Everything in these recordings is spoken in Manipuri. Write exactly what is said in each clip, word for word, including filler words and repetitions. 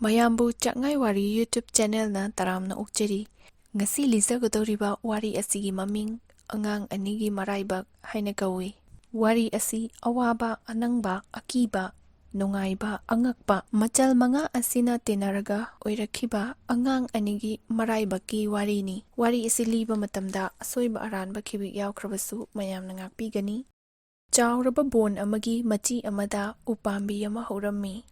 ꯃꯌꯥꯝꯕꯨ ꯆꯥꯛꯉꯥꯏ ꯋꯥꯔꯤ YouTube ꯆꯦꯅꯦꯜꯅ ꯇꯔꯥꯝꯅ ꯑꯣꯛꯆꯔꯤ꯫ ꯉꯁꯤ ꯂꯤꯖꯒꯗꯧꯔꯤꯕ ꯋꯥꯔꯤ ꯑꯁꯤꯒꯤ ꯃꯃꯤꯡ ꯑꯉꯥꯡ ꯑꯅꯤꯒꯤ ꯃꯔꯥꯏꯕꯛ ꯍꯥꯏꯅ ꯀꯧꯏ꯫ ꯋꯥꯔꯤ ꯑꯁꯤ ꯑꯋꯥꯕ, ꯑꯅꯪꯕ, ꯑꯀꯤꯕ, ꯅꯨꯡꯉꯥꯏꯕ, ꯑꯉꯛꯄ ꯃꯆꯜ ꯃꯉꯥ ꯑꯁꯤꯅ ꯇꯤꯟꯅꯔꯒ ꯑꯣꯏꯔꯛꯈꯤꯕ ꯑꯉꯥꯡ ꯑꯅꯤꯒꯤ ꯃꯔꯥꯏꯕꯛꯀꯤ ꯋꯥꯔꯤꯅꯤ꯫ ꯋꯥꯔꯤ ꯑꯁꯤ ꯂꯤꯕ ꯃꯇꯝꯗ ꯑꯁꯣꯏꯕ ꯑꯔꯥꯟꯕ ꯈꯤꯕꯤꯛ ꯌꯥꯎꯈ꯭ꯔꯕꯁꯨ ꯃꯌꯥꯝꯅ ꯉꯥꯛꯄꯤꯒꯅꯤ꯫ ꯆꯥꯎꯔꯕ ꯕꯣꯟ ꯑꯃꯒꯤ ꯃꯆꯤ ꯑꯃꯗ ꯎꯄꯥꯝꯕꯤ ꯑꯃ ꯍꯧꯔꯝꯃꯤ꯫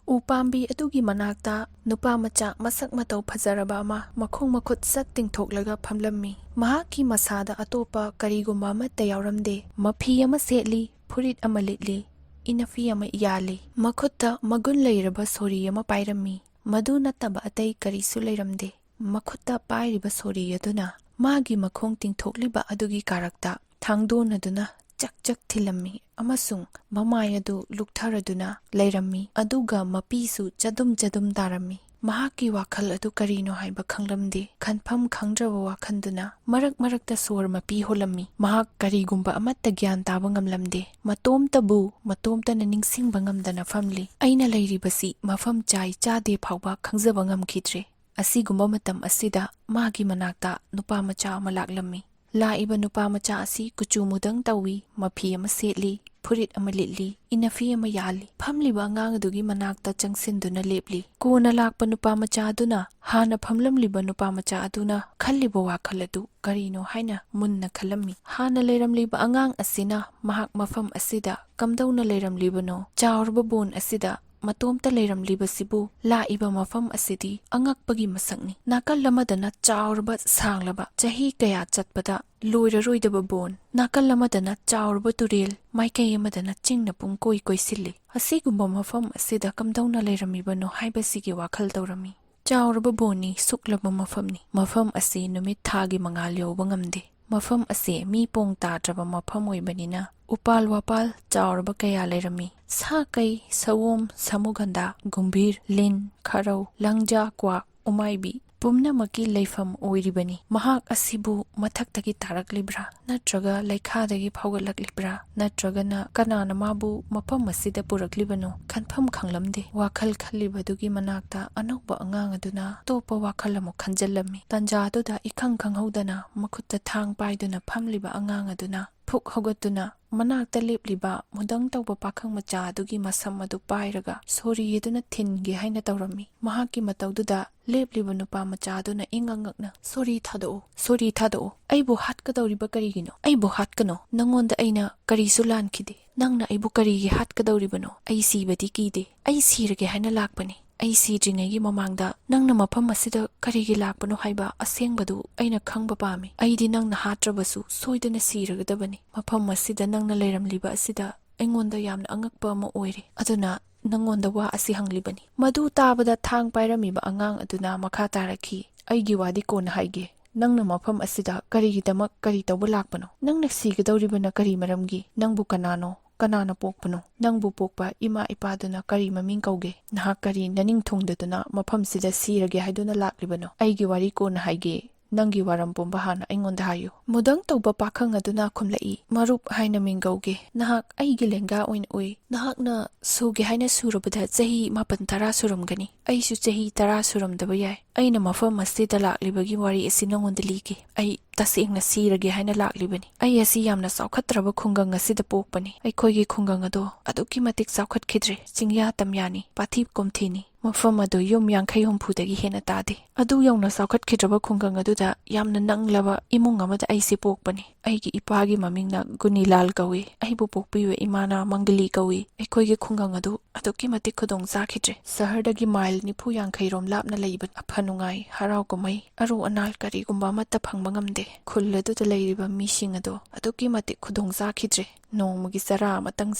ꯎꯄꯥꯝꯕꯤ ꯑꯗꯨꯒꯤ ꯃꯅꯥꯛꯇ ꯅꯨꯄꯥ ꯃꯆꯥ ꯃꯁꯛ ꯃꯇꯧ ꯐꯖꯔꯕ ꯑꯃ ꯃꯈꯣꯡ ꯃꯈꯨꯠ ꯁꯠ ꯇꯤꯡꯊꯣꯛꯂꯒ ꯐꯝꯂꯝꯃꯤ꯫ ꯃꯍꯥꯛꯀꯤ ꯃꯁꯥꯗ ꯑꯇꯣꯞꯄ ꯀꯔꯤꯒꯨꯝꯕ ꯑꯃꯠꯇ ꯌꯥꯎꯔꯝꯗꯦ꯫ ꯃꯐꯤ ꯑꯃ ꯁꯦꯠꯂꯤ, ꯐꯨꯔꯤꯠ ꯑꯃ ꯂꯤꯠꯂꯤ, ꯏꯅꯐꯤ ꯑꯃ ꯌꯥꯜꯂꯤ꯫ ꯃꯈꯨꯠꯇ ꯃꯒꯨꯟ ꯂꯩꯔꯕ ꯁꯣꯔꯤ ꯑꯃ ꯄꯥꯏꯔꯝꯃꯤ꯫ ꯃꯗꯨ ꯅꯠꯇꯕ ꯑꯇꯩ ꯀꯔꯤꯁꯨ ꯂꯩꯔꯝꯗꯦ꯫ ꯃꯈꯨꯠꯇ ꯄꯥꯏꯔꯤꯕ ꯁꯣꯔꯤ ꯑꯗꯨꯅ ꯃꯥꯒꯤ ꯃꯈꯣꯡ ꯇꯤꯡꯊꯣꯛꯂꯤꯕ ꯑꯗꯨꯒꯤ ꯀꯥꯔꯛꯇ ꯊꯥꯡꯗꯣꯟ ꯑꯗꯨꯅ ꯆꯛ ꯆꯛ ꯊꯤꯜꯂꯝꯃꯤ ꯑꯃꯁꯨꯡ ꯃꯃꯥꯏ ꯑꯗꯨ ꯂꯨꯛꯊꯔꯗꯨꯅ ꯂꯩꯔꯝꯃꯤ꯫ ꯑꯗꯨꯒ ꯃꯄꯤꯁꯨ ꯆꯗꯨꯝ ꯆꯗꯨꯝ ꯇꯥꯔꯝꯃꯤ꯫ ꯃꯍꯥꯛꯀꯤ ꯋꯥꯈꯜ ꯑꯗꯨ ꯀꯔꯤꯅꯣ ꯍꯥꯏꯕ ꯈꯪꯂꯝꯗꯦ꯫ ꯈꯟꯐꯝ ꯈꯪꯗ꯭ꯔꯕ ꯋꯥꯈꯜꯗꯨꯅ ꯃꯔꯛ ꯃꯔꯛꯇ ꯁꯣꯔ ꯃꯄꯤ ꯍꯣꯜꯂꯝꯃꯤ꯫ ꯃꯍꯥꯛ ꯀꯔꯤꯒꯨꯝꯕ ꯑꯃꯠꯇ ꯒ꯭ꯌꯥꯟ ꯇꯥꯕ ꯉꯝꯂꯝꯗꯦ꯫ ꯃꯇꯣꯝꯇꯕꯨ ꯃꯇꯣꯝꯇꯅ ꯅꯤꯡꯁꯤꯡꯕ ꯉꯝꯗꯅ ꯐꯝꯂꯤ꯫ ꯑꯩꯅ ꯂꯩꯔꯤꯕꯁꯤ ꯃꯐꯝ ꯆꯥꯏ ꯆꯥꯗꯦ ꯐꯥꯎꯕ ꯈꯪꯖꯕ ꯉꯝꯈꯤꯗ꯭ꯔꯦ꯫ ꯑꯁꯤꯒꯨꯝꯕ ꯃꯇꯝ ꯑꯁꯤꯗ ꯃꯥꯒꯤ ꯃꯅꯥꯛꯇ ꯅꯨꯄꯥ ꯃꯆꯥ ꯑꯃ ꯂꯥꯛꯂꯝꯃꯤ꯫ ꯂꯥꯛꯏꯕ ꯅꯨꯄꯥ ꯃꯆꯥ ꯑꯁꯤ ꯀꯨꯆꯨ ꯃꯨꯗꯪ ꯇꯧꯏ, ꯃꯐꯤ ꯑꯃ ꯁꯦꯠꯂꯤ, ꯐꯨꯔꯤꯠ ꯑꯃ ꯂꯤꯠꯂꯤ, ꯏꯅꯐꯤ ꯑꯃ ꯌꯥꯜꯂꯤ꯫ ꯐꯝꯂꯤꯕ ꯑꯉꯥꯡ ꯑꯗꯨꯒꯤ ꯃꯅꯥꯛꯇ ꯆꯪꯁꯤꯟꯗꯨꯅ ꯂꯦꯞꯂꯤ꯫ ꯀꯣꯟꯅ ꯂꯥꯛꯄ ꯅꯨꯄꯥ ꯃꯆꯥ ꯑꯗꯨꯅ ꯍꯥꯟꯅ ꯐꯝꯂꯝꯂꯤꯕ ꯅꯨꯄꯥ ꯃꯆꯥ ꯑꯗꯨꯅ ꯈꯜꯂꯤꯕ ꯋꯥꯈꯜ ꯑꯗꯨ ꯀꯔꯤꯅꯣ ꯍꯥꯏꯅ ꯃꯨꯟꯅ ꯈꯜꯂꯝꯃꯤ꯫ ꯍꯥꯟꯅ ꯂꯩꯔꯝꯂꯤꯕ ꯑꯉꯥꯡ ꯑꯁꯤꯅ ꯃꯍꯥꯛ ꯃꯐꯝ ꯑꯁꯤꯗ ꯀꯝꯗꯧꯅ ꯂꯩꯔꯝꯂꯤꯕꯅꯣ? ꯆꯥꯎꯔꯕ ꯕꯣꯟ ꯑꯁꯤꯗ ꯃꯇꯣꯝꯇ ꯂꯩꯔꯝꯂꯤꯕꯁꯤꯕꯨ ꯂꯥꯛꯏꯕ ꯃꯐꯝ ꯑꯁꯤꯗꯤ ꯑꯉꯛꯄꯒꯤ ꯃꯁꯛꯅꯤ꯫ ꯅꯥꯀꯜ ꯑꯃꯗꯅ ꯆꯥꯎꯔꯕ ꯁꯥꯡꯂꯕ ꯆꯍꯤ ꯀꯌꯥ ꯆꯠꯄꯗ ꯂꯣꯏꯔꯔꯣꯏꯗꯕ ꯕꯣꯟ, ꯅꯥꯀꯜ ꯑꯃꯗꯅ ꯆꯥꯎꯔꯕ ꯇꯨꯔꯦꯜ, ꯃꯥꯏꯀꯩ ꯑꯃꯗꯅ ꯆꯤꯡꯅ ꯄꯨꯡꯀꯣꯏ ꯀꯣꯏꯁꯤꯜꯂꯤ꯫ ꯑꯁꯤꯒꯨꯝꯕ ꯃꯐꯝ ꯑꯁꯤꯗ ꯀꯝꯗꯧꯅ ꯂꯩꯔꯝꯃꯤꯕꯅꯣ ꯍꯥꯏꯕꯁꯤꯒꯤ ꯋꯥꯈꯜ ꯇꯧꯔꯝꯃꯤ꯫ ꯆꯥꯎꯔꯕ ꯕꯣꯟꯅꯤ, ꯁꯨꯛꯂꯕ ꯃꯐꯝꯅꯤ꯫ ꯃꯐꯝ ꯑꯁꯤ ꯅꯨꯃꯤꯠ ꯊꯥꯒꯤ ꯃꯉꯥꯜ ꯌꯧꯕ ꯉꯝꯗꯦ꯫ ꯃꯐꯝ ꯑꯁꯤ ꯃꯤ ꯄꯣꯡ ꯇꯥꯗ꯭ꯔꯕ ꯃꯐꯝ ꯑꯣꯏꯕꯅꯤꯅ ꯎꯄꯥꯜ ꯋꯥꯄꯥꯜ ꯆꯥꯎꯔꯕ ꯀꯌꯥ ꯂꯩꯔꯝꯃꯤ꯫ ꯁꯥ ꯀꯩ, ꯁꯑꯣꯝ, ꯁꯃꯨꯒꯟꯗꯥ, ꯒꯨꯝꯚꯤꯔ, ꯂꯤꯟ, ꯈꯥꯔꯧ, ꯂꯪꯖꯥ, ꯀ꯭ꯋꯥꯛ, ꯎꯃꯥꯏꯕꯤ, ꯄꯨꯝꯅꯃꯛꯀꯤ ꯂꯩꯐꯝ ꯑꯣꯏꯔꯤꯕꯅꯤ꯫ ꯃꯍꯥꯛ ꯑꯁꯤꯕꯨ ꯃꯊꯛꯇꯒꯤ ꯇꯥꯔꯛꯂꯤꯕ꯭ꯔꯥ, ꯅꯠꯇ꯭ꯔꯒ ꯂꯩꯈꯥꯗꯒꯤ ꯐꯥꯎꯒꯠꯂꯛꯂꯤꯕ꯭ꯔꯥ, ꯅꯠꯇ꯭ꯔꯒꯅ ꯀꯅꯥꯅ ꯃꯥꯕꯨ ꯃꯐꯝ ꯑꯁꯤꯗ ꯄꯨꯔꯛꯂꯤꯕꯅꯣ? ꯈꯟꯐꯝ ꯈꯪꯂꯝꯗꯦ꯫ ꯋꯥꯈꯜ ꯈꯜꯂꯤꯕꯗꯨꯒꯤ ꯃꯅꯥꯛꯇ ꯑꯅꯧꯕ ꯑꯉꯥꯡ ꯑꯗꯨꯅ ꯑꯇꯣꯞꯄ ꯋꯥꯈꯜ ꯑꯃꯨꯛ ꯈꯟꯖꯜꯂꯝꯃꯤ꯫ ꯇꯟꯖꯥꯗꯨꯗ ꯏꯈꯪ ꯈꯪꯍꯧꯗꯅ ꯃꯈꯨꯠꯇ ꯊꯥꯡ ꯄꯥꯏꯗꯨꯅ ꯐꯝꯂꯤꯕ ꯑꯉꯥꯡ ꯑꯗꯨꯅ ꯐꯨꯛ ꯍꯧꯒꯠꯇꯨꯅ ꯃꯅꯥꯛꯇ ꯂꯦꯞꯂꯤꯕ ꯃꯨꯗꯪ ꯇꯧꯕ ꯄꯥꯈꯪ ꯃꯆꯥ ꯑꯗꯨꯒꯤ ꯃꯁꯝ ꯑꯗꯨ ꯄꯥꯏꯔꯒ ꯁꯣꯔꯤ ꯑꯗꯨꯅ ꯊꯤꯟꯒꯦ ꯍꯥꯏꯅ ꯇꯧꯔꯝꯃꯤ꯫ ꯃꯍꯥꯛꯀꯤ ꯃꯇꯧꯗꯨꯗ ꯂꯦꯞꯂꯤꯕ ꯅꯨꯄꯥ ꯃꯆꯥ ꯑꯗꯨꯅ ꯏꯉꯛ ꯉꯛꯅ, "ꯁꯣꯔꯤ ꯊꯥꯗꯣꯛꯎ, ꯁꯣꯔꯤ ꯊꯥꯗꯣꯛꯎ꯫ ꯑꯩꯕꯨ ꯍꯥꯠꯀꯗꯧꯔꯤꯕ ꯀꯔꯤꯒꯤꯅꯣ? ꯑꯩꯕꯨ ꯍꯥꯠꯀꯅꯣ꯫ ꯅꯪꯉꯣꯟꯗ ꯑꯩꯅ ꯀꯔꯤꯁꯨ ꯂꯥꯟꯈꯤꯗꯦ꯫ ꯅꯪꯅ ꯑꯩꯕꯨ ꯀꯔꯤꯒꯤ ꯍꯥꯠꯀꯗꯧꯔꯤꯕꯅꯣ? ꯑꯩ ꯁꯤꯕꯗꯤ ꯀꯤꯗꯦ꯫ ꯑꯩ ꯁꯤꯔꯒꯦ ꯍꯥꯏꯅ ꯂꯥꯛꯄꯅꯤ꯫ ꯑꯩ ꯁꯤꯗ꯭ꯔꯤꯉꯩꯒꯤ ꯃꯃꯥꯡꯗ ꯅꯪꯅ ꯃꯐꯝ ꯑꯁꯤꯗ ꯀꯔꯤꯒꯤ ꯂꯥꯛꯄꯅꯣ ꯍꯥꯏꯕ ꯑꯁꯦꯡꯕꯗꯨ ꯑꯩꯅ ꯈꯪꯕ ꯄꯥꯝꯃꯤ꯫ ꯑꯩꯗꯤ ꯅꯪꯅ ꯍꯥꯠꯇ꯭ꯔꯕꯁꯨ ꯁꯣꯏꯗꯅ ꯁꯤꯔꯒꯗꯕꯅꯤ꯫ ꯃꯐꯝ ꯑꯁꯤꯗ ꯅꯪꯅ ꯂꯩꯔꯝꯂꯤꯕ ꯑꯁꯤꯗ ꯑꯩꯉꯣꯟꯗ ꯌꯥꯝꯅ ꯑꯉꯛꯄ ꯑꯃ ꯑꯣꯏꯔꯦ꯫ ꯑꯗꯨꯅ ꯅꯪꯉꯣꯟꯗ ꯋꯥ ꯑꯁꯤ ꯍꯪꯂꯤꯕꯅꯤ꯫" ꯃꯗꯨ ꯇꯥꯕꯗ ꯊꯥꯡ ꯄꯥꯏꯔꯝꯃꯤꯕ ꯑꯉꯥꯡ ꯑꯗꯨꯅ ꯃꯈꯥ ꯇꯥꯔꯛꯈꯤ, "ꯑꯩꯒꯤ ꯋꯥꯗꯤ ꯀꯣꯟꯅ ꯍꯥꯏꯒꯦ꯫ ꯅꯪꯅ ꯃꯐꯝ ꯑꯁꯤꯗ ꯀꯔꯤꯒꯤꯗꯃꯛ, ꯀꯔꯤ ꯇꯧꯕ ꯂꯥꯛꯄꯅꯣ? ꯅꯪꯅ ꯁꯤꯒꯗꯧꯔꯤꯕꯅ ꯀꯔꯤ ꯃꯔꯝꯒꯤ? ꯅꯪꯕꯨ ꯀꯅꯥꯅꯣ? ꯀꯅꯥꯅ ꯄꯣꯛꯄꯅꯣ? ꯅꯪꯕꯨ ꯄꯣꯛꯄ ꯏꯃꯥ ꯏꯄꯥꯗꯨꯅ ꯀꯔꯤ ꯃꯃꯤꯡ ꯀꯧꯒꯦ? ꯅꯍꯥꯛ ꯀꯔꯤ ꯅꯅꯤꯡ ꯊꯨꯡꯗꯗꯨꯅ ꯃꯐꯝꯁꯤꯗ ꯁꯤꯔꯒꯦ ꯍꯥꯏꯗꯨꯅ ꯂꯥꯛꯂꯤꯕꯅꯣ? ꯑꯩꯒꯤ ꯋꯥꯔꯤ ꯀꯣꯟꯅ ꯍꯥꯏꯒꯦ꯫ ꯅꯪꯒꯤ ꯋꯥꯔꯝ ꯄꯨꯝꯕ ꯍꯥꯟꯅ ꯑꯩꯉꯣꯟꯗ ꯍꯥꯏꯌꯨ꯫" ꯃꯨꯗꯪ ꯇꯧꯕ ꯄꯥꯈꯪ ꯑꯗꯨꯅ ꯈꯨꯝꯂꯛꯏ, "ꯃꯔꯨꯞ ꯍꯥꯏꯅ ꯃꯤꯡꯒꯧꯒꯦ꯫ ꯅꯍꯥꯛ ꯑꯩꯒꯤ ꯂꯦꯡꯒꯥ ꯑꯣꯏꯅ ꯎꯏ꯫ ꯅꯍꯥꯛꯅ ꯁꯨꯒꯦ ꯍꯥꯏꯅ ꯁꯨꯔꯕꯗ ꯆꯍꯤ ꯃꯥꯄꯟ ꯇꯔꯥ ꯁꯨꯔꯝꯒꯅꯤ꯫ ꯑꯩꯁꯨ ꯆꯍꯤ ꯇꯔꯥ ꯁꯨꯔꯝꯗꯕ ꯌꯥꯏ꯫ ꯑꯩꯅ ꯃꯐꯝ ꯑꯁꯤꯗ ꯂꯥꯛꯂꯤꯕꯒꯤ ꯋꯥꯔꯤ ꯑꯁꯤ ꯅꯉꯣꯟꯗ ꯂꯤꯒꯦ꯫ ꯑꯩ ꯇꯁꯦꯡꯅ ꯁꯤꯔꯒꯦ ꯍꯥꯏꯅ ꯂꯥꯛꯂꯤꯕꯅꯤ꯫ ꯑꯩ ꯑꯁꯤ ꯌꯥꯝꯅ ꯆꯥꯎꯈꯠꯇ꯭ꯔꯕ ꯈꯨꯡꯒꯪ ꯑꯁꯤꯗ ꯄꯣꯛꯄꯅꯤ꯫ ꯑꯩꯈꯣꯏꯒꯤ ꯈꯨꯡꯒꯪ ꯑꯗꯣ ꯑꯗꯨꯛꯀꯤ ꯃꯇꯤꯛ ꯆꯥꯎꯈꯠꯈꯤꯗ꯭ꯔꯦ꯫ ꯆꯤꯡꯌꯥ ꯇꯝꯌꯥꯅꯤ, ꯄꯥꯊꯤ ꯀꯣꯝꯊꯤꯅꯤ꯫ ꯃꯐꯝ ꯑꯗꯨ ꯌꯨꯝ ꯌꯥꯡꯈꯩ ꯍꯨꯝꯐꯨꯗꯒꯤ ꯍꯦꯟꯅ ꯇꯥꯗꯦ꯫ ꯑꯗꯨ ꯌꯧꯅ ꯆꯥꯎꯈꯠꯈꯤꯗ꯭ꯔꯕ ꯈꯨꯡꯒꯪ ꯑꯗꯨꯗ ꯌꯥꯝꯅ ꯅꯪꯂꯕ ꯏꯃꯨꯡ ꯑꯃꯗ ꯑꯩꯁꯦ ꯄꯣꯛꯄꯅꯤ꯫ ꯑꯩꯒꯤ ꯏꯄꯥꯒꯤ ꯃꯃꯤꯡꯅ ꯒꯨꯅꯤꯂꯥꯜ ꯀꯧꯏ꯫ ꯑꯩꯕꯨ ꯄꯣꯛꯄꯤꯕ ꯏꯃꯥꯅ ꯃꯪꯒꯂꯤ ꯀꯧꯏ꯫ ꯑꯩꯈꯣꯏꯒꯤ ꯈꯨꯡꯒꯪ ꯑꯗꯨ ꯑꯗꯨꯛꯀꯤ ꯃꯇꯤꯛ ꯈꯨꯗꯣꯡ ꯆꯥꯈꯤꯗ꯭ꯔꯦ꯫ ꯁꯍꯔꯗꯒꯤ ꯃꯥꯏꯜ ꯅꯤꯐꯨ ꯌꯥꯡꯈꯩ ꯔꯣꯝ ꯂꯥꯞꯅ ꯂꯩꯕ ꯑꯐ ꯅꯨꯡꯉꯥꯏ, ꯍꯔꯥꯎ ꯀꯨꯝꯍꯩ, ꯑꯔꯨ ꯑꯅꯥꯜ ꯀꯔꯤꯒꯨꯝꯕ ꯑꯃꯠꯇ ꯐꯪꯕ ꯉꯝꯗꯦ꯫ ꯈꯨꯜ ꯑꯗꯨꯗ ꯂꯩꯔꯤꯕ ꯃꯤꯁꯤꯡ ꯑꯗꯣ ꯑꯗꯨꯛꯀꯤ ꯃꯇꯤꯛ ꯈꯨꯗꯣꯡ ꯆꯥꯈꯤꯗ꯭ꯔꯦ꯫ ꯅꯣꯡꯃꯒꯤ ꯆꯔꯥ ꯑꯃꯇꯪ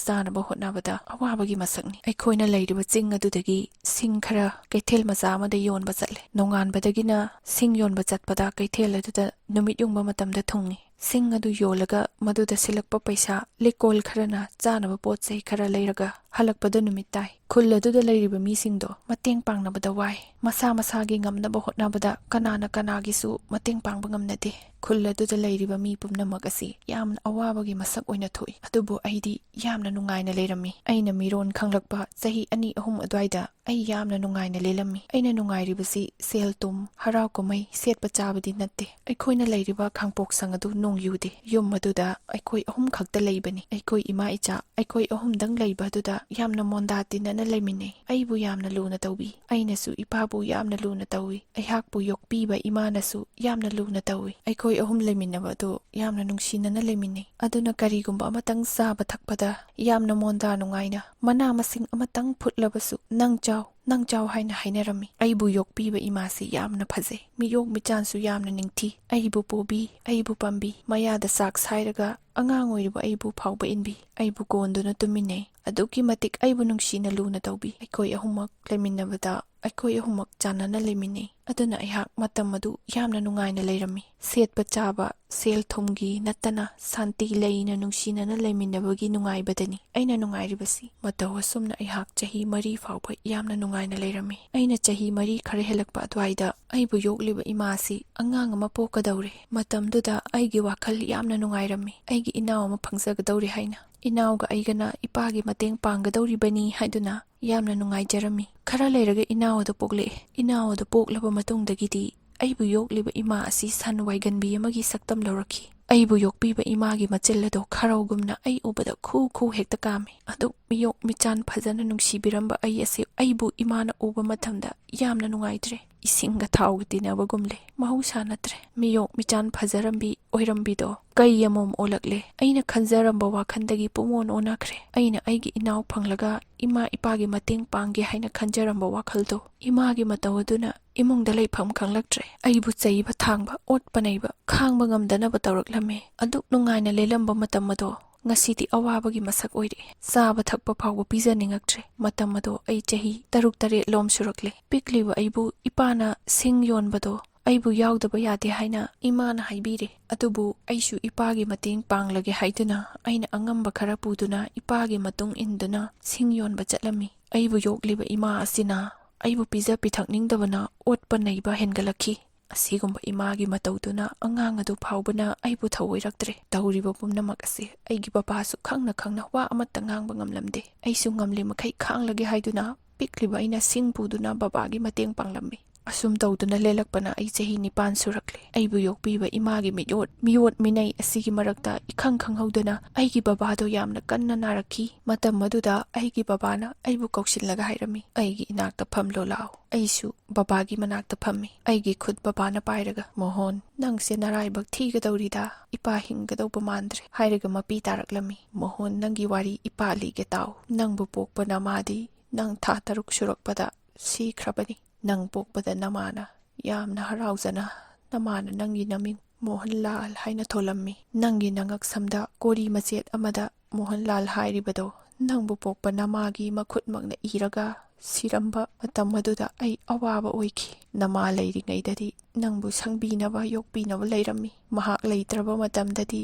ꯆꯥꯅꯕ ꯍꯣꯠꯅꯕꯗ ꯑꯋꯥꯕꯒꯤ ꯃꯁꯛꯅꯤ꯫" ꯑꯩꯈꯣꯏꯅ ꯂꯩꯔꯤꯕ ꯆꯤꯡ ꯑꯗꯨꯗꯒꯤ ꯁꯤꯡ ꯈꯔ ꯀꯩꯊꯦꯜ ꯃꯆꯥ ꯑꯃꯗ ꯌꯣꯟꯕ ꯆꯠꯂꯦ꯫ ꯅꯣꯡꯉꯥꯟꯕꯗꯒꯤꯅ ꯁꯤꯡ ꯌꯣꯟꯕ ꯆꯠꯄꯗ ꯀꯩꯊꯦꯜ ꯑꯗꯨꯗ ꯅꯨꯃꯤꯠ ꯌꯨꯡꯕ ꯃꯇꯝꯗ ꯊꯨꯡꯉꯤ꯫ ꯁꯤꯡ ꯑꯗꯨ ꯌꯣꯜꯂꯒ ꯃꯗꯨꯗ ꯁꯤꯜꯂꯛꯄ ꯄꯩꯁꯥ, ꯂꯤꯀꯣꯜ ꯈꯔꯅ ꯆꯥꯅꯕ ꯄꯣꯠ ꯆꯩ ꯈꯔ ꯂꯩꯔꯒ ꯍꯜꯂꯛꯄꯗ ꯅꯨꯃꯤꯠ ꯇꯥꯏ꯫ ꯈꯨꯜ ꯑꯗꯨꯗ ꯂꯩꯔꯤꯕ ꯃꯤꯁꯤꯡꯗꯣ ꯃꯇꯦꯡ ꯄꯥꯡꯅꯕꯗ ꯋꯥꯏ꯫ ꯃꯁꯥ ꯃꯁꯥꯒꯤ ꯉꯝꯅꯕ ꯍꯣꯠꯅꯕꯗ ꯀꯅꯥꯅ ꯀꯅꯥꯒꯤꯁꯨ ꯃꯇꯦꯡ ꯄꯥꯡꯕ ꯉꯝꯅꯗꯦ꯫ ꯈꯨꯜ ꯑꯗꯨꯗ ꯂꯩꯔꯤꯕ ꯃꯤ ꯄꯨꯝꯅꯃꯛ ꯑꯁꯤ ꯌꯥꯝꯅ ꯑꯋꯥꯕꯒꯤ ꯃꯁꯛ ꯑꯣꯏꯅ ꯊꯣꯛꯏ꯫ ꯑꯗꯨꯕꯨ ꯑꯩꯗꯤ ꯌꯥꯝꯅ ꯅꯨꯡꯉꯥꯏꯅ ꯂꯩꯔꯝꯃꯤ꯫ ꯑꯩꯅ ꯃꯤꯔꯣꯟ ꯈꯪꯂꯛꯄ ꯆꯍꯤ ꯑꯅꯤ ꯑꯍꯨꯝ ꯑꯗꯨꯋꯥꯏꯗ ꯑꯩ ꯌꯥꯝꯅ ꯅꯨꯡꯉꯥꯏꯅ ꯂꯦꯜꯂꯝꯃꯤ꯫ ꯑꯩꯅ ꯅꯨꯡꯉꯥꯏꯔꯤꯕꯁꯤ ꯁꯦꯜ ꯊꯨꯝ, ꯍꯔꯥꯎ ꯀꯨꯝꯍꯩ, ꯁꯦꯠꯄ ꯆꯥꯕꯗꯤ ꯅꯠꯇꯦ꯫ ꯑꯩꯈꯣꯏꯅ ꯂꯩꯔꯤꯕ ꯈꯥꯡꯄꯣꯛꯁꯪ ꯑꯗꯨ ꯅꯣꯡ ꯌꯨꯗꯦ꯫ ꯌꯨꯝ ꯑꯗꯨꯗ ꯑꯩꯈꯣꯏ ꯑꯍꯨꯝ ꯈꯛꯇ ꯂꯩꯕꯅꯤ꯫ ꯑꯩꯈꯣꯏ ꯏꯃꯥ ꯏꯆꯥ ꯑꯩꯈꯣꯏ ꯑꯍꯨꯝꯗꯪ ꯂꯩꯕ ꯑꯗꯨꯗ ꯌꯥꯝꯅ ꯃꯣꯟꯗꯥ ꯇꯤꯟꯅꯅ ꯂꯩꯃꯤꯟꯅꯩ꯫ ꯑꯩꯕꯨ ꯌꯥꯝꯅ ꯂꯨꯅ ꯇꯧꯕꯤ꯫ ꯑꯩꯅꯁꯨ ꯏꯄꯥꯕꯨ ꯌꯥꯝꯅ ꯂꯨꯅ ꯇꯧꯏ꯫ ꯑꯩꯍꯥꯛꯄꯨ ꯌꯣꯛꯄꯤꯕ ꯏꯃꯥꯅꯁꯨ ꯌꯥꯝꯅ ꯂꯨꯅ ꯇꯧꯏ꯫ ꯑꯩꯈꯣꯏ ꯑꯍꯨꯝ ꯂꯩꯃꯤꯟꯅꯕ ꯑꯗꯨ ꯌꯥꯝꯅ ꯅꯨꯡꯁꯤꯅꯅ ꯂꯩꯃꯤꯟꯅꯩ꯫ ꯑꯗꯨꯅ ꯀꯔꯤꯒꯨꯝꯕ ꯑꯃꯇꯪ ꯆꯥꯕ ꯊꯛꯄꯗ ꯌꯥꯝꯅ ꯃꯣꯟꯗꯥ ꯅꯨꯡꯉꯥꯏꯅ ꯃꯅꯥ ꯃꯁꯤꯡ ꯑꯃꯇꯪ ꯐꯨꯠꯂꯕꯁꯨ "ꯅꯪ ꯆꯥꯎ, ꯅꯪ ꯆꯥꯎ" ꯍꯥꯏꯅ ꯍꯥꯏꯅꯔꯝꯃꯤ꯫ ꯑꯩꯕꯨ ꯌꯣꯛꯄꯤꯕ ꯏꯃꯥꯁꯤ ꯌꯥꯝꯅ ꯐꯖꯩ꯫ ꯃꯤꯌꯣꯛ ꯃꯤꯆꯥꯟꯁꯨ ꯌꯥꯝꯅ ꯅꯤꯡꯊꯤ꯫ ꯑꯩꯕꯨ ꯄꯣꯕꯤ, ꯑꯩꯕꯨ ꯄꯥꯝꯕꯤ, ꯃꯌꯥꯗ ꯆꯥꯛ ꯁꯥꯏꯔꯒ ꯑꯉꯥꯡ ꯑꯣꯏꯔꯤꯕ ꯑꯩꯕꯨ ꯐꯥꯎꯕ ꯏꯟꯕꯤ꯫ ꯑꯩꯕꯨ ꯀꯣꯟꯗꯨꯅ ꯇꯨꯝꯃꯤꯟꯅꯩ꯫ ꯑꯗꯨꯛꯀꯤ ꯃꯇꯤꯛ ꯑꯩꯕꯨ ꯅꯨꯡꯁꯤꯅ ꯂꯨꯅ ꯇꯧꯕꯤ꯫ ꯑꯩꯈꯣꯏ ꯑꯍꯨꯝꯃꯛ ꯂꯩꯃꯤꯟꯅꯕꯗ ꯑꯩꯈꯣꯏ ꯑꯍꯨꯝꯃꯛ ꯆꯥꯟꯅꯅ ꯂꯩꯃꯤꯟꯅꯩ꯫ ꯑꯗꯨꯅ ꯑꯩꯍꯥꯛ ꯃꯇꯝ ꯑꯗꯨ ꯌꯥꯝꯅ ꯅꯨꯡꯉꯥꯏꯅ ꯂꯩꯔꯝꯃꯤ꯫ ꯁꯦꯠꯄ ꯆꯥꯕ, ꯁꯦꯜ ꯊꯨꯝꯒꯤ ꯅꯠꯇꯅ ꯁꯥꯟꯇꯤ ꯂꯩꯅ ꯅꯨꯡꯁꯤꯅꯅ ꯂꯩꯃꯤꯟꯅꯕꯒꯤ ꯅꯨꯡꯉꯥꯏꯕꯗꯅꯤ ꯑꯩꯅ ꯅꯨꯡꯉꯥꯏꯔꯤꯕꯁꯤ꯫ ꯃꯇꯧ ꯑꯁꯨꯝꯅ ꯑꯩꯍꯥꯛ ꯆꯍꯤ ꯃꯔꯤ ꯐꯥꯎꯕ ꯌꯥꯝꯅ ꯅꯨꯡꯉꯥꯏꯅ ꯂꯩꯔꯝꯃꯤ꯫ ꯑꯩꯅ ꯆꯍꯤ ꯃꯔꯤ ꯈꯔ ꯍꯦꯜꯂꯛꯄ ꯑꯗꯨꯋꯥꯏꯗ ꯑꯩꯕꯨ ꯌꯣꯛꯂꯤꯕ ꯏꯃꯥꯁꯤ ꯑꯉꯥꯡ ꯑꯃ ꯄꯣꯛꯀꯗꯧꯔꯦ꯫ ꯃꯇꯝꯗꯨꯗ ꯑꯩꯒꯤ ꯋꯥꯈꯜ ꯌꯥꯝꯅ ꯅꯨꯡꯉꯥꯏꯔꯝꯃꯤ, ꯑꯩꯒꯤ ꯏꯅꯥꯎ ꯑꯃ ꯐꯪꯖꯒꯗꯧꯔꯦ ꯍꯥꯏꯅ꯫ ꯏꯅꯥꯎꯒ ꯑꯩꯒꯅ ꯏꯄꯥꯒꯤ ꯃꯇꯦꯡ ꯄꯥꯡꯒꯗꯧꯔꯤꯕꯅꯤ ꯍꯥꯏꯗꯨꯅ ꯌꯥꯝꯅ ꯅꯨꯡꯉꯥꯏꯖꯔꯝꯃꯤ꯫ ꯈꯔ ꯂꯩꯔꯒ ꯏꯅꯥꯎ ꯑꯗꯨ ꯄꯣꯛꯂꯛꯑꯦ꯫ ꯏꯅꯥꯎ ꯑꯗꯨ ꯄꯣꯛꯂꯕ ꯃꯇꯨꯡꯗꯒꯤꯗꯤ ꯑꯩꯕꯨ ꯌꯣꯛꯂꯤꯕ ꯏꯃꯥ ꯑꯁꯤ ꯁꯟ ꯋꯥꯏꯒꯟꯕꯤ ꯑꯃꯒꯤ ꯁꯛꯇꯝ ꯂꯧꯔꯛꯈꯤ꯫ ꯑꯩꯕꯨ ꯌꯣꯛꯄꯤꯕ ꯏꯃꯥꯒꯤ ꯃꯆꯤꯜ ꯑꯗꯣ ꯈꯔꯧꯒꯨꯝꯅ ꯑꯩ ꯎꯕꯗ ꯈꯨ ꯈꯨ ꯍꯦꯛꯇ ꯀꯥꯝꯃꯤ꯫ ꯑꯗꯨꯛ ꯃꯤꯌꯣꯛ ꯃꯤꯆꯥꯟ ꯐꯖꯅ ꯅꯨꯡꯁꯤꯕꯤꯔꯝꯕ ꯑꯩ ꯑꯁꯤ ꯑꯩꯕꯨ ꯏꯃꯥꯅ ꯎꯕ ꯃꯇꯝꯗ ꯌꯥꯝꯅ ꯅꯨꯡꯉꯥꯏꯇ꯭ꯔꯦ꯫ ꯏꯁꯤꯡꯒ ꯊꯥꯎꯒ ꯇꯤꯟꯅꯕꯒꯨꯝꯂꯦ꯫ ꯃꯍꯧꯁꯥ ꯅꯠꯇ꯭ꯔꯦ꯫ ꯃꯤꯌꯣꯛ ꯃꯤꯆꯥꯟ ꯐꯖꯔꯝꯕꯤ ꯑꯣꯏꯔꯝꯕꯤꯗꯣ ꯀꯩ ꯑꯃꯣꯝ ꯑꯣꯜꯂꯛꯂꯦ꯫ ꯑꯩꯅ ꯈꯟꯖꯔꯝꯕ ꯋꯥꯈꯜꯗꯒꯤ ꯄꯨꯡꯑꯣꯟ ꯑꯣꯟꯅꯈ꯭ꯔꯦ꯫ ꯑꯩꯅ ꯑꯩꯒꯤ ꯏꯅꯥꯎ ꯐꯪꯂꯒ ꯏꯃꯥ ꯏꯄꯥꯒꯤ ꯃꯇꯦꯡ ꯄꯥꯡꯒꯦ ꯍꯥꯏꯅ ꯈꯟꯖꯔꯝꯕ ꯋꯥꯈꯜꯗꯣ ꯏꯃꯥꯒꯤ ꯃꯇꯧ ꯑꯗꯨꯅ ꯏꯃꯨꯡꯗ ꯂꯩꯐꯝ ꯈꯪꯂꯛꯇ꯭ꯔꯦ꯫ ꯑꯩꯕꯨ ꯆꯩꯕ ꯊꯥꯡꯕ, ꯑꯣꯠꯄ ꯅꯩꯕ ꯈꯥꯡꯕ ꯉꯝꯗꯅꯕ ꯇꯧꯔꯛꯂꯝꯃꯦ꯫ ꯑꯗꯨꯛ ꯅꯨꯡꯉꯥꯏꯅ ꯂꯦꯜꯂꯝꯕ ꯃꯇꯝ ꯑꯗꯣ ꯉꯁꯤꯗꯤ ꯑꯋꯥꯕꯒꯤ ꯃꯁꯛ ꯑꯣꯏꯔꯛꯑꯦ꯫ ꯆꯥꯕ ꯊꯛꯄ ꯐꯥꯎꯕ ꯄꯤꯖꯅꯤꯡꯉꯛꯇ꯭ꯔꯦ꯫ ꯃꯇꯝ ꯑꯗꯣ ꯑꯩ ꯆꯍꯤ ꯇꯔꯨꯛ ꯇꯔꯦꯠ ꯂꯣꯝ ꯁꯨꯔꯛꯂꯦ꯫ ꯄꯤꯛꯂꯤꯕ ꯑꯩꯕꯨ ꯏꯄꯥꯅ ꯁꯤꯡ ꯌꯣꯟꯕꯗꯣ ꯑꯩꯕꯨ ꯌꯥꯎꯗꯕ ꯌꯥꯗꯦ ꯍꯥꯏꯅ ꯏꯃꯥꯅ ꯍꯥꯏꯕꯤꯔꯦ꯫ ꯑꯗꯨꯕꯨ ꯑꯩꯁꯨ ꯏꯄꯥꯒꯤ ꯃꯇꯦꯡ ꯄꯥꯡꯂꯒꯦ ꯍꯥꯏꯗꯨꯅ ꯑꯩꯅ ꯑꯉꯝꯕ ꯈꯔ ꯄꯨꯗꯨꯅ ꯏꯄꯥꯒꯤ ꯃꯇꯨꯡ ꯏꯟꯗꯨꯅ ꯁꯤꯡ ꯌꯣꯟꯕ ꯆꯠꯂꯝꯃꯤ꯫ ꯑꯩꯕꯨ ꯌꯣꯛꯂꯤꯕ ꯏꯃꯥ ꯑꯁꯤꯅ ꯑꯩꯕꯨ ꯄꯤꯖ ꯄꯤꯊꯛꯅꯤꯡꯗꯕꯅ ꯑꯣꯠꯄ ꯅꯩꯕ ꯍꯦꯟꯒꯠꯂꯛꯈꯤ꯫ ꯑꯁꯤꯒꯨꯝꯕ ꯏꯃꯥꯒꯤ ꯃꯇꯧꯗꯨꯅ ꯑꯉꯥꯡ ꯑꯗꯨ ꯐꯥꯎꯕꯅ ꯑꯩꯕꯨ ꯊꯧꯑꯣꯏꯔꯛꯇ꯭ꯔꯦ꯫ ꯇꯧꯔꯤꯕ ꯄꯨꯝꯅꯃꯛ ꯑꯁꯤ ꯑꯩꯒꯤ ꯕꯕꯥꯁꯨ ꯈꯪꯅ ꯈꯪꯅ ꯋꯥ ꯑꯃꯠꯇ ꯉꯥꯡꯕ ꯉꯝꯂꯝꯗꯦ꯫ ꯑꯩꯁꯨ ꯉꯝꯂꯤ ꯃꯈꯩ ꯈꯥꯡꯂꯒꯦ ꯍꯥꯏꯗꯨꯅ ꯄꯤꯛꯂꯤꯕ ꯑꯩꯅ ꯁꯤꯡ ꯄꯨꯗꯨꯅ ꯕꯕꯥꯒꯤ ꯃꯇꯦꯡ ꯄꯥꯡꯂꯝꯃꯤ꯫ ꯑꯁꯨꯝ ꯇꯧꯗꯨꯅ ꯂꯦꯜꯂꯛꯄꯅ ꯑꯩ ꯆꯍꯤ ꯅꯤꯄꯥꯟ ꯁꯨꯔꯛꯂꯦ꯫ ꯑꯩꯕꯨ ꯌꯣꯛꯄꯤꯕ ꯏꯃꯥꯒꯤ ꯃꯤꯑꯣꯠ ꯃꯤꯑꯣꯠ ꯃꯤꯅꯩ ꯑꯁꯤꯒꯤ ꯃꯔꯛꯇ ꯏꯈꯪ ꯈꯪꯍꯧꯗꯅ ꯑꯩꯒꯤ ꯕꯕꯥꯗꯣ ꯌꯥꯝꯅ ꯀꯟꯅ ꯅꯥꯔꯛꯈꯤ꯫ ꯃꯇꯝ ꯑꯗꯨꯗ ꯑꯩꯒꯤ ꯕꯕꯥꯅ ꯑꯩꯕꯨ ꯀꯧꯁꯤꯜꯂꯒ ꯍꯥꯏꯔꯝꯃꯤ, "ꯑꯩꯒꯤ ꯏꯅꯥꯛꯇ ꯐꯝꯂꯣ ꯂꯥꯛꯑꯣ"꯫ ꯑꯩꯁꯨ ꯕꯕꯥꯒꯤ ꯃꯅꯥꯛꯇ ꯐꯝꯃꯤ꯫ ꯑꯩꯒꯤ ꯈꯨꯠ ꯕꯕꯥꯅ ꯄꯥꯏꯔꯒ, "ꯃꯣꯍꯣꯟ, ꯅꯪꯁꯦ ꯅꯔꯥꯏꯕꯛ ꯊꯤꯒꯗꯧꯔꯤꯗ, ꯏꯄꯥ ꯍꯤꯡꯒꯗꯧꯕ ꯃꯥꯟꯗ꯭ꯔꯦ" ꯍꯥꯏꯔꯒ ꯃꯄꯤ ꯇꯥꯔꯛꯂꯝꯃꯤ꯫ "ꯃꯣꯍꯣꯟ, ꯅꯪꯒꯤ ꯋꯥꯔꯤ ꯏꯄꯥ ꯂꯤꯒꯦ ꯇꯥꯎ꯫ ꯅꯪꯕꯨ ꯄꯣꯛꯄ ꯅꯃꯥꯗꯤ ꯅꯪ ꯊꯥ ꯇꯔꯨꯛ ꯁꯨꯔꯛꯄꯗ ꯁꯤꯈ꯭ꯔꯕꯅꯤ꯫ ꯅꯪ ꯄꯣꯛꯄꯗ ꯅꯃꯥꯅ ꯌꯥꯝꯅ ꯍꯔꯥꯎꯖꯅ ꯅꯃꯥꯅ ꯅꯪꯒꯤ ꯅꯃꯤꯡ ꯃꯣꯍꯟꯂꯥꯜ ꯍꯥꯏꯅ ꯊꯣꯜꯂꯝꯃꯤ꯫ ꯅꯪꯒꯤ ꯅꯉꯛꯁꯝꯗ ꯀꯣꯔꯤ ꯃꯆꯦꯠ ꯑꯃꯗ ꯃꯣꯍꯟꯂꯥꯜ ꯍꯥꯏꯔꯤꯕꯗꯣ ꯅꯪꯕꯨ ꯄꯣꯛꯄ ꯅꯃꯥꯒꯤ ꯃꯈꯨꯠꯃꯛꯅ ꯏꯔꯒ ꯁꯤꯔꯝꯕ ꯃꯇꯝ ꯑꯗꯨꯗ ꯑꯩ ꯑꯋꯥꯕ ꯑꯣꯏꯈꯤ꯫ ꯅꯃꯥ ꯂꯩꯔꯤꯉꯩꯗꯗꯤ ꯅꯪꯕꯨ ꯁꯪꯕꯤꯅꯕ, ꯌꯣꯛꯄꯤꯅꯕ ꯂꯩꯔꯝꯃꯤ꯫ ꯃꯍꯥꯛ ꯂꯩꯇ꯭ꯔꯕ ꯃꯇꯝꯗꯗꯤ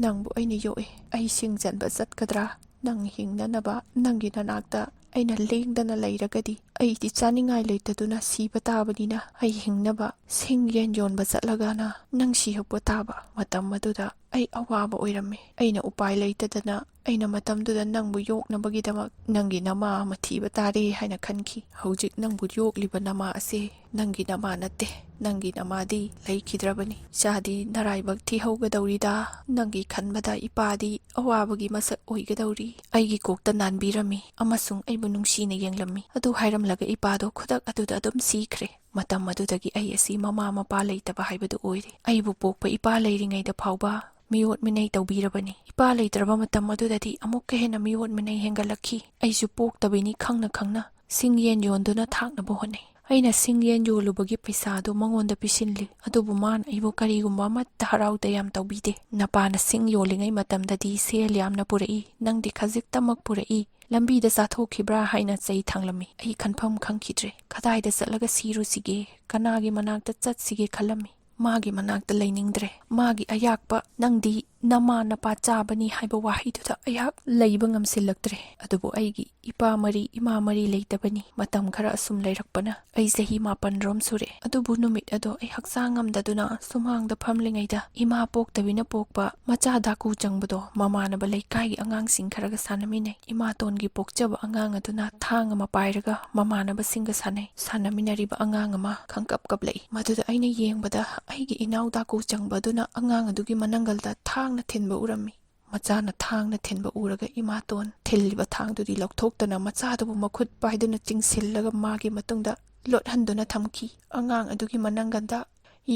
ꯅꯪꯕꯨ ꯑꯩꯅ ꯌꯣꯛꯑꯦ꯫ ꯑꯩ ꯁꯤꯡ ꯆꯟꯕ ꯆꯠꯀꯗ꯭ꯔꯥ? ꯅꯪ ꯍꯤꯡꯅꯅꯕ ꯅꯪꯒꯤ ꯅꯅꯥꯛꯇ ꯑꯩꯅ ꯂꯦꯡꯗꯅ ꯂꯩꯔꯒꯗꯤ ꯑꯩꯗꯤ ꯆꯥꯅꯤꯡꯉꯥꯏ ꯂꯩꯇꯗꯨꯅ ꯁꯤꯕ ꯇꯥꯕꯅꯤꯅ ꯑꯩ ꯍꯤꯡꯅꯕ ꯁꯤꯡ ꯌꯦꯟ ꯌꯣꯟꯕ ꯆꯠꯂꯒꯅ ꯅꯪ ꯁꯤꯍꯧꯕ ꯇꯥꯕ"꯫ ꯃꯇꯝ ꯑꯗꯨꯗ ꯑꯩ ꯑꯋꯥꯕ ꯑꯣꯏꯔꯝꯃꯤ꯫ ꯑꯩꯅ ꯎꯄꯥꯏ ꯂꯩꯇꯗꯅ ꯑꯩꯅ ꯃꯇꯝꯗꯨꯗ ꯅꯪꯕꯨ ꯌꯣꯛꯅꯕꯒꯤꯗꯃꯛ ꯅꯪꯒꯤ ꯅꯃꯥ ꯑꯃ ꯊꯤꯕ ꯇꯥꯔꯦ ꯍꯥꯏꯅ ꯈꯟꯈꯤ꯫ ꯍꯧꯖꯤꯛ ꯅꯪꯕꯨ ꯌꯣꯛꯂꯤꯕ ꯅꯃꯥ ꯑꯁꯦ ꯅꯪꯒꯤ ꯅꯃꯥ ꯅꯠꯇꯦ꯫ ꯅꯪꯒꯤ ꯅꯃꯥꯗꯤ ꯂꯩꯈꯤꯗ꯭ꯔꯕꯅꯤ꯫ ꯏꯆꯥꯗꯤ ꯅꯔꯥꯏꯕꯛ ꯊꯤꯍꯧꯒꯗꯧꯔꯤꯗ꯫ ꯅꯪꯒꯤ ꯈꯟꯕꯗ ꯏꯄꯥꯗꯤ ꯑꯋꯥꯕꯒꯤ ꯃꯁꯛ ꯑꯣꯏꯒꯗꯧꯔꯤ꯫ ꯑꯩꯒꯤ ꯀꯣꯛꯇ ꯅꯥꯟꯕꯤꯔꯝꯃꯤ ꯑꯃꯁꯨꯡ ꯑꯩꯕꯨ ꯅꯨꯡꯁꯤꯅ ꯌꯦꯡꯂꯝꯃꯤ꯫ ꯑꯗꯨ ꯍꯥꯏꯔꯝꯂꯒ ꯏꯄꯥꯗꯣ ꯈꯨꯗꯛ ꯑꯗꯨꯗ ꯑꯗꯨꯝ ꯁꯤꯈ꯭ꯔꯦ꯫ ꯃꯇꯝ ꯑꯗꯨꯗꯒꯤ ꯑꯩ ꯑꯁꯤ ꯃꯃꯥ ꯃꯄꯥ ꯂꯩꯇꯕ ꯍꯥꯏꯕꯗꯨ ꯑꯣꯏꯔꯦ꯫ ꯑꯩꯕꯨ ꯄꯣꯛꯄ ꯏꯄꯥ ꯂꯩꯔꯤꯉꯩꯗ ꯐꯥꯎꯕ ꯃꯤꯑꯣꯠ ꯃꯤꯅꯩ ꯇꯧꯕꯤꯔꯕꯅꯤ꯫ ꯏꯄꯥ ꯂꯩꯇ꯭ꯔꯕ ꯃꯇꯝ ꯑꯗꯨꯗꯗꯤ ꯑꯃꯨꯛꯀ ꯍꯦꯟꯅ ꯃꯤꯑꯣꯠ ꯃꯤꯅꯩ ꯍꯦꯟꯒꯠꯂꯛꯈꯤ꯫ ꯑꯩꯁꯨ ꯄꯣꯛꯇꯕꯤꯅꯤ ꯈꯪꯅ ꯈꯪꯅ ꯁꯤꯡ ꯌꯦꯟ ꯌꯣꯟꯗꯨꯅ ꯊꯥꯛꯅꯕ ꯍꯣꯠꯅꯩ꯫ ꯑꯩꯅ ꯁꯤꯡ ꯌꯦꯟ ꯌꯣꯜꯂꯨꯕꯒꯤ ꯄꯩꯁꯥꯗꯨ ꯃꯉꯣꯟꯗ ꯄꯤꯁꯤꯜꯂꯤ, ꯑꯗꯨꯕꯨ ꯃꯥꯅ ꯑꯩꯕꯨ ꯀꯔꯤꯒꯨꯝꯕ ꯑꯃꯠꯇ ꯍꯔꯥꯎ ꯇꯌꯥꯝ ꯇꯧꯕꯤꯗꯦ꯫ ꯅꯄꯥꯅ ꯁꯤꯡ ꯌꯣꯜꯂꯤꯉꯩ ꯃꯇꯝꯗꯗꯤ ꯁꯦꯜ ꯌꯥꯝꯅ ꯄꯨꯔꯛꯏ, ꯅꯪꯗꯤ ꯈꯖꯤꯛꯇꯃꯛ ꯄꯨꯔꯛꯏ꯫ ꯂꯝꯕꯤꯗ ꯆꯥꯊꯣꯛꯈꯤꯕ꯭ꯔꯥ ꯍꯥꯏꯅ ꯆꯩ ꯊꯥꯡꯂꯝꯃꯤ꯫ ꯑꯩ ꯈꯟꯐꯝ ꯈꯪꯈꯤꯗ꯭ꯔꯦ꯫ ꯀꯗꯥꯏꯗ ꯆꯠꯂꯒ ꯁꯤꯔꯨꯁꯤꯒꯦ, ꯀꯅꯥꯒꯤ ꯃꯅꯥꯛꯇ ꯆꯠꯁꯤꯒꯦ ꯈꯜꯂꯝꯃꯤ꯫ ꯃꯥꯒꯤ ꯃꯅꯥꯛꯇ ꯂꯩꯅꯤꯡꯗ꯭ꯔꯦ꯫ ꯃꯥꯒꯤ ꯑꯌꯥꯛꯄ "ꯅꯪꯗꯤ ꯅꯃꯥ ꯅꯄꯥ ꯆꯥꯕꯅꯤ" ꯍꯥꯏꯕ ꯋꯥꯍꯩꯗꯨꯗ ꯑꯩꯍꯥꯛ ꯂꯩꯕ ꯉꯝꯁꯤꯜꯂꯛꯇ꯭ꯔꯦ꯫ ꯑꯗꯨꯕꯨ ꯑꯩꯒꯤ ꯏꯄꯥ ꯃꯔꯤ, ꯏꯃꯥ ꯃꯔꯤ ꯂꯩꯇꯕꯅꯤ꯫ ꯃꯇꯝ ꯈꯔ ꯑꯁꯨꯝ ꯂꯩꯔꯛꯄꯅ ꯑꯩ ꯆꯍꯤ ꯃꯥꯄꯟ ꯔꯣꯝ ꯁꯨꯔꯦ꯫ ꯑꯗꯨꯕꯨ ꯅꯨꯃꯤꯠ ꯑꯗꯣ ꯑꯩ ꯍꯛꯆꯥꯡ ꯉꯝꯗꯗꯨꯅ ꯁꯨꯃꯥꯡꯗ ꯐꯝꯂꯤꯉꯩꯗ ꯏꯃꯥ ꯄꯣꯛꯇꯕꯤꯅ ꯄꯣꯛꯄ ꯃꯆꯥ ꯗꯥꯀꯨ ꯆꯪꯕꯗꯣ ꯃꯃꯥꯟꯅꯕ ꯂꯩꯀꯥꯏꯒꯤ ꯑꯉꯥꯡꯁꯤꯡ ꯈꯔꯒ ꯁꯥꯟꯅꯃꯤꯟꯅꯩ꯫ ꯏꯃꯥꯇꯣꯟꯒꯤ ꯄꯣꯛꯆꯕ ꯑꯉꯥꯡ ꯑꯗꯨꯅ ꯊꯥꯡ ꯑꯃ ꯄꯥꯏꯔꯒ ꯃꯃꯥꯟꯅꯕꯁꯤꯡꯒ ꯁꯥꯟꯅꯩ꯫ ꯁꯥꯟꯅꯃꯤꯟꯅꯔꯤꯕ ꯑꯉꯥꯡ ꯑꯃ ꯈꯪꯀꯞ ꯀꯞꯂꯛꯏ꯫ ꯃꯗꯨꯗ ꯑꯩꯅ ꯌꯦꯡꯕꯗ ꯑꯩꯒꯤ ꯏꯅꯥꯎ ꯗꯥꯀꯨ ꯆꯪꯕ ꯑꯗꯨꯅ ꯑꯉꯥꯡ ꯑꯗꯨꯒꯤ ꯃꯅꯪꯒꯜꯗ ꯊꯥꯡꯅ ꯊꯤꯟꯕ ꯎꯔꯝꯃꯤ꯫ ꯃꯆꯥꯅ ꯊꯥꯡꯅ ꯊꯤꯟꯕ ꯎꯔꯒ ꯏꯃꯥꯇꯣꯟ ꯊꯤꯜꯂꯤꯕ ꯊꯥꯡꯗꯨꯗꯤ ꯂꯧꯊꯣꯛꯇꯅ ꯃꯆꯥꯗꯨꯕꯨ ꯃꯈꯨꯠ ꯄꯥꯏꯗꯨꯅ ꯆꯤꯡꯁꯤꯜꯂꯒ ꯃꯥꯒꯤ ꯃꯇꯨꯡꯗ ꯂꯣꯠꯍꯟꯗꯨꯅ ꯊꯝꯈꯤ꯫ ꯑꯉꯥꯡ ꯑꯗꯨꯒꯤ ꯃꯅꯪꯒꯟꯗ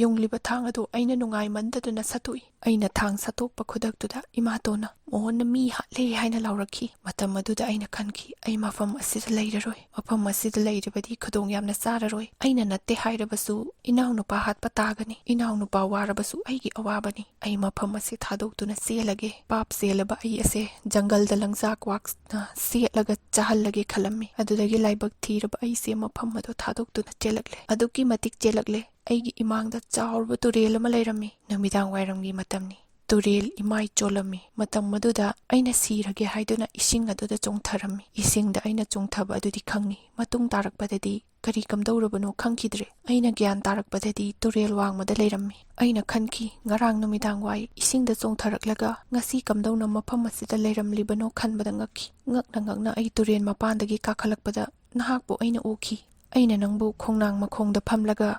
ꯌꯨꯡꯂꯤꯕ ꯊꯥꯡ ꯑꯗꯨ ꯑꯩꯅ ꯅꯨꯡꯉꯥꯏꯃꯟꯗꯗꯨꯅ ꯁꯠꯇꯣꯛꯏ꯫ ꯑꯩꯅ ꯊꯥꯡ ꯁꯠꯇꯣꯛꯄ ꯈꯨꯗꯛꯇꯨꯗ ꯏꯃꯥꯇꯣꯟꯅ "ꯃꯣꯍꯟꯅ ꯃꯤ ꯍꯥꯠꯂꯦ" ꯍꯥꯏꯅ ꯂꯥꯎꯔꯛꯈꯤ꯫ ꯃꯇꯝ ꯑꯗꯨꯗ ꯑꯩꯅ ꯈꯟꯈꯤ, "ꯑꯩ ꯃꯐꯝ ꯑꯁꯤꯗ ꯂꯩꯔꯔꯣꯏ꯫ ꯃꯐꯝ ꯑꯁꯤꯗ ꯂꯩꯔꯕꯗꯤ ꯈꯨꯗꯣꯡ ꯌꯥꯝꯅ ꯆꯥꯔꯔꯣꯏ꯫ ꯑꯩꯅ ꯅꯠꯇꯦ ꯍꯥꯏꯔꯕꯁꯨ ꯏꯅꯥꯎꯅꯨꯄꯥ ꯍꯥꯠꯄ ꯇꯥꯒꯅꯤ꯫ ꯏꯅꯥꯎꯅꯨꯄꯥ ꯋꯥꯔꯕꯁꯨ ꯑꯩꯒꯤ ꯑꯋꯥꯕꯅꯤ꯫ ꯑꯩ ꯃꯐꯝ ꯑꯁꯤ ꯊꯥꯗꯣꯛꯇꯨꯅ ꯆꯦꯜꯂꯒꯦ꯫ ꯄꯥꯞ ꯆꯦꯜꯂꯕ ꯑꯩ ꯑꯁꯦ ꯖꯪꯒꯜꯗ ꯂꯪꯆꯥꯛ ꯋꯥꯛꯅ ꯁꯦꯠꯂꯒ ꯆꯥꯍꯜꯂꯒꯦ" ꯈꯜꯂꯝꯃꯤ꯫ ꯑꯗꯨꯗꯒꯤ ꯂꯥꯏꯕꯛ ꯊꯤꯔꯕ ꯑꯩꯁꯦ ꯃꯐꯝ ꯑꯗꯨ ꯊꯥꯗꯣꯛꯇꯨꯅ ꯆꯦꯜꯂꯛꯂꯦ꯫ ꯑꯗꯨꯛꯀꯤ ꯃꯇꯤꯛ ꯆꯦꯜꯂꯛꯂꯦ꯫ ꯑꯩꯒꯤ ꯏꯃꯥꯡꯗ ꯆꯥꯎꯔꯕ ꯇꯨꯔꯦꯜ ꯑꯃ ꯂꯩꯔꯝꯃꯤ꯫ ꯅꯨꯃꯤꯗꯥꯡ ꯋꯥꯏꯔꯝꯒꯤ ꯃꯇꯝꯅꯤ꯫ ꯇꯨꯔꯦꯜ ꯏꯃꯥꯏ ꯆꯣꯜꯂꯝꯃꯤ꯫ ꯃꯇꯝ ꯑꯗꯨꯗ ꯑꯩꯅ ꯁꯤꯔꯒꯦ ꯍꯥꯏꯗꯨꯅ ꯏꯁꯤꯡ ꯑꯗꯨꯗ ꯆꯣꯡꯊꯔꯝꯃꯤ꯫ ꯏꯁꯤꯡꯗ ꯑꯩꯅ ꯆꯣꯡꯊꯕ ꯑꯗꯨꯗꯤ ꯈꯪꯉꯤ꯫ ꯃꯇꯨꯡ ꯇꯥꯔꯛꯄꯗꯗꯤ ꯀꯔꯤ ꯀꯝꯗꯧꯔꯕꯅꯣ ꯈꯪꯈꯤꯗ꯭ꯔꯦ꯫ ꯑꯩꯅ ꯒ꯭ꯌꯥꯟ ꯇꯥꯔꯛꯄꯗꯗꯤ ꯇꯨꯔꯦꯜ ꯋꯥꯡꯃꯗ ꯂꯩꯔꯝꯃꯤ꯫ ꯑꯩꯅ ꯈꯟꯈꯤ, ꯉꯔꯥꯡ ꯅꯨꯃꯤꯗꯥꯡ ꯋꯥꯏ ꯏꯁꯤꯡꯗ ꯆꯣꯡꯊꯔꯛꯂꯒ ꯉꯁꯤ ꯀꯝꯗꯧꯅ ꯃꯐꯝ ꯑꯁꯤꯗ ꯂꯩꯔꯝꯂꯤꯕꯅꯣ ꯈꯟꯕꯗ ꯉꯛꯈꯤ꯫ ꯉꯛꯅ ꯉꯛꯅ ꯑꯩ ꯇꯨꯔꯦꯜ ꯃꯄꯥꯟꯗꯒꯤ ꯀꯥꯈꯠꯂꯛꯄꯗ ꯅꯍꯥꯛꯄꯨ ꯑꯩꯅ ꯎꯈꯤ꯫ ꯑꯩꯅ ꯅꯪꯕꯨ ꯈꯣꯡꯅꯥꯡ ꯃꯈꯣꯡꯗ ꯐꯝꯂꯒ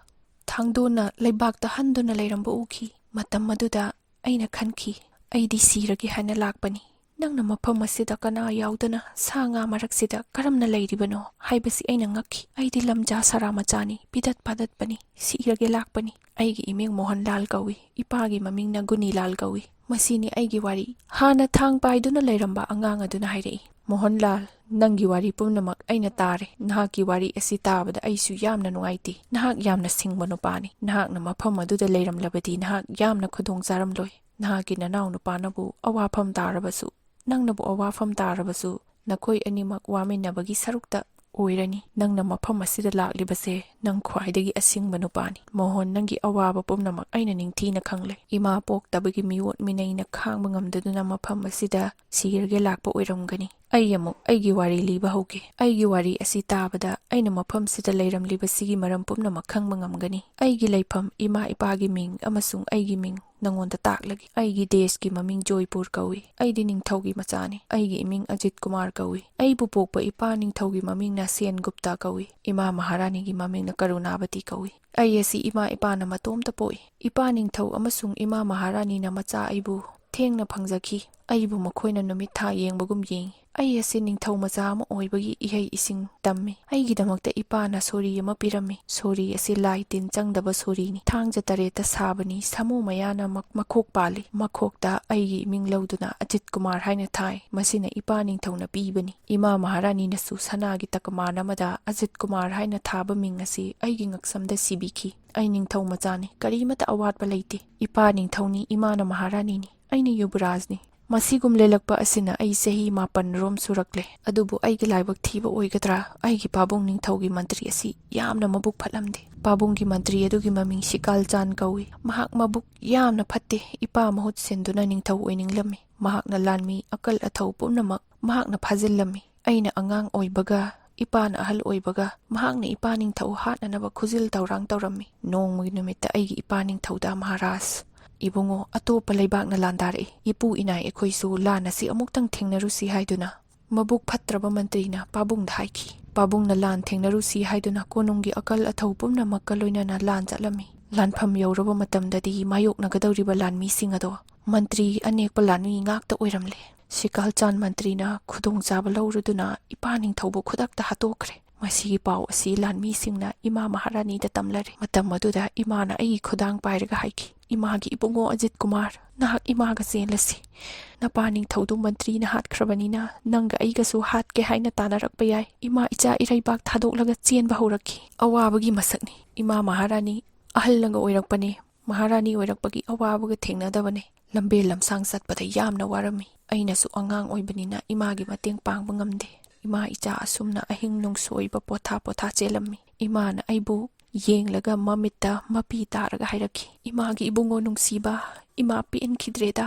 ꯊꯥꯡꯗꯣꯟꯅ ꯂꯩꯕꯥꯛꯇ ꯍꯟꯗꯨꯅ ꯂꯩꯔꯝꯕ ꯎꯈꯤ꯫ ꯃꯇꯝ ꯑꯗꯨꯗ ꯑꯩꯅ ꯈꯟꯈꯤ, "ꯑꯩꯗꯤ ꯁꯤꯔꯒꯦ ꯍꯥꯏꯅ ꯂꯥꯛꯄꯅꯤ꯫ ꯅꯪꯅ ꯃꯐꯝ ꯑꯁꯤꯗ ꯀꯅꯥ ꯌꯥꯎꯗꯅ ꯁꯥ ꯉꯥ ꯃꯔꯛꯁꯤꯗ ꯀꯔꯝꯅ ꯂꯩꯔꯤꯕꯅꯣ ꯍꯥꯏꯕꯁꯤ ꯑꯩꯅ ꯉꯛꯈꯤ꯫ ꯑꯩꯗꯤ ꯂꯝꯖꯥ ꯁꯔꯥ ꯃꯆꯥꯅꯤ, ꯄꯤꯗꯠ ꯄꯥꯗꯠꯄꯅꯤ, ꯁꯤꯔꯒꯦ ꯂꯥꯛꯄꯅꯤ꯫ ꯑꯩꯒꯤ ꯏꯃꯤꯡ ꯃꯣꯍꯟꯂꯥꯜ ꯀꯧꯏ, ꯏꯄꯥꯒꯤ ꯃꯃꯤꯡꯅ ꯒꯨꯅꯤꯂꯥꯜ ꯀꯧꯏ꯫ ꯃꯁꯤꯅꯤ ꯑꯩꯒꯤ ꯋꯥꯔꯤ꯫" ꯍꯥꯟꯅ ꯊꯥꯡ ꯄꯥꯏꯗꯨꯅ ꯂꯩꯔꯝꯕ ꯑꯉꯥꯡ ꯑꯗꯨꯅ ꯍꯥꯏꯔꯛꯏ, "ꯃꯣꯍꯟꯂꯥꯜ, ꯅꯪꯒꯤ ꯋꯥꯔꯤ ꯄꯨꯝꯅꯃꯛ ꯑꯩꯅ ꯇꯥꯔꯦ꯫ ꯅꯍꯥꯛꯀꯤ ꯋꯥꯔꯤ ꯑꯁꯤ ꯇꯥꯕꯗ ꯑꯩꯁꯨ ꯌꯥꯝꯅ ꯅꯨꯡꯉꯥꯏꯇꯦ꯫ ꯅꯍꯥꯛ ꯌꯥꯝꯅ ꯁꯤꯡꯕ ꯅꯨꯄꯥꯅꯤ꯫ ꯅꯍꯥꯛꯅ ꯃꯐꯝ ꯑꯗꯨꯗ ꯂꯩꯔꯝꯂꯕꯗꯤ ꯅꯍꯥꯛ ꯌꯥꯝꯅ ꯈꯨꯗꯣꯡ ꯆꯥꯔꯝꯂꯣꯏ꯫ ꯅꯍꯥꯛꯀꯤ ꯅꯅꯥꯎ ꯅꯨꯄꯥꯅꯕꯨ ꯑꯋꯥꯐꯝ ꯇꯥꯔꯕꯁꯨ, ꯅꯪꯅꯕꯨ ꯑꯋꯥꯐꯝ ꯇꯥꯔꯕꯁꯨ, ꯅꯈꯣꯏ ꯑꯅꯤꯃꯛ ꯋꯥꯃꯤꯟꯅꯕꯒꯤ ꯁꯔꯨꯛꯇ ꯑꯣꯏꯔꯅꯤ꯫ ꯅꯪꯅ ꯃꯐꯝ ꯑꯁꯤꯗ ꯂꯥꯛꯂꯤꯕꯁꯦ ꯅꯪ ꯈ꯭ꯋꯥꯏꯗꯒꯤ ꯑꯁꯤꯡꯕ ꯅꯨꯄꯥꯅꯤ꯫ ꯃꯣꯍꯣꯟ, ꯅꯪꯒꯤ ꯑꯋꯥꯕ ꯄꯨꯝꯅꯃꯛ ꯑꯩꯅ ꯅꯤꯡꯊꯤꯅ ꯈꯪꯂꯦ꯫ ꯏꯃꯥ ꯄꯣꯛꯇꯕꯒꯤ ꯃꯤꯑꯣꯠ ꯃꯤꯅꯩꯅ ꯈꯥꯡꯕ ꯉꯝꯗꯗꯨꯅ ꯃꯐꯝ ꯑꯁꯤꯗ ꯁꯤꯔꯒꯦ ꯂꯥꯛꯄ ꯑꯣꯏꯔꯝꯒꯅꯤ꯫ ꯑꯩ ꯑꯃꯨꯛ ꯑꯩꯒꯤ ꯋꯥꯔꯤ ꯂꯤꯕ ꯍꯧꯒꯦ꯫ ꯑꯩꯒꯤ ꯋꯥꯔꯤ ꯑꯁꯤ ꯇꯥꯕꯗ ꯑꯩꯅ ꯃꯐꯝꯁꯤꯗ ꯂꯩꯔꯝꯂꯤꯕꯁꯤꯒꯤ ꯃꯔꯝ ꯄꯨꯝꯅꯃꯛ ꯈꯪꯕ ꯉꯝꯒꯅꯤ꯫ ꯑꯩꯒꯤ ꯂꯩꯐꯝ, ꯏꯃꯥ ꯏꯄꯥꯒꯤ ꯃꯤꯡ ꯑꯃꯁꯨꯡ ꯑꯩꯒꯤ ꯃꯤꯡ ꯅꯉꯣꯟꯗ ꯇꯥꯛꯂꯒꯦ꯫ ꯑꯩꯒꯤ ꯗꯦꯁꯀꯤ ꯃꯃꯤꯡ ꯖꯣꯏꯄꯨꯔ ꯀꯧꯏ꯫ ꯑꯩꯗꯤ ꯅꯤꯡꯊꯧꯒꯤ ꯃꯆꯥꯅꯤ꯫ ꯑꯩꯒꯤ ꯏꯃꯤꯡ ꯑꯖꯤꯠ ꯀꯨꯃꯥꯔ ꯀꯧꯏ꯫ ꯑꯩꯕꯨ ꯄꯣꯛꯄ ꯏꯄꯥ ꯅꯤꯡꯊꯧꯒꯤ ꯃꯃꯤꯡꯅ ꯁꯦꯟ ꯒꯨꯞꯇꯥ ꯀꯧꯏ꯫ ꯏꯃꯥ ꯃꯍꯥꯔꯥꯅꯤꯒꯤ ꯃꯃꯤꯡꯅ ꯀꯔꯨꯅꯥꯕꯇꯤ ꯀꯧꯏ꯫ ꯑꯩ ꯑꯁꯤ ꯏꯃꯥ ꯏꯄꯥꯅ ꯃꯇꯣꯝꯇ ꯄꯣꯛꯏ꯫ ꯏꯄꯥ ꯅꯤꯡꯊꯧ ꯑꯃꯁꯨꯡ ꯏꯃꯥ ꯃꯍꯥꯔꯥꯅꯤꯅ ꯃꯆꯥ ꯑꯩꯕꯨ ꯊꯦꯡꯅ ꯐꯪꯖꯈꯤ꯫ ꯑꯩꯕꯨ ꯃꯈꯣꯏꯅ ꯅꯨꯃꯤꯠ ꯊꯥ ꯌꯦꯡꯕꯒꯨꯝ ꯌꯦꯡꯉꯤ꯫ ꯑꯩ ꯑꯁꯤ ꯅꯤꯡꯊꯧ ꯃꯆꯥ ꯑꯃ ꯑꯣꯏꯕꯒꯤ ꯏꯍꯩ ꯏꯁꯤꯡ ꯇꯝꯃꯤ꯫ ꯑꯩꯒꯤꯗꯃꯛꯇ ꯏꯄꯥꯅ ꯁꯣꯔꯤ ꯑꯃ ꯄꯤꯔꯝꯃꯤ꯫ ꯁꯣꯔꯤ ꯑꯁꯤ ꯂꯥꯏ ꯇꯤꯟ ꯆꯪꯗꯕ ꯁꯣꯔꯤꯅꯤ꯫ ꯊꯥꯡꯖ ꯇꯔꯦꯠꯇ ꯁꯥꯕꯅꯤ꯫ ꯁꯥꯃꯨ ꯃꯌꯥꯅ ꯃꯛ-, ꯃꯈꯣꯛ ꯄꯥꯜꯂꯤ꯫ ꯃꯈꯣꯛꯇ ꯑꯩꯒꯤ ꯏꯃꯤꯡ ꯂꯧꯗꯨꯅ ꯑꯖꯤꯠ ꯀꯨꯃꯥꯔ ꯍꯥꯏꯅ ꯊꯥꯏ꯫ ꯃꯁꯤꯅ ꯏꯄꯥ ꯅꯤꯡꯊꯧꯅ ꯄꯤꯕꯅꯤ꯫ ꯏꯃꯥ ꯃꯍꯥꯔꯥꯅꯤꯅꯁꯨ ꯁꯅꯥꯒꯤ ꯇꯀꯃꯥꯟ ꯑꯃꯗ ꯑꯖꯤꯠ ꯀꯨꯃꯥꯔ ꯍꯥꯏꯅ ꯊꯥꯕ ꯃꯤꯡ ꯑꯁꯤ ꯑꯩꯒꯤ ꯉꯛꯁꯝꯗ ꯁꯤꯕꯤꯈꯤ꯫ ꯑꯩ ꯅꯤꯡꯊꯧ ꯃꯆꯥꯅꯤ꯫ ꯀꯔꯤꯃꯠꯇ ꯑꯋꯥꯠꯄ ꯂꯩꯇꯦ꯫ ꯏꯄꯥ ꯅꯤꯡꯊꯧꯅꯤ, ꯏꯃꯥꯅ ꯃꯍꯥꯔꯥꯅꯤꯅꯤ꯫ ꯑꯩꯅ ꯌꯨꯕꯔꯥꯖꯅꯤ꯫ ꯃꯁꯤꯒꯨꯝ ꯂꯦꯜꯂꯛꯄ ꯑꯁꯤꯅ ꯑꯩ ꯆꯍꯤ ꯃꯥꯄꯟ ꯔꯣꯝ ꯁꯨꯔꯛꯂꯦ꯫ ꯑꯗꯨꯕꯨ ꯑꯩꯒꯤ ꯂꯥꯏꯕꯛ ꯊꯤꯕ ꯑꯣꯏꯒꯗ꯭ꯔꯥ? ꯑꯩꯒꯤ ꯄꯥꯕꯨꯡ ꯅꯤꯡꯊꯧꯒꯤ ꯃꯟꯇ꯭ꯔꯤ ꯑꯁꯤ ꯌꯥꯝꯅ ꯃꯕꯨꯛ ꯐꯠꯂꯝꯗꯦ꯫ ꯄꯥꯕꯨꯡꯒꯤ ꯃꯟꯇ꯭ꯔꯤ ꯑꯗꯨꯒꯤ ꯃꯃꯤꯡ ꯁꯤꯀꯥꯜ ꯆꯥꯟ ꯀꯧꯏ꯫ ꯃꯍꯥꯛ ꯃꯕꯨꯛ ꯌꯥꯝꯅ ꯐꯠꯇꯦ꯫ ꯏꯄꯥ ꯃꯍꯨꯠ ꯁꯤꯟꯗꯨꯅ ꯅꯤꯡꯊꯧ ꯑꯣꯏꯅꯤꯡꯂꯝꯃꯤ꯫ ꯃꯍꯥꯛꯅ ꯂꯥꯟꯃꯤ ꯑꯀꯜ ꯑꯊꯧ ꯄꯨꯝꯅꯃꯛ ꯃꯍꯥꯛꯅ ꯐꯥꯖꯤꯜꯂꯝꯃꯤ꯫ ꯑꯩꯅ ꯑꯉꯥꯡ ꯑꯣꯏꯕꯒ, ꯏꯄꯥꯅ ꯑꯍꯜ ꯑꯣꯏꯕꯒ, ꯃꯍꯥꯛꯅ ꯏꯄꯥ ꯅꯤꯡꯊꯧ ꯍꯥꯠꯅꯅꯕ ꯈꯨꯖꯤꯜ ꯊꯧꯔꯥꯡ ꯇꯧꯔꯝꯃꯤ꯫ ꯅꯣꯡꯃꯒꯤ ꯅꯨꯃꯤꯠꯇ ꯑꯩꯒꯤ ꯏꯄꯥ ꯅꯤꯡꯊꯧꯗ, "ꯃꯍꯥꯔꯥꯖ, ꯏꯕꯨꯡꯉꯣ, ꯑꯇꯣꯞꯄ ꯂꯩꯕꯥꯛꯅ ꯂꯥꯟꯗꯥꯔꯛꯏ꯫ ꯏꯄꯨ ꯏꯅꯥꯏ ꯑꯩꯈꯣꯏꯁꯨ ꯂꯥꯟ ꯑꯁꯤ ꯑꯃꯨꯛꯇꯪ ꯊꯦꯡꯅꯔꯨꯁꯤ" ꯍꯥꯏꯗꯨꯅ ꯃꯕꯨꯛ ꯐꯠꯇ꯭ꯔꯕ ꯃꯟꯇ꯭ꯔꯤꯅ ꯄꯥꯕꯨꯡꯗ ꯍꯥꯏꯈꯤ꯫ ꯄꯥꯕꯨꯡꯅ ꯂꯥꯟ ꯊꯦꯡꯅꯔꯨꯁꯤ ꯍꯥꯏꯗꯨꯅ ꯀꯣꯅꯨꯡꯒꯤ ꯑꯀꯜ ꯑꯊꯧ ꯄꯨꯝꯅꯃꯛꯀ ꯂꯣꯏꯅꯅ ꯂꯥꯟ ꯆꯠꯂꯝꯃꯤ꯫ ꯂꯥꯟꯐꯝ ꯌꯧꯔꯕ ꯃꯇꯝꯗꯗꯤ ꯃꯥꯌꯣꯛꯅꯒꯗꯧꯔꯤꯕ ꯂꯥꯟꯃꯤꯁꯤꯡ ꯑꯗꯣ ꯃꯟꯇ꯭ꯔꯤ ꯑꯅꯦꯛꯄ ꯂꯥꯟꯃꯤ ꯉꯥꯛꯇ ꯑꯣꯏꯔꯝꯂꯦ꯫ ꯁꯤꯀꯥꯜ ꯆꯥꯟ ꯃꯟꯇ꯭ꯔꯤꯅ ꯈꯨꯗꯣꯡꯆꯥꯕ ꯂꯧꯔꯗꯨꯅ ꯏꯄꯥ ꯅꯤꯡꯊꯧꯕꯨ ꯈꯨꯗꯛꯇ ꯍꯥꯠꯇꯣꯛꯈ꯭ꯔꯦ꯫ ꯃꯁꯤꯒꯤ ꯄꯥꯎ ꯑꯁꯤ ꯂꯥꯟꯃꯤꯁꯤꯡꯅ ꯏꯃꯥ ꯃꯍꯥꯔꯥꯅꯤꯗ ꯇꯝꯂꯔꯦ꯫ ꯃꯇꯝ ꯑꯗꯨꯗ ꯏꯃꯥꯅ ꯑꯩꯒꯤ ꯈꯨꯗꯥꯡ ꯄꯥꯏꯔꯒ ꯍꯥꯏꯈꯤ, "ꯏꯃꯥꯒꯤ ꯏꯕꯨꯡꯉꯣ ꯑꯖꯤꯠ ꯀꯨꯃꯥꯔ, ꯅꯍꯥꯛ ꯏꯃꯥꯒ ꯆꯦꯜꯂꯁꯤ꯫ ꯅꯄꯥ ꯅꯤꯡꯊꯧꯗꯨ ꯃꯟꯇ꯭ꯔꯤꯅ ꯍꯥꯠꯈ꯭ꯔꯕꯅꯤꯅ ꯅꯪꯒ ꯑꯩꯒꯁꯨ ꯍꯥꯠꯀꯦ ꯍꯥꯏꯅ ꯇꯥꯟꯅꯔꯛꯄ ꯌꯥꯏ꯫" ꯏꯃꯥ ꯏꯆꯥ ꯏꯔꯩꯕꯥꯛ ꯊꯥꯗꯣꯛꯂꯒ ꯆꯦꯟꯕ ꯍꯧꯔꯛꯈꯤ꯫ ꯑꯋꯥꯕꯒꯤ ꯃꯁꯛꯅꯤ꯫ ꯏꯃꯥ ꯃꯍꯥꯔꯥꯅꯤ ꯑꯍꯜꯅꯒ ꯑꯣꯏꯔꯛꯄꯅꯦ꯫ ꯃꯍꯥꯔꯥꯅꯤ ꯑꯣꯏꯔꯛꯄꯒꯤ ꯑꯋꯥꯕꯒ ꯊꯦꯡꯅꯗꯕꯅꯦ꯫ ꯂꯝꯕꯦꯜ ꯂꯝꯁꯥꯡ ꯆꯠꯄꯗ ꯌꯥꯝꯅ ꯋꯥꯔꯝꯃꯤ꯫ ꯑꯩꯅꯁꯨ ꯑꯉꯥꯡ ꯑꯣꯏꯕꯅꯤꯅ ꯏꯃꯥꯒꯤ ꯃꯇꯦꯡ ꯄꯥꯡꯕ ꯉꯝꯗꯦ꯫ ꯏꯃꯥ ꯏꯆꯥ ꯑꯁꯨꯝꯅ ꯑꯍꯤꯡ ꯅꯨꯡꯁꯣꯏꯕ ꯄꯣꯊꯥ ꯄꯣꯊꯥ ꯆꯦꯜꯂꯝꯃꯤ꯫ ꯏꯃꯥꯅ ꯑꯩꯕꯨ ꯌꯦꯡꯂꯒ ꯃꯃꯤꯠꯇ ꯃꯄꯤ ꯇꯥꯔꯒ ꯍꯥꯏꯔꯛꯈꯤ, "ꯏꯃꯥꯒꯤ ꯏꯕꯨꯡꯉꯣ ꯅꯨꯡꯁꯤꯕ, ꯏꯃꯥ ꯄꯦꯟꯈꯤꯗ꯭ꯔꯦꯗ꯫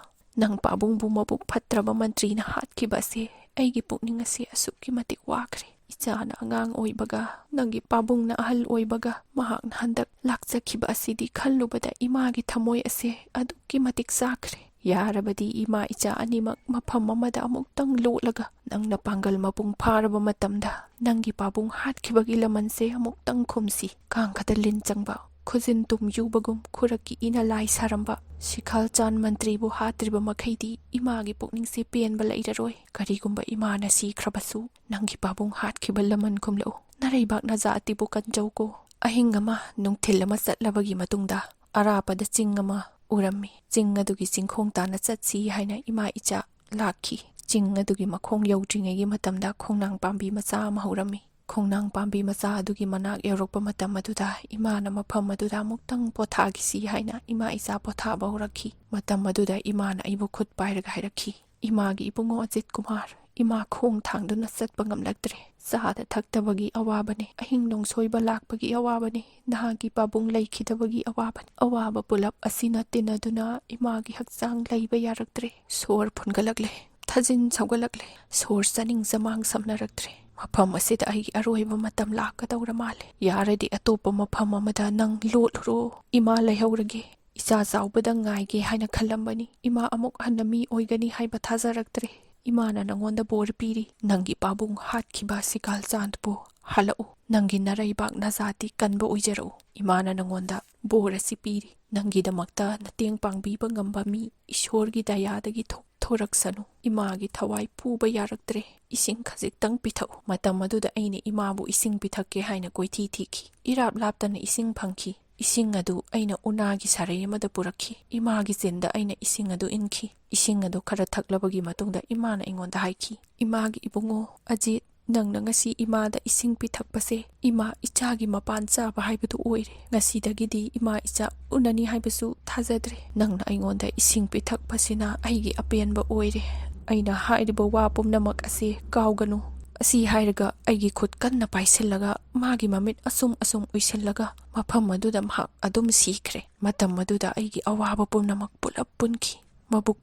ꯅꯪ ꯄꯥꯕꯨꯡꯕꯨ ꯃꯕꯨꯛ ꯐꯠꯇ꯭ꯔꯕ ꯃꯟꯇ꯭ꯔꯤꯅ ꯍꯥꯠꯈꯤꯕ ꯑꯁꯦ ꯑꯩꯒꯤ ꯄꯨꯛꯅꯤꯡ ꯑꯁꯦ ꯑꯁꯨꯛꯀꯤ ꯃꯇꯤꯛ ꯋꯥꯈ꯭ꯔꯦ꯫ ꯏꯆꯥꯅ ꯑꯉꯥꯡ ꯑꯣꯏꯕꯒ ꯅꯪꯒꯤ ꯄꯥꯕꯨꯡꯅ ꯑꯍꯜ ꯑꯣꯏꯕꯒ ꯃꯍꯥꯛꯅ ꯍꯟꯗꯛ ꯂꯥꯛꯆꯈꯤꯕ ꯑꯁꯤꯗꯤ ꯈꯜꯂꯨꯕꯗ ꯏꯃꯥꯒꯤ ꯊꯃꯣꯏ ꯑꯁꯦ ꯑꯗꯨꯛꯀꯤ ꯃꯇꯤꯛ ꯆꯥꯈ꯭ꯔꯦ꯫ ꯌꯥꯔꯕꯗꯤ ꯏꯃꯥ ꯏꯆꯥ ꯑꯅꯤꯃꯛ ꯃꯐꯝ ꯑꯃꯗ ꯑꯃꯨꯛꯇꯪ ꯂꯣꯠꯂꯒ ꯅꯪꯅ ꯄꯥꯡꯒꯜ ꯃꯄꯨꯡ ꯐꯥꯔꯕ ꯃꯇꯝꯗ ꯅꯪꯒꯤ ꯄꯥꯕꯨꯡ ꯍꯥꯠꯈꯤꯕꯒꯤ ꯂꯃꯟꯁꯦ ꯑꯃꯨꯛꯇꯪ ꯈꯨꯝꯁꯤ꯫" ꯀꯥꯡꯈꯗ ꯂꯤꯟ ꯆꯪꯕ, ꯈꯨꯖꯤꯟ ꯇꯨꯝ ꯌꯨꯕꯒꯨꯝ ꯈꯨꯔꯛꯀꯤ ꯏꯅ ꯂꯥꯏ ꯁꯥꯔꯝꯕ ꯁꯤꯈꯥꯜ ꯆꯥꯟ ꯃꯟꯇ꯭ꯔꯤꯕꯨ ꯍꯥꯠꯇ꯭ꯔꯤꯕ ꯃꯈꯩꯗꯤ ꯏꯃꯥꯒꯤ ꯄꯨꯛꯅꯤꯡꯁꯦ ꯄꯦꯟꯕ ꯂꯩꯔꯔꯣꯏ꯫ ꯀꯔꯤꯒꯨꯝꯕ ꯏꯃꯥꯅ ꯁꯤꯈ꯭ꯔꯕꯁꯨ ꯅꯪꯒꯤ ꯄꯥꯕꯨꯡ ꯍꯥꯠꯈꯤꯕ ꯂꯃꯟ ꯈꯨꯝꯂꯛꯎ꯫ ꯅꯔꯩꯕꯥꯛ ꯅꯖꯥꯇꯤꯕꯨ ꯀꯟꯖꯧꯀꯣ꯫ ꯑꯍꯤꯡ ꯑꯃ ꯅꯨꯡꯊꯤꯜ ꯑꯃ ꯆꯠꯂꯕꯒꯤ ꯃꯇꯨꯡꯗ ꯑꯔꯥꯞꯄꯗ ꯆꯤꯡ ꯑꯃ ꯎꯔꯝꯃꯤ꯫ ꯆꯤꯡ ꯑꯗꯨꯒꯤ ꯆꯤꯡꯈꯣꯡ ꯇꯥꯅ ꯆꯠꯁꯤ ꯍꯥꯏꯅ ꯏꯃꯥ ꯏꯆꯥ ꯂꯥꯛꯈꯤ꯫ ꯆꯤꯡ ꯑꯗꯨꯒꯤ ꯃꯈꯣꯡ ꯌꯧꯗ꯭ꯔꯤꯉꯩꯒꯤ ꯃꯇꯝꯗ ꯈꯣꯡꯅꯥꯡ ꯄꯥꯝꯕꯤ ꯃꯆꯥ ꯑꯃ ꯍꯧꯔꯝꯃꯤ꯫ ꯈꯣꯡꯅꯥꯡ ꯄꯥꯝꯕꯤ ꯃꯆꯥ ꯑꯗꯨꯒꯤ ꯃꯅꯥꯛ ꯌꯧꯔꯛꯄ ꯃꯇꯝ ꯑꯗꯨꯗ ꯏꯃꯥꯅ ꯃꯐꯝ ꯑꯗꯨꯗ ꯑꯃꯨꯛꯇꯪ ꯄꯣꯊꯥꯈꯤꯁꯤ ꯍꯥꯏꯅ ꯏꯃꯥ ꯏꯆꯥ ꯄꯣꯊꯥꯕ ꯍꯧꯔꯛꯈꯤ꯫ ꯃꯇꯝ ꯑꯗꯨꯗ ꯏꯃꯥꯅ ꯑꯩꯕꯨ ꯈꯨꯠ ꯄꯥꯏꯔꯒ ꯍꯥꯏꯔꯛꯈꯤ, "ꯏꯃꯥꯒꯤ ꯏꯕꯨꯡꯉꯣ ꯑꯖꯤꯠ ꯀꯨꯃꯥꯔ, ꯏꯃꯥ ꯈꯣꯡ ꯊꯥꯡꯗꯨꯅ ꯆꯠꯄ ꯉꯝꯂꯛꯇ꯭ꯔꯦ꯫ ꯆꯥꯗ ꯊꯛꯇꯕꯒꯤ ꯑꯋꯥꯕꯅꯦ, ꯑꯍꯤꯡ ꯅꯣꯡꯁꯣꯏꯕ ꯂꯥꯛꯄꯒꯤ ꯑꯋꯥꯕꯅꯦ, ꯅꯍꯥꯛꯀꯤ ꯄꯥꯕꯨꯡ ꯂꯩꯈꯤꯗꯕꯒꯤ ꯑꯋꯥꯕꯅꯦ꯫ ꯑꯋꯥꯕ ꯄꯨꯂꯞ ꯑꯁꯤꯅ ꯇꯤꯟꯅꯗꯨꯅ ꯏꯃꯥꯒꯤ ꯍꯛꯆꯥꯡ ꯂꯩꯕ ꯌꯥꯔꯛꯇ꯭ꯔꯦ꯫ ꯁꯣꯔ ꯐꯨꯟꯒꯠꯂꯛꯂꯦ, ꯊꯥꯖꯤꯟ ꯁꯧꯒꯠꯂꯛꯂꯦ, ꯁꯣꯔ ꯆꯥꯅꯤꯡ ꯆꯃꯥꯡ ꯁꯝꯅꯔꯛꯇ꯭ꯔꯦ꯫ ꯃꯐꯝ ꯑꯁꯤꯗ ꯑꯩꯒꯤ ꯑꯔꯣꯏꯕ ꯃꯇꯝ ꯂꯥꯛꯀꯗꯧꯔ ꯃꯥꯜꯂꯦ꯫ ꯌꯥꯔꯗꯤ ꯑꯇꯣꯞꯄ ꯃꯐꯝ ꯑꯃꯗ ꯅꯪ ꯂꯣꯠꯂꯨꯔꯣ, ꯏꯃꯥ ꯂꯩꯍꯧꯔꯒꯦ꯫ ꯏꯆꯥ ꯆꯥꯎꯕꯗ ꯉꯥꯏꯒꯦ ꯍꯥꯏꯅ ꯈꯜꯂꯝꯕꯅꯤ꯫ ꯏꯃꯥ ꯑꯃꯨꯛ ꯍꯟꯅ ꯃꯤ ꯑꯣꯏꯒꯅꯤ ꯍꯥꯏꯕ ꯊꯥꯖꯔꯛꯇ꯭ꯔꯦ꯫ ꯏꯃꯥꯅ ꯅꯉꯣꯟꯗ ꯕꯣꯔ ꯄꯤꯔꯤ꯫ ꯅꯪꯒꯤ ꯄꯥꯕꯨꯡ ꯍꯥꯠꯈꯤꯕ ꯁꯤꯀꯥꯜ ꯆꯥꯟꯗꯄꯨ ꯍꯜꯂꯛꯎ꯫ ꯅꯪꯒꯤ ꯅꯔꯩꯕꯥꯛ ꯅꯖꯥꯇꯤ ꯀꯟꯕ ꯑꯣꯏꯖꯔꯛꯎ꯫ ꯏꯃꯥꯅ ꯅꯉꯣꯟꯗ ꯕꯣꯔ ꯑꯁꯤ ꯄꯤꯔꯤ꯫ ꯅꯪꯒꯤꯗꯃꯛꯇ ꯃꯇꯦꯡ ꯄꯥꯡꯕꯤꯕ ꯉꯝꯕ ꯃꯤ ꯏꯁꯣꯔꯒꯤ ꯗꯌꯥꯗꯒꯤ ꯊꯣꯛ-, ꯊꯣꯔꯛꯁꯅꯨ꯫" ꯏꯃꯥꯒꯤ ꯊꯋꯥꯏ ꯄꯨꯕ ꯌꯥꯔꯛꯇ꯭ꯔꯦ꯫ "ꯏꯁꯤꯡ ꯈꯖꯤꯛꯇꯪ ꯄꯤꯊꯛꯎ꯫" ꯃꯇꯝ ꯑꯗꯨꯗ ꯑꯩꯅ ꯏꯃꯥꯕꯨ ꯏꯁꯤꯡ ꯄꯤꯊꯛꯀꯦ ꯍꯥꯏꯅ ꯀꯣꯏꯊꯤ ꯊꯤꯈꯤ꯫ ꯏꯔꯥꯞ ꯂꯥꯞꯇꯅ ꯏꯁꯤꯡ ꯐꯪꯈꯤ꯫ ꯏꯁꯤꯡ ꯑꯗꯨ ꯑꯩꯅ ꯎꯅꯥꯒꯤ ꯁꯥꯔꯩ ꯑꯃꯗ ꯄꯨꯔꯛꯈꯤ꯫ ꯏꯃꯥꯒꯤ ꯆꯤꯟꯗ ꯑꯩꯅ ꯏꯁꯤꯡ ꯑꯗꯨ ꯏꯟꯈꯤ꯫ ꯏꯁꯤꯡ ꯑꯗꯨ ꯈꯔ ꯊꯛꯂꯕꯒꯤ ꯃꯇꯨꯡꯗ ꯏꯃꯥꯅ ꯑꯩꯉꯣꯟꯗ ꯍꯥꯏꯈꯤ, "ꯏꯃꯥꯒꯤ ꯏꯕꯨꯡꯉꯣ ꯑꯖꯤꯠ, ꯅꯪꯅ ꯉꯁꯤ ꯏꯃꯥꯗ ꯏꯁꯤꯡ ꯄꯤꯊꯛꯄꯁꯦ ꯏꯃꯥ ꯏꯆꯥꯒꯤ ꯃꯄꯥꯟ ꯆꯥꯕ ꯍꯥꯏꯕꯗꯨ ꯑꯣꯏꯔꯦ꯫ ꯉꯁꯤꯗꯒꯤꯗꯤ ꯏꯃꯥ ꯏꯆꯥ ꯎꯅꯅꯤ ꯍꯥꯏꯕꯁꯨ ꯊꯥꯖꯗ꯭ꯔꯦ꯫ ꯅꯪꯅ ꯑꯩꯉꯣꯟꯗ ꯏꯁꯤꯡ ꯄꯤꯊꯛꯄꯁꯤꯅ ꯑꯩꯒꯤ ꯑꯄꯦꯟꯕ ꯑꯣꯏꯔꯦ꯫ ꯑꯩꯅ ꯍꯥꯏꯔꯤꯕ ꯋꯥ ꯄꯨꯝꯅꯃꯛ ꯑꯁꯤ ꯀꯥꯎꯒꯅꯨ꯫" ꯑꯁꯤ ꯍꯥꯏꯔꯒ ꯑꯩꯒꯤ ꯈꯨꯠ ꯀꯟꯅ ꯄꯥꯏꯁꯤꯜꯂꯒ ꯃꯥꯒꯤ ꯃꯃꯤꯠ ꯑꯁꯨꯝ ꯑꯁꯨꯝ ꯎꯏꯁꯤꯜꯂꯒ ꯃꯐꯝ ꯑꯗꯨꯗ ꯃꯍꯥꯛ ꯑꯗꯨꯝ ꯁꯤꯈ꯭ꯔꯦ꯫ ꯃꯇꯝ ꯑꯗꯨꯗ ꯑꯩꯒꯤ ꯑꯋꯥꯕ ꯄꯨꯝꯅꯃꯛ ꯄꯨꯂꯞ ꯄꯨꯟꯈꯤ꯫ ꯃꯕꯨꯛ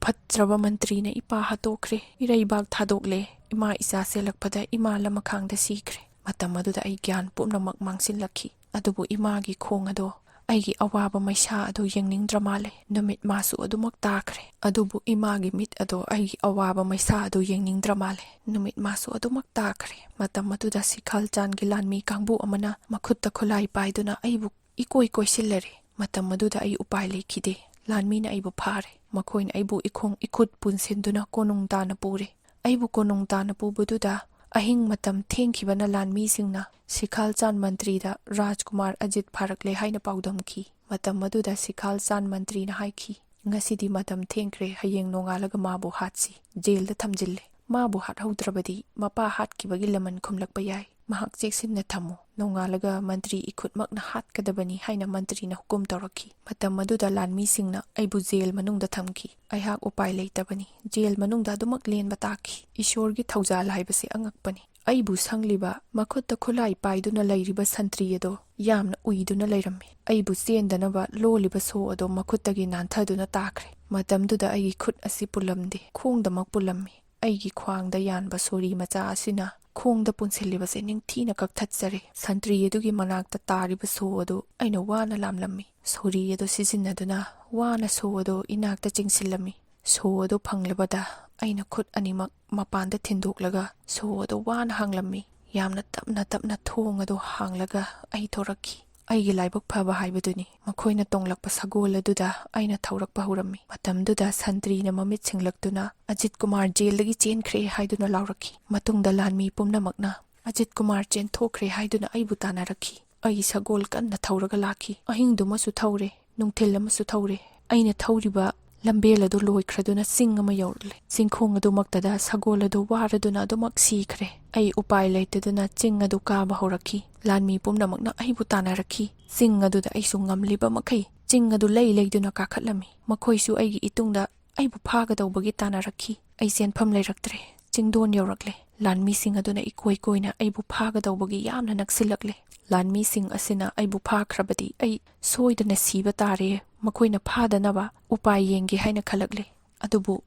ꯐꯠꯇ꯭ꯔꯕ ꯃꯟꯇ꯭ꯔꯤꯅ ꯏꯄꯥ ꯍꯥꯠꯇꯣꯛꯈ꯭ꯔꯦ, ꯏꯔꯩꯕꯥꯛ ꯊꯥꯗꯣꯛꯂꯦ꯫ ꯏꯃꯥ ꯏꯆꯥ ꯆꯦꯜꯂꯛꯄꯗ ꯏꯃꯥ ꯂꯃꯈꯥꯡꯗ ꯁꯤꯈ꯭ꯔꯦ꯫ ꯃꯇꯝ ꯑꯗꯨꯗ ꯑꯩ ꯒ꯭ꯌꯥꯟ ꯄꯨꯝꯅꯃꯛ ꯃꯥꯡꯁꯤꯜꯂꯛꯈꯤ꯫ ꯑꯗꯨꯕꯨ ꯏꯃꯥꯒꯤ ꯈꯣꯡ ꯑꯗꯣ, ꯑꯩꯒꯤ ꯑꯋꯥꯕ ꯃꯩꯁꯥ ꯑꯗꯨ ꯌꯦꯡꯅꯤꯡꯗ꯭ꯔ ꯃꯥꯜꯂꯦ꯫ ꯅꯨꯃꯤꯠ ꯃꯥꯁꯨ ꯑꯗꯨꯃꯛ ꯇꯥꯈ꯭ꯔꯦ꯫ ꯑꯗꯨꯕꯨ ꯏꯃꯥꯒꯤ ꯃꯤꯠ ꯑꯗꯣ ꯑꯩꯒꯤ ꯑꯋꯥꯕ ꯃꯩꯁꯥ ꯑꯗꯨ ꯌꯦꯡꯅꯤꯡꯗ꯭ꯔ ꯃꯥꯜꯂꯦ꯫ ꯅꯨꯃꯤꯠ ꯃꯥꯁꯨ ꯑꯗꯨꯃꯛ ꯇꯥꯈ꯭ꯔꯦ꯫ ꯃꯇꯝ ꯑꯗꯨꯗ ꯁꯤꯈꯥꯜ ꯆꯥꯟꯒꯤ ꯂꯥꯟꯃꯤ ꯀꯥꯡꯕꯨ ꯑꯃꯅ ꯃꯈꯨꯠꯇ ꯈꯨꯠꯂꯥꯏ ꯄꯥꯏꯗꯨꯅ ꯑꯩꯕꯨ ꯏꯀꯣꯏ ꯀꯣꯏꯁꯤꯜꯂꯔꯦ꯫ ꯃꯇꯝ ꯑꯗꯨꯗ ꯑꯩ ꯎꯄꯥꯏ ꯂꯩꯈꯤꯗꯦ꯫ ꯂꯥꯟꯃꯤꯅ ꯑꯩꯕꯨ ꯐꯥꯔꯦ꯫ ꯃꯈꯣꯏꯅ ꯑꯩꯕꯨ ꯏꯈꯣꯡ ꯏꯈꯨꯠ ꯄꯨꯟꯁꯤꯟꯗꯨꯅ ꯀꯣꯅꯨꯡ ꯇꯥꯅ ꯄꯨꯔꯦ꯫ ꯑꯩꯕꯨ ꯀꯣꯅꯨꯡ ꯇꯥꯅ ꯄꯨꯕꯗꯨꯗ ꯑꯍꯤꯡ ꯃꯇꯝ ꯊꯦꯡꯈꯤꯕꯅ ꯂꯥꯟꯃꯤꯁꯤꯡꯅ ꯁꯤꯈꯥꯜ ꯆꯥꯟ ꯃꯟꯇ꯭ꯔꯤꯗ ꯔꯥꯖꯀꯨꯃꯥꯔ ꯑꯖꯤꯠ ꯐꯥꯔꯛꯂꯦ ꯍꯥꯏꯅ ꯄꯥꯎꯗꯝꯈꯤ꯫ ꯃꯇꯝ ꯑꯗꯨꯗ ꯁꯤꯈꯥꯜ ꯆꯥꯟ ꯃꯟꯇ꯭ꯔꯤꯅ ꯍꯥꯏꯈꯤ, "ꯉꯁꯤꯗꯤ ꯃꯇꯝ ꯊꯦꯡꯈ꯭ꯔꯦ, ꯍꯌꯦꯡ ꯅꯣꯡꯉꯥꯜꯂꯒ ꯃꯥꯕꯨ ꯍꯥꯠꯁꯤ, ꯖꯦꯜꯗ ꯊꯝꯖꯤꯜꯂꯦ꯫ ꯃꯥꯕꯨ ꯍꯥꯠꯍꯧꯗ꯭ꯔꯕꯗꯤ ꯃꯄꯥ ꯍꯥꯠꯈꯤꯕꯒꯤ ꯂꯃꯟ ꯈꯨꯝꯂꯛꯄ ꯌꯥꯏ꯫ ꯃꯍꯥꯛ ꯆꯦꯛꯁꯤꯟꯅ ꯊꯝꯃꯨ꯫ ꯅꯣꯡꯉꯥꯜꯂꯒ ꯃꯟꯇ꯭ꯔꯤ ꯏꯈꯨꯠꯃꯛꯅ ꯍꯥꯠꯀꯗꯕꯅꯤ" ꯍꯥꯏꯅ ꯃꯟꯇ꯭ꯔꯤꯅ ꯍꯨꯀꯨꯝ ꯇꯧꯔꯛꯈꯤ꯫ ꯃꯇꯝ ꯑꯗꯨꯗ ꯂꯥꯟꯃꯤꯁꯤꯡꯅ ꯑꯩꯕꯨ ꯖꯦꯜ ꯃꯅꯨꯡꯗ ꯊꯝꯈꯤ꯫ ꯑꯩꯍꯥꯛ ꯎꯄꯥꯏ ꯂꯩꯇꯕꯅꯤ꯫ ꯖꯦꯜ ꯃꯅꯨꯡꯗ ꯑꯗꯨꯃꯛ ꯂꯦꯟꯕ ꯇꯥꯈꯤ꯫ ꯏꯁꯣꯔꯒꯤ ꯊꯧꯖꯥꯜ ꯍꯥꯏꯕꯁꯤ ꯑꯉꯛꯄꯅꯤ꯫ ꯑꯩꯕꯨ ꯁꯪꯂꯤꯕ, ꯃꯈꯨꯠꯇ ꯈꯨꯠꯂꯥꯏ ꯄꯥꯏꯗꯨꯅ ꯂꯩꯔꯤꯕ ꯁꯟꯇ꯭ꯔꯤ ꯑꯗꯣ ꯌꯥꯝꯅ ꯎꯏꯗꯨꯅ ꯂꯩꯔꯝꯃꯤ꯫ ꯑꯩꯕꯨ ꯆꯦꯟꯗꯅꯕ ꯂꯣꯜꯂꯤꯕ ꯁꯣ ꯑꯗꯣ ꯃꯈꯨꯠꯇꯒꯤ ꯅꯥꯟꯊꯗꯨꯅ ꯇꯥꯈ꯭ꯔꯦ꯫ ꯃꯇꯝꯗꯨꯗ ꯑꯩꯒꯤ ꯈꯨꯠ ꯑꯁꯤ ꯄꯨꯜꯂꯝꯗꯦ, ꯈꯣꯡꯗꯃꯛ ꯄꯨꯜꯂꯝꯃꯤ꯫ ꯑꯩꯒꯤ ꯈ꯭ꯋꯥꯡꯗ ꯌꯥꯟꯕ ꯁꯣꯔꯤ ꯃꯆꯥ ꯑꯁꯤꯅ ꯈꯣꯡꯗ ꯄꯨꯟꯁꯤꯜꯂꯤꯕꯁꯦ ꯅꯤꯡꯊꯤꯅ ꯀꯛꯊꯠꯆꯔꯦ꯫ ꯁꯟꯇ꯭ꯔꯤ ꯑꯗꯨꯒꯤ ꯃꯅꯥꯛꯇ ꯇꯥꯔꯤꯕ ꯁꯣ ꯑꯗꯨ ꯑꯩꯅ ꯋꯥꯅ ꯂꯥꯝꯂꯝꯃꯤ꯫ ꯁꯣꯔꯤ ꯑꯗꯨ ꯁꯤꯖꯤꯟꯅꯗꯨꯅ ꯋꯥꯅ ꯁꯣ ꯑꯗꯨ ꯏꯅꯥꯛꯇ ꯆꯤꯡꯁꯤꯜꯂꯝꯃꯤ꯫ ꯁꯣ ꯑꯗꯨ ꯐꯪꯂꯕꯗ ꯑꯩꯅ ꯈꯨꯠ ꯑꯅꯤꯃꯛ ꯃꯄꯥꯟꯗ ꯊꯤꯟꯗꯣꯛꯂꯒ ꯁꯣ ꯑꯗꯨ ꯋꯥꯅ ꯍꯥꯡꯂꯝꯃꯤ꯫ ꯌꯥꯝꯅ ꯇꯞꯅ ꯇꯞꯅ ꯊꯣꯡ ꯑꯗꯨ ꯍꯥꯡꯂꯒ ꯑꯩ ꯊꯣꯔꯛꯈꯤ꯫ ꯑꯩꯒꯤ ꯂꯥꯏꯕꯛ ꯐꯕ ꯍꯥꯏꯕꯗꯨꯅꯤ꯫ ꯃꯈꯣꯏꯅ ꯇꯣꯡꯂꯛꯄ ꯁꯒꯣꯜ ꯑꯗꯨꯗ ꯑꯩꯅ ꯊꯧꯔꯛꯄ ꯍꯧꯔꯝꯃꯤ꯫ ꯃꯇꯝꯗꯨꯗ ꯁꯟꯇ꯭ꯔꯤꯅ ꯃꯃꯤꯠ ꯁꯤꯡꯂꯛꯇꯨꯅ "ꯑꯖꯤꯠ ꯀꯨꯃꯥꯔ ꯖꯦꯜꯗꯒꯤ ꯆꯦꯟꯈ꯭ꯔꯦ" ꯍꯥꯏꯗꯨꯅ ꯂꯥꯎꯔꯛꯈꯤ꯫ ꯃꯇꯨꯡꯗ ꯂꯥꯟꯃꯤ ꯄꯨꯝꯅꯃꯛꯅ "ꯑꯖꯤꯠ ꯀꯨꯃꯥꯔ ꯆꯦꯟꯊꯣꯛꯈ꯭ꯔꯦ" ꯍꯥꯏꯗꯨꯅ ꯑꯩꯕꯨ ꯇꯥꯟꯅꯔꯛꯈꯤ꯫ ꯑꯩ ꯁꯒꯣꯜ ꯀꯟꯅ ꯊꯧꯔꯒ ꯂꯥꯛꯈꯤ꯫ ꯑꯍꯤꯡꯗꯨꯃꯁꯨ ꯊꯧꯔꯦ, ꯅꯨꯡꯊꯤꯜ ꯑꯃꯁꯨ ꯊꯧꯔꯦ꯫ ꯑꯩꯅ ꯊꯧꯔꯤꯕ ꯂꯝꯕꯦꯜ ꯑꯗꯨ ꯂꯣꯏꯈ꯭ꯔꯗꯨꯅ ꯆꯤꯡ ꯑꯃ ꯌꯧꯔꯛꯂꯦ꯫ ꯆꯤꯡꯈꯣꯡ ꯑꯗꯨꯃꯛꯇꯗ ꯁꯒꯣꯜ ꯑꯗꯨ ꯋꯥꯔꯗꯨꯅ ꯑꯗꯨꯃꯛ ꯁꯤꯈ꯭ꯔꯦ꯫ ꯑꯩ ꯎꯄꯥꯏ ꯂꯩꯇꯗꯨꯅ ꯆꯤꯡ ꯑꯗꯨ ꯀꯥꯕ ꯍꯧꯔꯛꯈꯤ꯫ ꯂꯥꯟꯃꯤ ꯄꯨꯝꯅꯃꯛꯅ ꯑꯩꯕꯨ ꯇꯥꯟꯅꯔꯛꯈꯤ꯫ ꯆꯤꯡ ꯑꯗꯨꯗ ꯑꯩꯁꯨ ꯉꯝꯂꯤꯕ ꯃꯈꯩ ꯆꯤꯡ ꯑꯗꯨ ꯂꯩ ꯂꯩꯗꯨꯅ ꯀꯥꯈꯠꯂꯝꯃꯤ꯫ ꯃꯈꯣꯏꯁꯨ ꯑꯩꯒꯤ ꯏꯇꯨꯡꯗ ꯑꯩꯕꯨ ꯐꯥꯒꯗꯧꯕꯒꯤ ꯇꯥꯟꯅꯔꯛꯈꯤ꯫ ꯑꯩ ꯆꯦꯟꯐꯝ ꯂꯩꯔꯛꯇ꯭ꯔꯦ꯫ ꯆꯤꯡꯗꯣꯟ ꯌꯧꯔꯛꯂꯦ꯫ ꯂꯥꯟꯃꯤꯁꯤꯡ ꯑꯗꯨꯅ ꯏꯀꯣꯏ ꯀꯣꯏꯅ ꯑꯩꯕꯨ ꯐꯥꯒꯗꯧꯕꯒꯤ ꯌꯥꯝꯅ ꯅꯛꯁꯤꯜꯂꯛꯂꯦ꯫ ꯂꯥꯟꯃꯤꯁꯤꯡ ꯑꯁꯤꯅ ꯑꯩꯕꯨ ꯐꯥꯈ꯭ꯔꯕꯗꯤ ꯑꯩ ꯁꯣꯏꯗꯅ ꯁꯤꯕ ꯇꯥꯔꯦ꯫ ꯃꯈꯣꯏꯅ ꯐꯥꯗꯅꯕ ꯎꯄꯥꯏ ꯌꯦꯡꯒꯦ ꯍꯥꯏꯅ ꯈꯜꯂꯛꯂꯦ꯫ ꯑꯗꯨꯕꯨ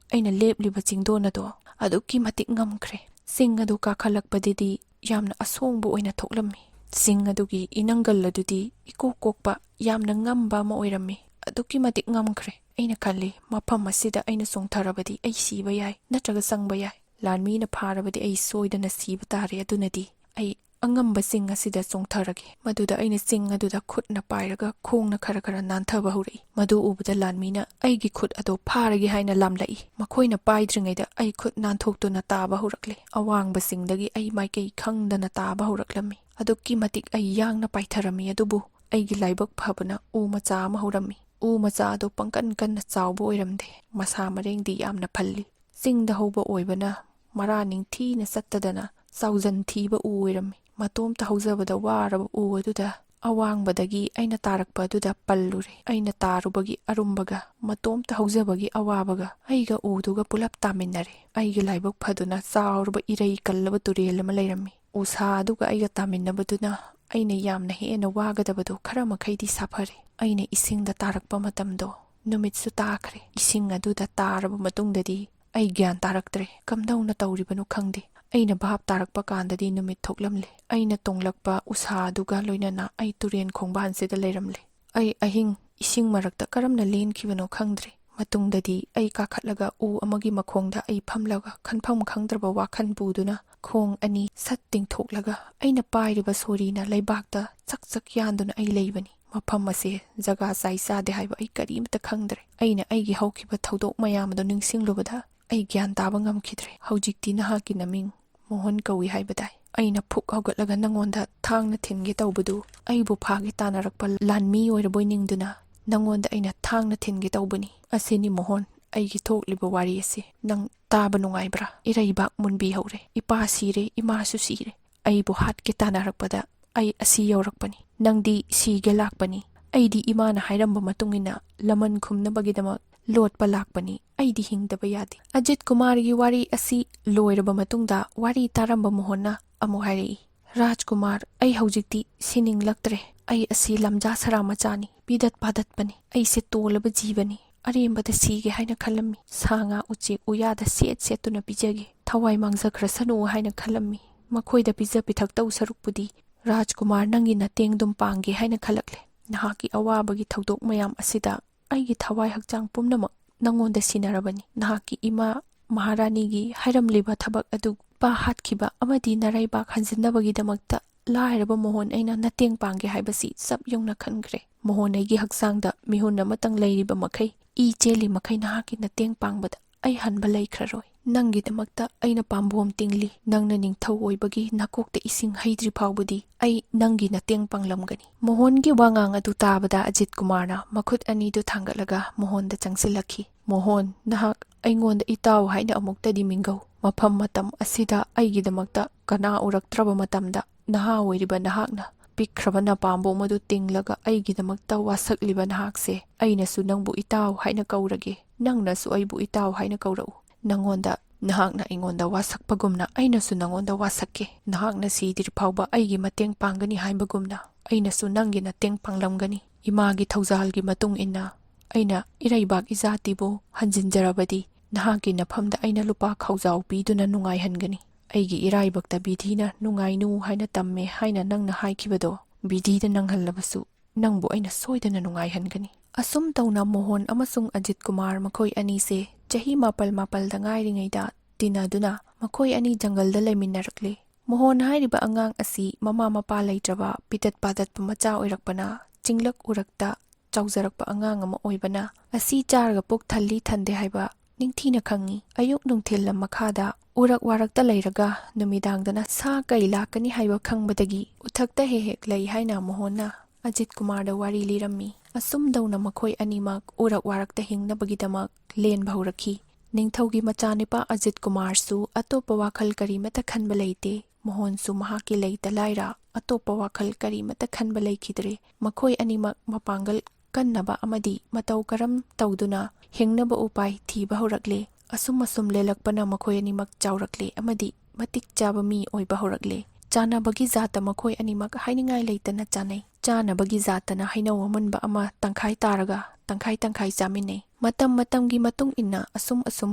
ꯑꯩꯅ ꯂꯦꯞꯂꯤꯕ ꯆꯤꯡꯗꯣꯟ ꯑꯗꯣ ꯑꯗꯨꯛꯀꯤ ꯃꯇꯤꯛ ꯉꯝꯈ꯭ꯔꯦ꯫ ꯆꯤꯡ ꯑꯗꯨ ꯀꯥꯈꯠꯂꯛꯄꯗꯗꯤ ꯌꯥꯝꯅ ꯑꯁꯣꯡꯕ ꯑꯣꯏꯅ ꯊꯣꯛꯂꯝꯃꯤ꯫ ꯆꯤꯡ ꯑꯗꯨꯒꯤ ꯏꯅꯪꯒꯜ ꯑꯗꯨꯗꯤ ꯏꯀꯣꯛ ꯀꯣꯛꯄ ꯌꯥꯝꯅ ꯉꯝꯕ ꯑꯃ ꯑꯣꯏꯔꯝꯃꯤ꯫ ꯑꯗꯨꯛꯀꯤ ꯃꯇꯤꯛ ꯉꯝꯈ꯭ꯔꯦ꯫ ꯑꯩꯅ ꯈꯜꯂꯤ, ꯃꯐꯝ ꯑꯁꯤꯗ ꯑꯩꯅ ꯆꯣꯡꯊꯔꯕꯗꯤ ꯑꯩ ꯁꯤꯕ ꯌꯥꯏ, ꯅꯠꯇ꯭ꯔꯒ ꯆꯪꯕ ꯌꯥꯏ꯫ ꯂꯥꯟꯃꯤꯅ ꯐꯥꯔꯕꯗꯤ ꯑꯩ ꯁꯣꯏꯗꯅ ꯁꯤꯕ ꯇꯥꯔꯦ꯫ ꯑꯗꯨꯅꯗꯤ ꯑꯩ ꯑꯉꯝꯕ ꯆꯤꯡ ꯑꯁꯤꯗ ꯆꯣꯡꯊꯔꯒꯦ꯫ ꯃꯗꯨꯗ ꯑꯩꯅ ꯆꯤꯡ ꯑꯗꯨꯗ ꯈꯨꯠꯅ ꯄꯥꯏꯔꯒ ꯈꯣꯡꯅ ꯈꯔ ꯈꯔ ꯅꯥꯟꯊꯕ ꯍꯧꯔꯛꯏ꯫ ꯃꯗꯨ ꯎꯕꯗ ꯂꯥꯟꯃꯤꯅ ꯑꯩꯒꯤ ꯈꯨꯠ ꯑꯗꯨ ꯐꯥꯔꯒꯦ ꯍꯥꯏꯅ ꯂꯥꯝꯂꯛꯏ꯫ ꯃꯈꯣꯏꯅ ꯄꯥꯏꯗ꯭ꯔꯤꯉꯩꯗ ꯑꯩ ꯈꯨꯠ ꯅꯥꯟꯊꯣꯛꯇꯨꯅ ꯇꯥꯕ ꯍꯧꯔꯛꯂꯦ꯫ ꯑꯋꯥꯡꯕꯁꯤꯡꯗꯒꯤ ꯑꯩ ꯃꯥꯏꯀꯩ ꯈꯪꯗꯅ ꯇꯥꯕ ꯍꯧꯔꯛꯂꯝꯃꯤ꯫ ꯑꯗꯨꯛꯀꯤ ꯃꯇꯤꯛ ꯑꯩ ꯌꯥꯡꯅ ꯄꯥꯏꯊꯔꯝꯃꯤ꯫ ꯑꯗꯨꯕꯨ ꯑꯩꯒꯤ ꯂꯥꯏꯕꯛ ꯐꯕꯅ ꯎ ꯃꯆꯥ ꯑꯃ ꯍꯧꯔꯝꯃꯤ꯫ ꯎ ꯃꯆꯥ ꯑꯗꯨ ꯄꯪꯀꯟ ꯀꯟꯅ ꯆꯥꯎꯕ ꯑꯣꯏꯔꯝꯗꯦ꯫ ꯃꯁꯥ ꯃꯔꯦꯡꯗꯤ ꯌꯥꯝꯅ ꯐꯜꯂꯤ꯫ ꯆꯤꯡꯗ ꯍꯧꯕ ꯑꯣꯏꯕꯅ ꯃꯔꯥ ꯅꯤꯡꯊꯤꯅ ꯆꯠꯇꯗꯅ ꯆꯥꯎꯖꯟ ꯊꯤꯕ ꯎ ꯑꯣꯏꯔꯝꯃꯤ꯫ ꯃꯇꯣꯝꯇ ꯍꯧꯖꯕꯗ ꯋꯥꯔꯕ ꯎ ꯑꯗꯨꯗ ꯑꯋꯥꯡꯕꯗꯒꯤ ꯑꯩꯅ ꯇꯥꯔꯛꯄ ꯑꯗꯨꯗ ꯄꯜꯂꯨꯔꯦ꯫ ꯑꯩꯅ ꯇꯥꯔꯨꯕꯒꯤ ꯑꯔꯨꯝꯕꯒ ꯃꯇꯣꯝꯇ ꯍꯧꯖꯕꯒꯤ ꯑꯋꯥꯕꯒ ꯑꯩꯒ ꯎꯗꯨꯒ ꯄꯨꯂꯞ ꯇꯥꯃꯤꯟꯅꯔꯦ꯫ ꯑꯩꯒꯤ ꯂꯥꯏꯕꯛ ꯐꯗꯨꯅ ꯆꯥꯎꯔꯕ ꯏꯔꯩ ꯀꯜꯂꯕ ꯇꯨꯔꯦꯜ ꯑꯃ ꯂꯩꯔꯝꯃꯤ꯫ ꯎꯁꯥ ꯑꯗꯨꯒ ꯑꯩꯒ ꯇꯥꯃꯤꯟꯅꯕꯗꯨꯅ ꯑꯩꯅ ꯌꯥꯝꯅ ꯍꯦꯟꯅ ꯋꯥꯒꯗꯕꯗꯨ ꯈꯔ ꯃꯈꯩꯗꯤ ꯁꯥꯐꯔꯦ꯫ ꯑꯩꯅ ꯏꯁꯤꯡꯗ ꯇꯥꯔꯛꯄ ꯃꯇꯝꯗꯣ ꯅꯨꯃꯤꯠꯁꯨ ꯇꯥꯈ꯭ꯔꯦ꯫ ꯏꯁꯤꯡ ꯑꯗꯨꯗ ꯇꯥꯔꯕ ꯃꯇꯨꯡꯗꯗꯤ ꯑꯩ ꯒ꯭ꯌꯥꯟ ꯇꯥꯔꯛꯇ꯭ꯔꯦ꯫ ꯀꯝꯗꯧꯅ ꯇꯧꯔꯤꯕꯅꯣ ꯈꯪꯗꯦ꯫ ꯑꯩꯅ ꯚꯥꯞ ꯇꯥꯔꯛꯄ ꯀꯥꯟꯗꯗꯤ ꯅꯨꯃꯤꯠ ꯊꯣꯛꯂꯝꯂꯦ꯫ ꯑꯩꯅ ꯇꯣꯡꯂꯛꯄ ꯎꯁꯥ ꯑꯗꯨꯒ ꯂꯣꯏꯅꯅ ꯑꯩ ꯇꯨꯔꯦꯟ ꯈꯣꯡꯕꯥꯟꯁꯤꯗ ꯂꯩꯔꯝꯂꯦ꯫ ꯑꯩ ꯑꯍꯤꯡ ꯏꯁꯤꯡ ꯃꯔꯛꯇ ꯀꯔꯝꯅ ꯂꯦꯟꯈꯤꯕꯅꯣ ꯈꯪꯗ꯭ꯔꯦ꯫ ꯃꯇꯨꯡꯗꯗꯤ ꯑꯩ ꯀꯥꯈꯠꯂꯒ ꯎ ꯑꯃꯒꯤ ꯃꯈꯣꯡꯗ ꯑꯩ ꯐꯝꯂꯒ ꯈꯟꯐꯝ ꯈꯪꯗ꯭ꯔꯕ ꯋꯥꯈꯜ ꯄꯨꯗꯨꯅ ꯈꯣꯡ ꯑꯅꯤ ꯁꯠ ꯇꯤꯡꯊꯣꯛꯂꯒ ꯑꯩꯅ ꯄꯥꯏꯔꯤꯕ ꯁꯣꯔꯤꯅ ꯂꯩꯕꯥꯛꯇ ꯆꯛ ꯆꯛ ꯌꯥꯟꯗꯨꯅ ꯑꯩ ꯂꯩꯕꯅꯤ꯫ ꯃꯐꯝ ꯑꯁꯦ ꯖꯒꯥ ꯆꯥꯏ ꯆꯥꯗꯦ ꯍꯥꯏꯕ ꯑꯩ ꯀꯔꯤꯃꯇ ꯈꯪꯗ꯭ꯔꯦ꯫ ꯑꯩꯅ ꯑꯩꯒꯤ ꯍꯧꯈꯤꯕ ꯊꯧꯗꯣꯛ ꯃꯌꯥꯝ ꯑꯗꯨ ꯅꯤꯡꯁꯤꯡꯂꯨꯕꯗ ꯑꯩ ꯒ꯭ꯌꯥꯟ ꯇꯥꯕ ꯉꯝꯈꯤꯗ꯭ꯔꯦ꯫ ꯍꯧꯖꯤꯛꯇꯤ ꯅꯍꯥꯛꯀꯤ ꯅꯃꯤꯡ ꯃꯣꯍꯟ ꯀꯧꯏ ꯍꯥꯏꯕ ꯇꯥꯏ꯫ ꯑꯩꯅ ꯐꯨꯛ ꯍꯧꯒꯠꯂꯒ ꯅꯉꯣꯟꯗ ꯊꯥꯡꯅ ꯊꯤꯟꯒꯦ ꯇꯧꯕꯗꯨ ꯑꯩꯕꯨ ꯐꯥꯒꯦ ꯇꯥꯟꯅꯔꯛꯄ ꯂꯥꯟꯃꯤ ꯑꯣꯏꯔꯕꯣꯏ ꯅꯤꯡꯗꯨꯅ ꯅꯪꯉꯣꯟꯗ ꯑꯩꯅ ꯊꯥꯡꯅ ꯊꯤꯟꯒꯦ ꯇꯧꯕꯅꯤ꯫ ꯑꯁꯤꯅꯤ ꯃꯣꯍꯣꯟ, ꯑꯩꯒꯤ ꯊꯣꯛꯂꯤꯕ ꯋꯥꯔꯤ ꯑꯁꯤ꯫ ꯅꯪ ꯇꯥꯕ ꯅꯨꯡꯉꯥꯏꯕ꯭ꯔꯥ? ꯏꯔꯩꯕꯥꯛ ꯃꯨꯟꯕꯤꯍꯧꯔꯦ꯫ ꯏꯄꯥ ꯁꯤꯔꯦ, ꯏꯃꯥꯁꯨ ꯁꯤꯔꯦ꯫ ꯑꯩꯕꯨ ꯍꯥꯠꯀꯦ ꯇꯥꯟꯅꯔꯛꯄꯗ ꯑꯩ ꯑꯁꯤ ꯌꯧꯔꯛꯄꯅꯤ꯫ ꯅꯪꯗꯤ ꯁꯤꯒꯦ ꯂꯥꯛꯄꯅꯤ꯫ ꯑꯩꯗꯤ ꯏꯃꯥꯅ ꯍꯥꯏꯔꯝꯕ ꯃꯇꯨꯡ ꯏꯟꯅ ꯂꯃꯟ ꯈꯨꯝꯅꯕꯒꯤꯗꯃꯛ ꯂꯣꯠꯄ ꯂꯥꯛꯄꯅꯤ꯫ ꯑꯩꯗꯤ ꯍꯤꯡꯗꯕ ꯌꯥꯗꯦ꯫ ꯑꯖꯤꯠ ꯀꯨꯃꯥꯔꯒꯤ ꯋꯥꯔꯤ ꯑꯁꯤ ꯂꯣꯏꯔꯕ ꯃꯇꯨꯡꯗ ꯋꯥꯔꯤ ꯇꯥꯔꯝꯕ ꯃꯣꯍꯣꯟꯅ ꯑꯃꯨꯛ ꯍꯥꯏꯔꯛꯏ, "ꯔꯥꯖꯀꯨꯃꯥꯔ, ꯑꯩ ꯍꯧꯖꯤꯛꯇꯤ ꯁꯤꯅꯤꯡꯂꯛꯇ꯭ꯔꯦ꯫ ꯑꯩ ꯑꯁꯤ ꯂꯝꯖꯥ ꯁꯔꯥ ꯃꯆꯥꯅꯤ, ꯄꯤꯗꯠ ꯄꯥꯗꯠꯄꯅꯤ꯫ ꯑꯩꯁꯦ ꯇꯣꯜꯂꯕ ꯖꯤꯕꯅꯤ꯫ ꯑꯔꯦꯝꯕꯗ ꯁꯤꯒꯦ ꯍꯥꯏꯅ ꯈꯜꯂꯝꯃꯤ꯫ ꯁꯥ ꯉꯥ ꯎꯆꯦꯛ ꯎꯌꯥꯗ ꯁꯦꯠ ꯁꯦꯠꯇꯨꯅ ꯄꯤꯖꯒꯦ, ꯊꯋꯥꯏ ꯃꯥꯡꯖꯈ꯭ꯔꯁꯅꯨ ꯍꯥꯏꯅ ꯈꯜꯂꯝꯃꯤ꯫ ꯃꯈꯣꯏꯗ ꯄꯤꯖ ꯄꯤꯊꯛ ꯇꯧ ꯁꯔꯨꯛꯄꯨꯗꯤ ꯔꯥꯖꯀꯨꯃꯥꯔ ꯅꯪꯒꯤ ꯅꯇꯦꯡꯗꯨꯝ ꯄꯥꯡꯒꯦ ꯍꯥꯏꯅ ꯈꯜꯂꯛꯂꯦ꯫ ꯅꯍꯥꯛꯀꯤ ꯑꯋꯥꯕꯒꯤ ꯊꯧꯗꯣꯛ ꯃꯌꯥꯝ ꯑꯁꯤꯗ ꯑꯩꯒꯤ ꯊꯋꯥꯏ ꯍꯛꯆꯥꯡ ꯄꯨꯝꯅꯃꯛ ꯅꯪꯉꯣꯟꯗ ꯁꯤꯟꯅꯔꯕꯅꯤ꯫ ꯅꯍꯥꯛꯀꯤ ꯏꯃꯥ ꯃꯍꯥꯔꯥꯅꯤꯒꯤ ꯍꯥꯏꯔꯝꯂꯤꯕ ꯊꯕꯛ ꯑꯗꯨ, ꯏꯄꯥ ꯍꯥꯠꯈꯤꯕ ꯑꯃꯗꯤ ꯅꯔꯩꯕꯥꯛ ꯍꯟꯖꯤꯟꯅꯕꯒꯤꯗꯃꯛꯇ ꯂꯥꯏꯔꯕ ꯃꯣꯍꯣꯟ ꯑꯩꯅ ꯅꯇꯦꯡ ꯄꯥꯡꯒꯦ ꯍꯥꯏꯕꯁꯤ ꯆꯞ ꯌꯧꯅ ꯈꯟꯈ꯭ꯔꯦ꯫ ꯃꯣꯍꯣꯟ ꯑꯩꯒꯤ ꯍꯛꯆꯥꯡꯗ ꯃꯤꯍꯨꯟ ꯑꯃꯇꯪ ꯂꯩꯔꯤꯕ ꯃꯈꯩ, ꯏ ꯆꯦꯜꯂꯤ ꯃꯈꯩ ꯅꯍꯥꯛꯀꯤ ꯅꯇꯦꯡ ꯄꯥꯡꯕꯗ ꯑꯩ ꯍꯟꯕ ꯂꯩꯈ꯭ꯔꯔꯣꯏ꯫ ꯅꯪꯒꯤꯗꯃꯛꯇ ꯑꯩꯅ ꯄꯥꯝꯕꯣꯝ ꯇꯤꯡꯂꯤ꯫ ꯅꯪꯅ ꯅꯤꯡꯊꯧ ꯑꯣꯏꯕꯒꯤ ꯅꯀꯣꯛꯇ ꯏꯁꯤꯡ ꯍꯩꯗ꯭ꯔꯤ ꯐꯥꯎꯕꯗꯤ ꯑꯩ ꯅꯪꯒꯤ ꯅꯇꯦꯡ ꯄꯥꯡꯂꯝꯒꯅꯤ꯫" ꯃꯣꯍꯣꯟꯒꯤ ꯋꯥꯉꯥꯡ ꯑꯗꯨ ꯇꯥꯕꯗ ꯑꯖꯤꯠ ꯀꯨꯃꯥꯔꯅ ꯃꯈꯨꯠ ꯑꯅꯤꯗꯨ ꯊꯥꯡꯒꯠꯂꯒ ꯃꯣꯍꯣꯟꯗ ꯆꯪꯁꯤꯜꯂꯛꯈꯤ꯫ "ꯃꯣꯍꯣꯟ, ꯅꯍꯥꯛ ꯑꯩꯉꯣꯟꯗ ꯏꯇꯥꯎ ꯍꯥꯏꯅ ꯑꯃꯨꯛꯇꯗꯤ ꯃꯤꯡꯒꯧ꯫ ꯃꯐꯝ ꯃꯇꯝ ꯑꯁꯤꯗ ꯑꯩꯒꯤꯗꯃꯛꯇ ꯀꯅꯥ ꯎꯔꯛꯇ꯭ꯔꯕ ꯃꯇꯝꯗ ꯅꯍꯥ ꯑꯣꯏꯔꯤꯕ ꯅꯍꯥꯛꯅ ꯄꯤꯛꯈ꯭ꯔꯕ ꯅꯄꯥꯝꯕꯣꯝ ꯑꯗꯨ ꯇꯤꯡꯂꯒ ꯑꯩꯒꯤꯗꯃꯛꯇ ꯋꯥꯁꯛꯂꯤꯕ ꯅꯍꯥꯛꯁꯦ, ꯑꯩꯅꯁꯨ ꯅꯪꯕꯨ ꯏꯇꯥꯎ ꯍꯥꯏꯅ ꯀꯧꯔꯒꯦ, ꯅꯪꯅꯁꯨ ꯑꯩꯕꯨ ꯏꯇꯥꯎ ꯍꯥꯏꯅ ꯀꯧꯔꯛꯎ꯫ ꯅꯉꯣꯟꯗ, ꯅꯍꯥꯛꯅ ꯑꯩꯉꯣꯟꯗ ꯋꯥꯁꯛꯄꯒꯨꯝꯅ ꯑꯩꯅꯁꯨ ꯅꯉꯣꯟꯗ ꯋꯥꯁꯛꯀꯦ꯫ ꯅꯍꯥꯛꯅ ꯁꯤꯗ꯭ꯔꯤ ꯐꯥꯎꯕ ꯑꯩꯒꯤ ꯃꯇꯦꯡ ꯄꯥꯡꯒꯅꯤ ꯍꯥꯏꯕꯒꯨꯝꯅ ꯑꯩꯅꯁꯨ ꯅꯪꯒꯤ ꯅꯇꯦꯡ ꯄꯥꯡꯂꯝꯒꯅꯤ꯫ ꯏꯃꯥꯒꯤ ꯊꯧꯖꯥꯜꯒꯤ ꯃꯇꯨꯡ ꯏꯟꯅ ꯑꯩꯅ ꯏꯔꯩꯕꯥꯛ ꯏꯖꯥꯇꯤꯕꯨ ꯍꯟꯖꯤꯟꯖꯔꯕꯗꯤ ꯅꯍꯥꯛꯀꯤ ꯅꯐꯝꯗ ꯑꯩꯅ ꯂꯨꯄꯥ ꯈꯥꯎꯖꯥꯎ ꯄꯤꯗꯨꯅ ꯅꯨꯡꯉꯥꯏꯍꯟꯒꯅꯤ꯫ ꯑꯩꯒꯤ ꯏꯔꯥꯏꯕꯛꯇ ꯕꯤꯙꯤꯅ ꯅꯨꯡꯉꯥꯏꯅꯨ ꯍꯥꯏꯅ ꯇꯝꯃꯦ ꯍꯥꯏꯅ ꯅꯪꯅ ꯍꯥꯏꯈꯤꯕꯗꯣ ꯕꯤꯙꯤꯗ ꯅꯪꯍꯜꯂꯕꯁꯨ ꯅꯪꯕꯨ ꯑꯩꯅ ꯁꯣꯏꯗꯅ ꯅꯨꯡꯉꯥꯏꯍꯟꯒꯅꯤ꯫" ꯑꯁꯨꯝ ꯇꯧꯅ ꯃꯣꯍꯣꯟ ꯑꯃꯁꯨꯡ ꯑꯖꯤꯠ ꯀꯨꯃꯥꯔ ꯃꯈꯣꯏ ꯑꯅꯤꯁꯦ ꯆꯍꯤ ꯃꯥꯄꯜ ꯃꯥꯄꯜꯗ ꯉꯥꯏꯔꯤꯉꯩꯗ ꯇꯤꯟꯅꯗꯨꯅ ꯃꯈꯣꯏ ꯑꯅꯤ ꯖꯪꯒꯜꯗ ꯂꯩꯃꯤꯟꯅꯔꯛꯂꯦ꯫ ꯃꯣꯍꯣꯟ ꯍꯥꯏꯔꯤꯕ ꯑꯉꯥꯡ ꯑꯁꯤ ꯃꯃꯥ ꯃꯄꯥ ꯂꯩꯇ꯭ꯔꯕ ꯄꯤꯇꯠ ꯄꯥꯇꯠꯄ ꯃꯆꯥ ꯑꯣꯏꯔꯛꯄꯅ ꯆꯤꯡꯂꯛ ꯎꯔꯛꯇ ꯆꯥꯎꯖꯔꯛꯄ ꯑꯉꯥꯡ ꯑꯃ ꯑꯣꯏꯕꯅ ꯑꯁꯤ ꯆꯥꯔꯒ ꯄꯨꯛ ꯊꯜꯂꯤ ꯊꯟꯗꯦ ꯍꯥꯏꯕ ꯅꯤꯡꯊꯤꯅ ꯈꯪꯉꯤ꯫ ꯑꯌꯨꯛ ꯅꯨꯡꯊꯤꯜ ꯂꯝ ꯃꯈꯥꯗ ꯎꯔꯛ ꯋꯥꯔꯛꯇ ꯂꯩꯔꯒ ꯅꯨꯃꯤꯗꯥꯡꯗꯅ ꯁꯥ ꯀꯩ ꯂꯥꯛꯀꯅꯤ ꯍꯥꯏꯕ ꯈꯪꯕꯗꯒꯤ ꯎꯊꯛꯇ ꯍꯦꯛ ꯍꯦꯛ ꯂꯩ ꯍꯥꯏꯅ ꯃꯣꯍꯣꯟꯅ ꯑꯖꯤꯠ ꯀꯨꯃꯥꯔꯗ ꯋꯥꯔꯤ ꯂꯤꯔꯝꯃꯤ꯫ ꯑꯁꯨꯝ ꯇꯧꯅ ꯃꯈꯣꯏ ꯑꯅꯤꯃꯛ ꯎꯔꯛ ꯋꯥꯔꯛꯇ ꯍꯤꯡꯅꯕꯒꯤꯗꯃꯛ ꯂꯦꯟꯕ ꯍꯧꯔꯛꯈꯤ꯫ ꯅꯤꯡꯊꯧꯒꯤ ꯃꯆꯥꯅꯤꯄꯥ ꯑꯖꯤꯠ ꯀꯨꯃꯥꯔꯁꯨ ꯑꯇꯣꯞꯄ ꯋꯥꯈꯜ ꯀꯔꯤꯃꯠꯇ ꯈꯟꯕ ꯂꯩꯇꯦ꯫ ꯃꯣꯍꯣꯟꯁꯨ ꯃꯍꯥꯛꯀꯤ ꯂꯩꯇ ꯂꯥꯏꯔ ꯑꯇꯣꯞꯄ ꯋꯥꯈꯜ ꯀꯔꯤꯃꯠꯇ ꯈꯟꯕ ꯂꯩꯈꯤꯗ꯭ꯔꯦ꯫ ꯃꯈꯣꯏ ꯑꯅꯤꯃꯛ ꯃꯄꯥꯡꯒꯜ ꯀꯟꯅꯕ ꯑꯃꯗꯤ ꯃꯇꯧ ꯀꯔꯝ ꯇꯧꯗꯨꯅ ꯍꯤꯡꯅꯕ ꯎꯄꯥꯏ ꯊꯤꯕ ꯍꯧꯔꯛꯂꯦ꯫ ꯑꯁꯨꯝ ꯑꯁꯨꯝ ꯂꯦꯜꯂꯛꯄꯅ ꯃꯈꯣꯏ ꯑꯅꯤꯃꯛ ꯆꯥꯎꯔꯛꯂꯦ ꯑꯃꯗꯤ ꯃꯇꯤꯛ ꯆꯥꯕ ꯃꯤ ꯑꯣꯏꯕ ꯍꯧꯔꯛꯂꯦ꯫ ꯆꯥꯅꯕꯒꯤ ꯖꯥꯠꯇ ꯃꯈꯣꯏ ꯑꯅꯤꯃꯛ ꯍꯥꯏꯅꯤꯡꯉꯥꯏ ꯂꯩꯇꯅ ꯆꯥꯅꯩ꯫ ꯆꯥꯅꯕꯒꯤ ꯖꯥꯠꯇꯅ ꯍꯩꯅꯧ ꯑꯃꯨꯟꯕ ꯑꯃ ꯇꯪꯈꯥꯏ ꯇꯥꯔꯒ ꯇꯪꯈꯥꯏ ꯇꯪꯈꯥꯏ ꯆꯥꯃꯤꯟꯅꯩ꯫ ꯃꯇꯝ ꯃꯇꯝꯒꯤ ꯃꯇꯨꯡ ꯏꯟꯅ ꯑꯁꯨꯝ ꯑꯁꯨꯝ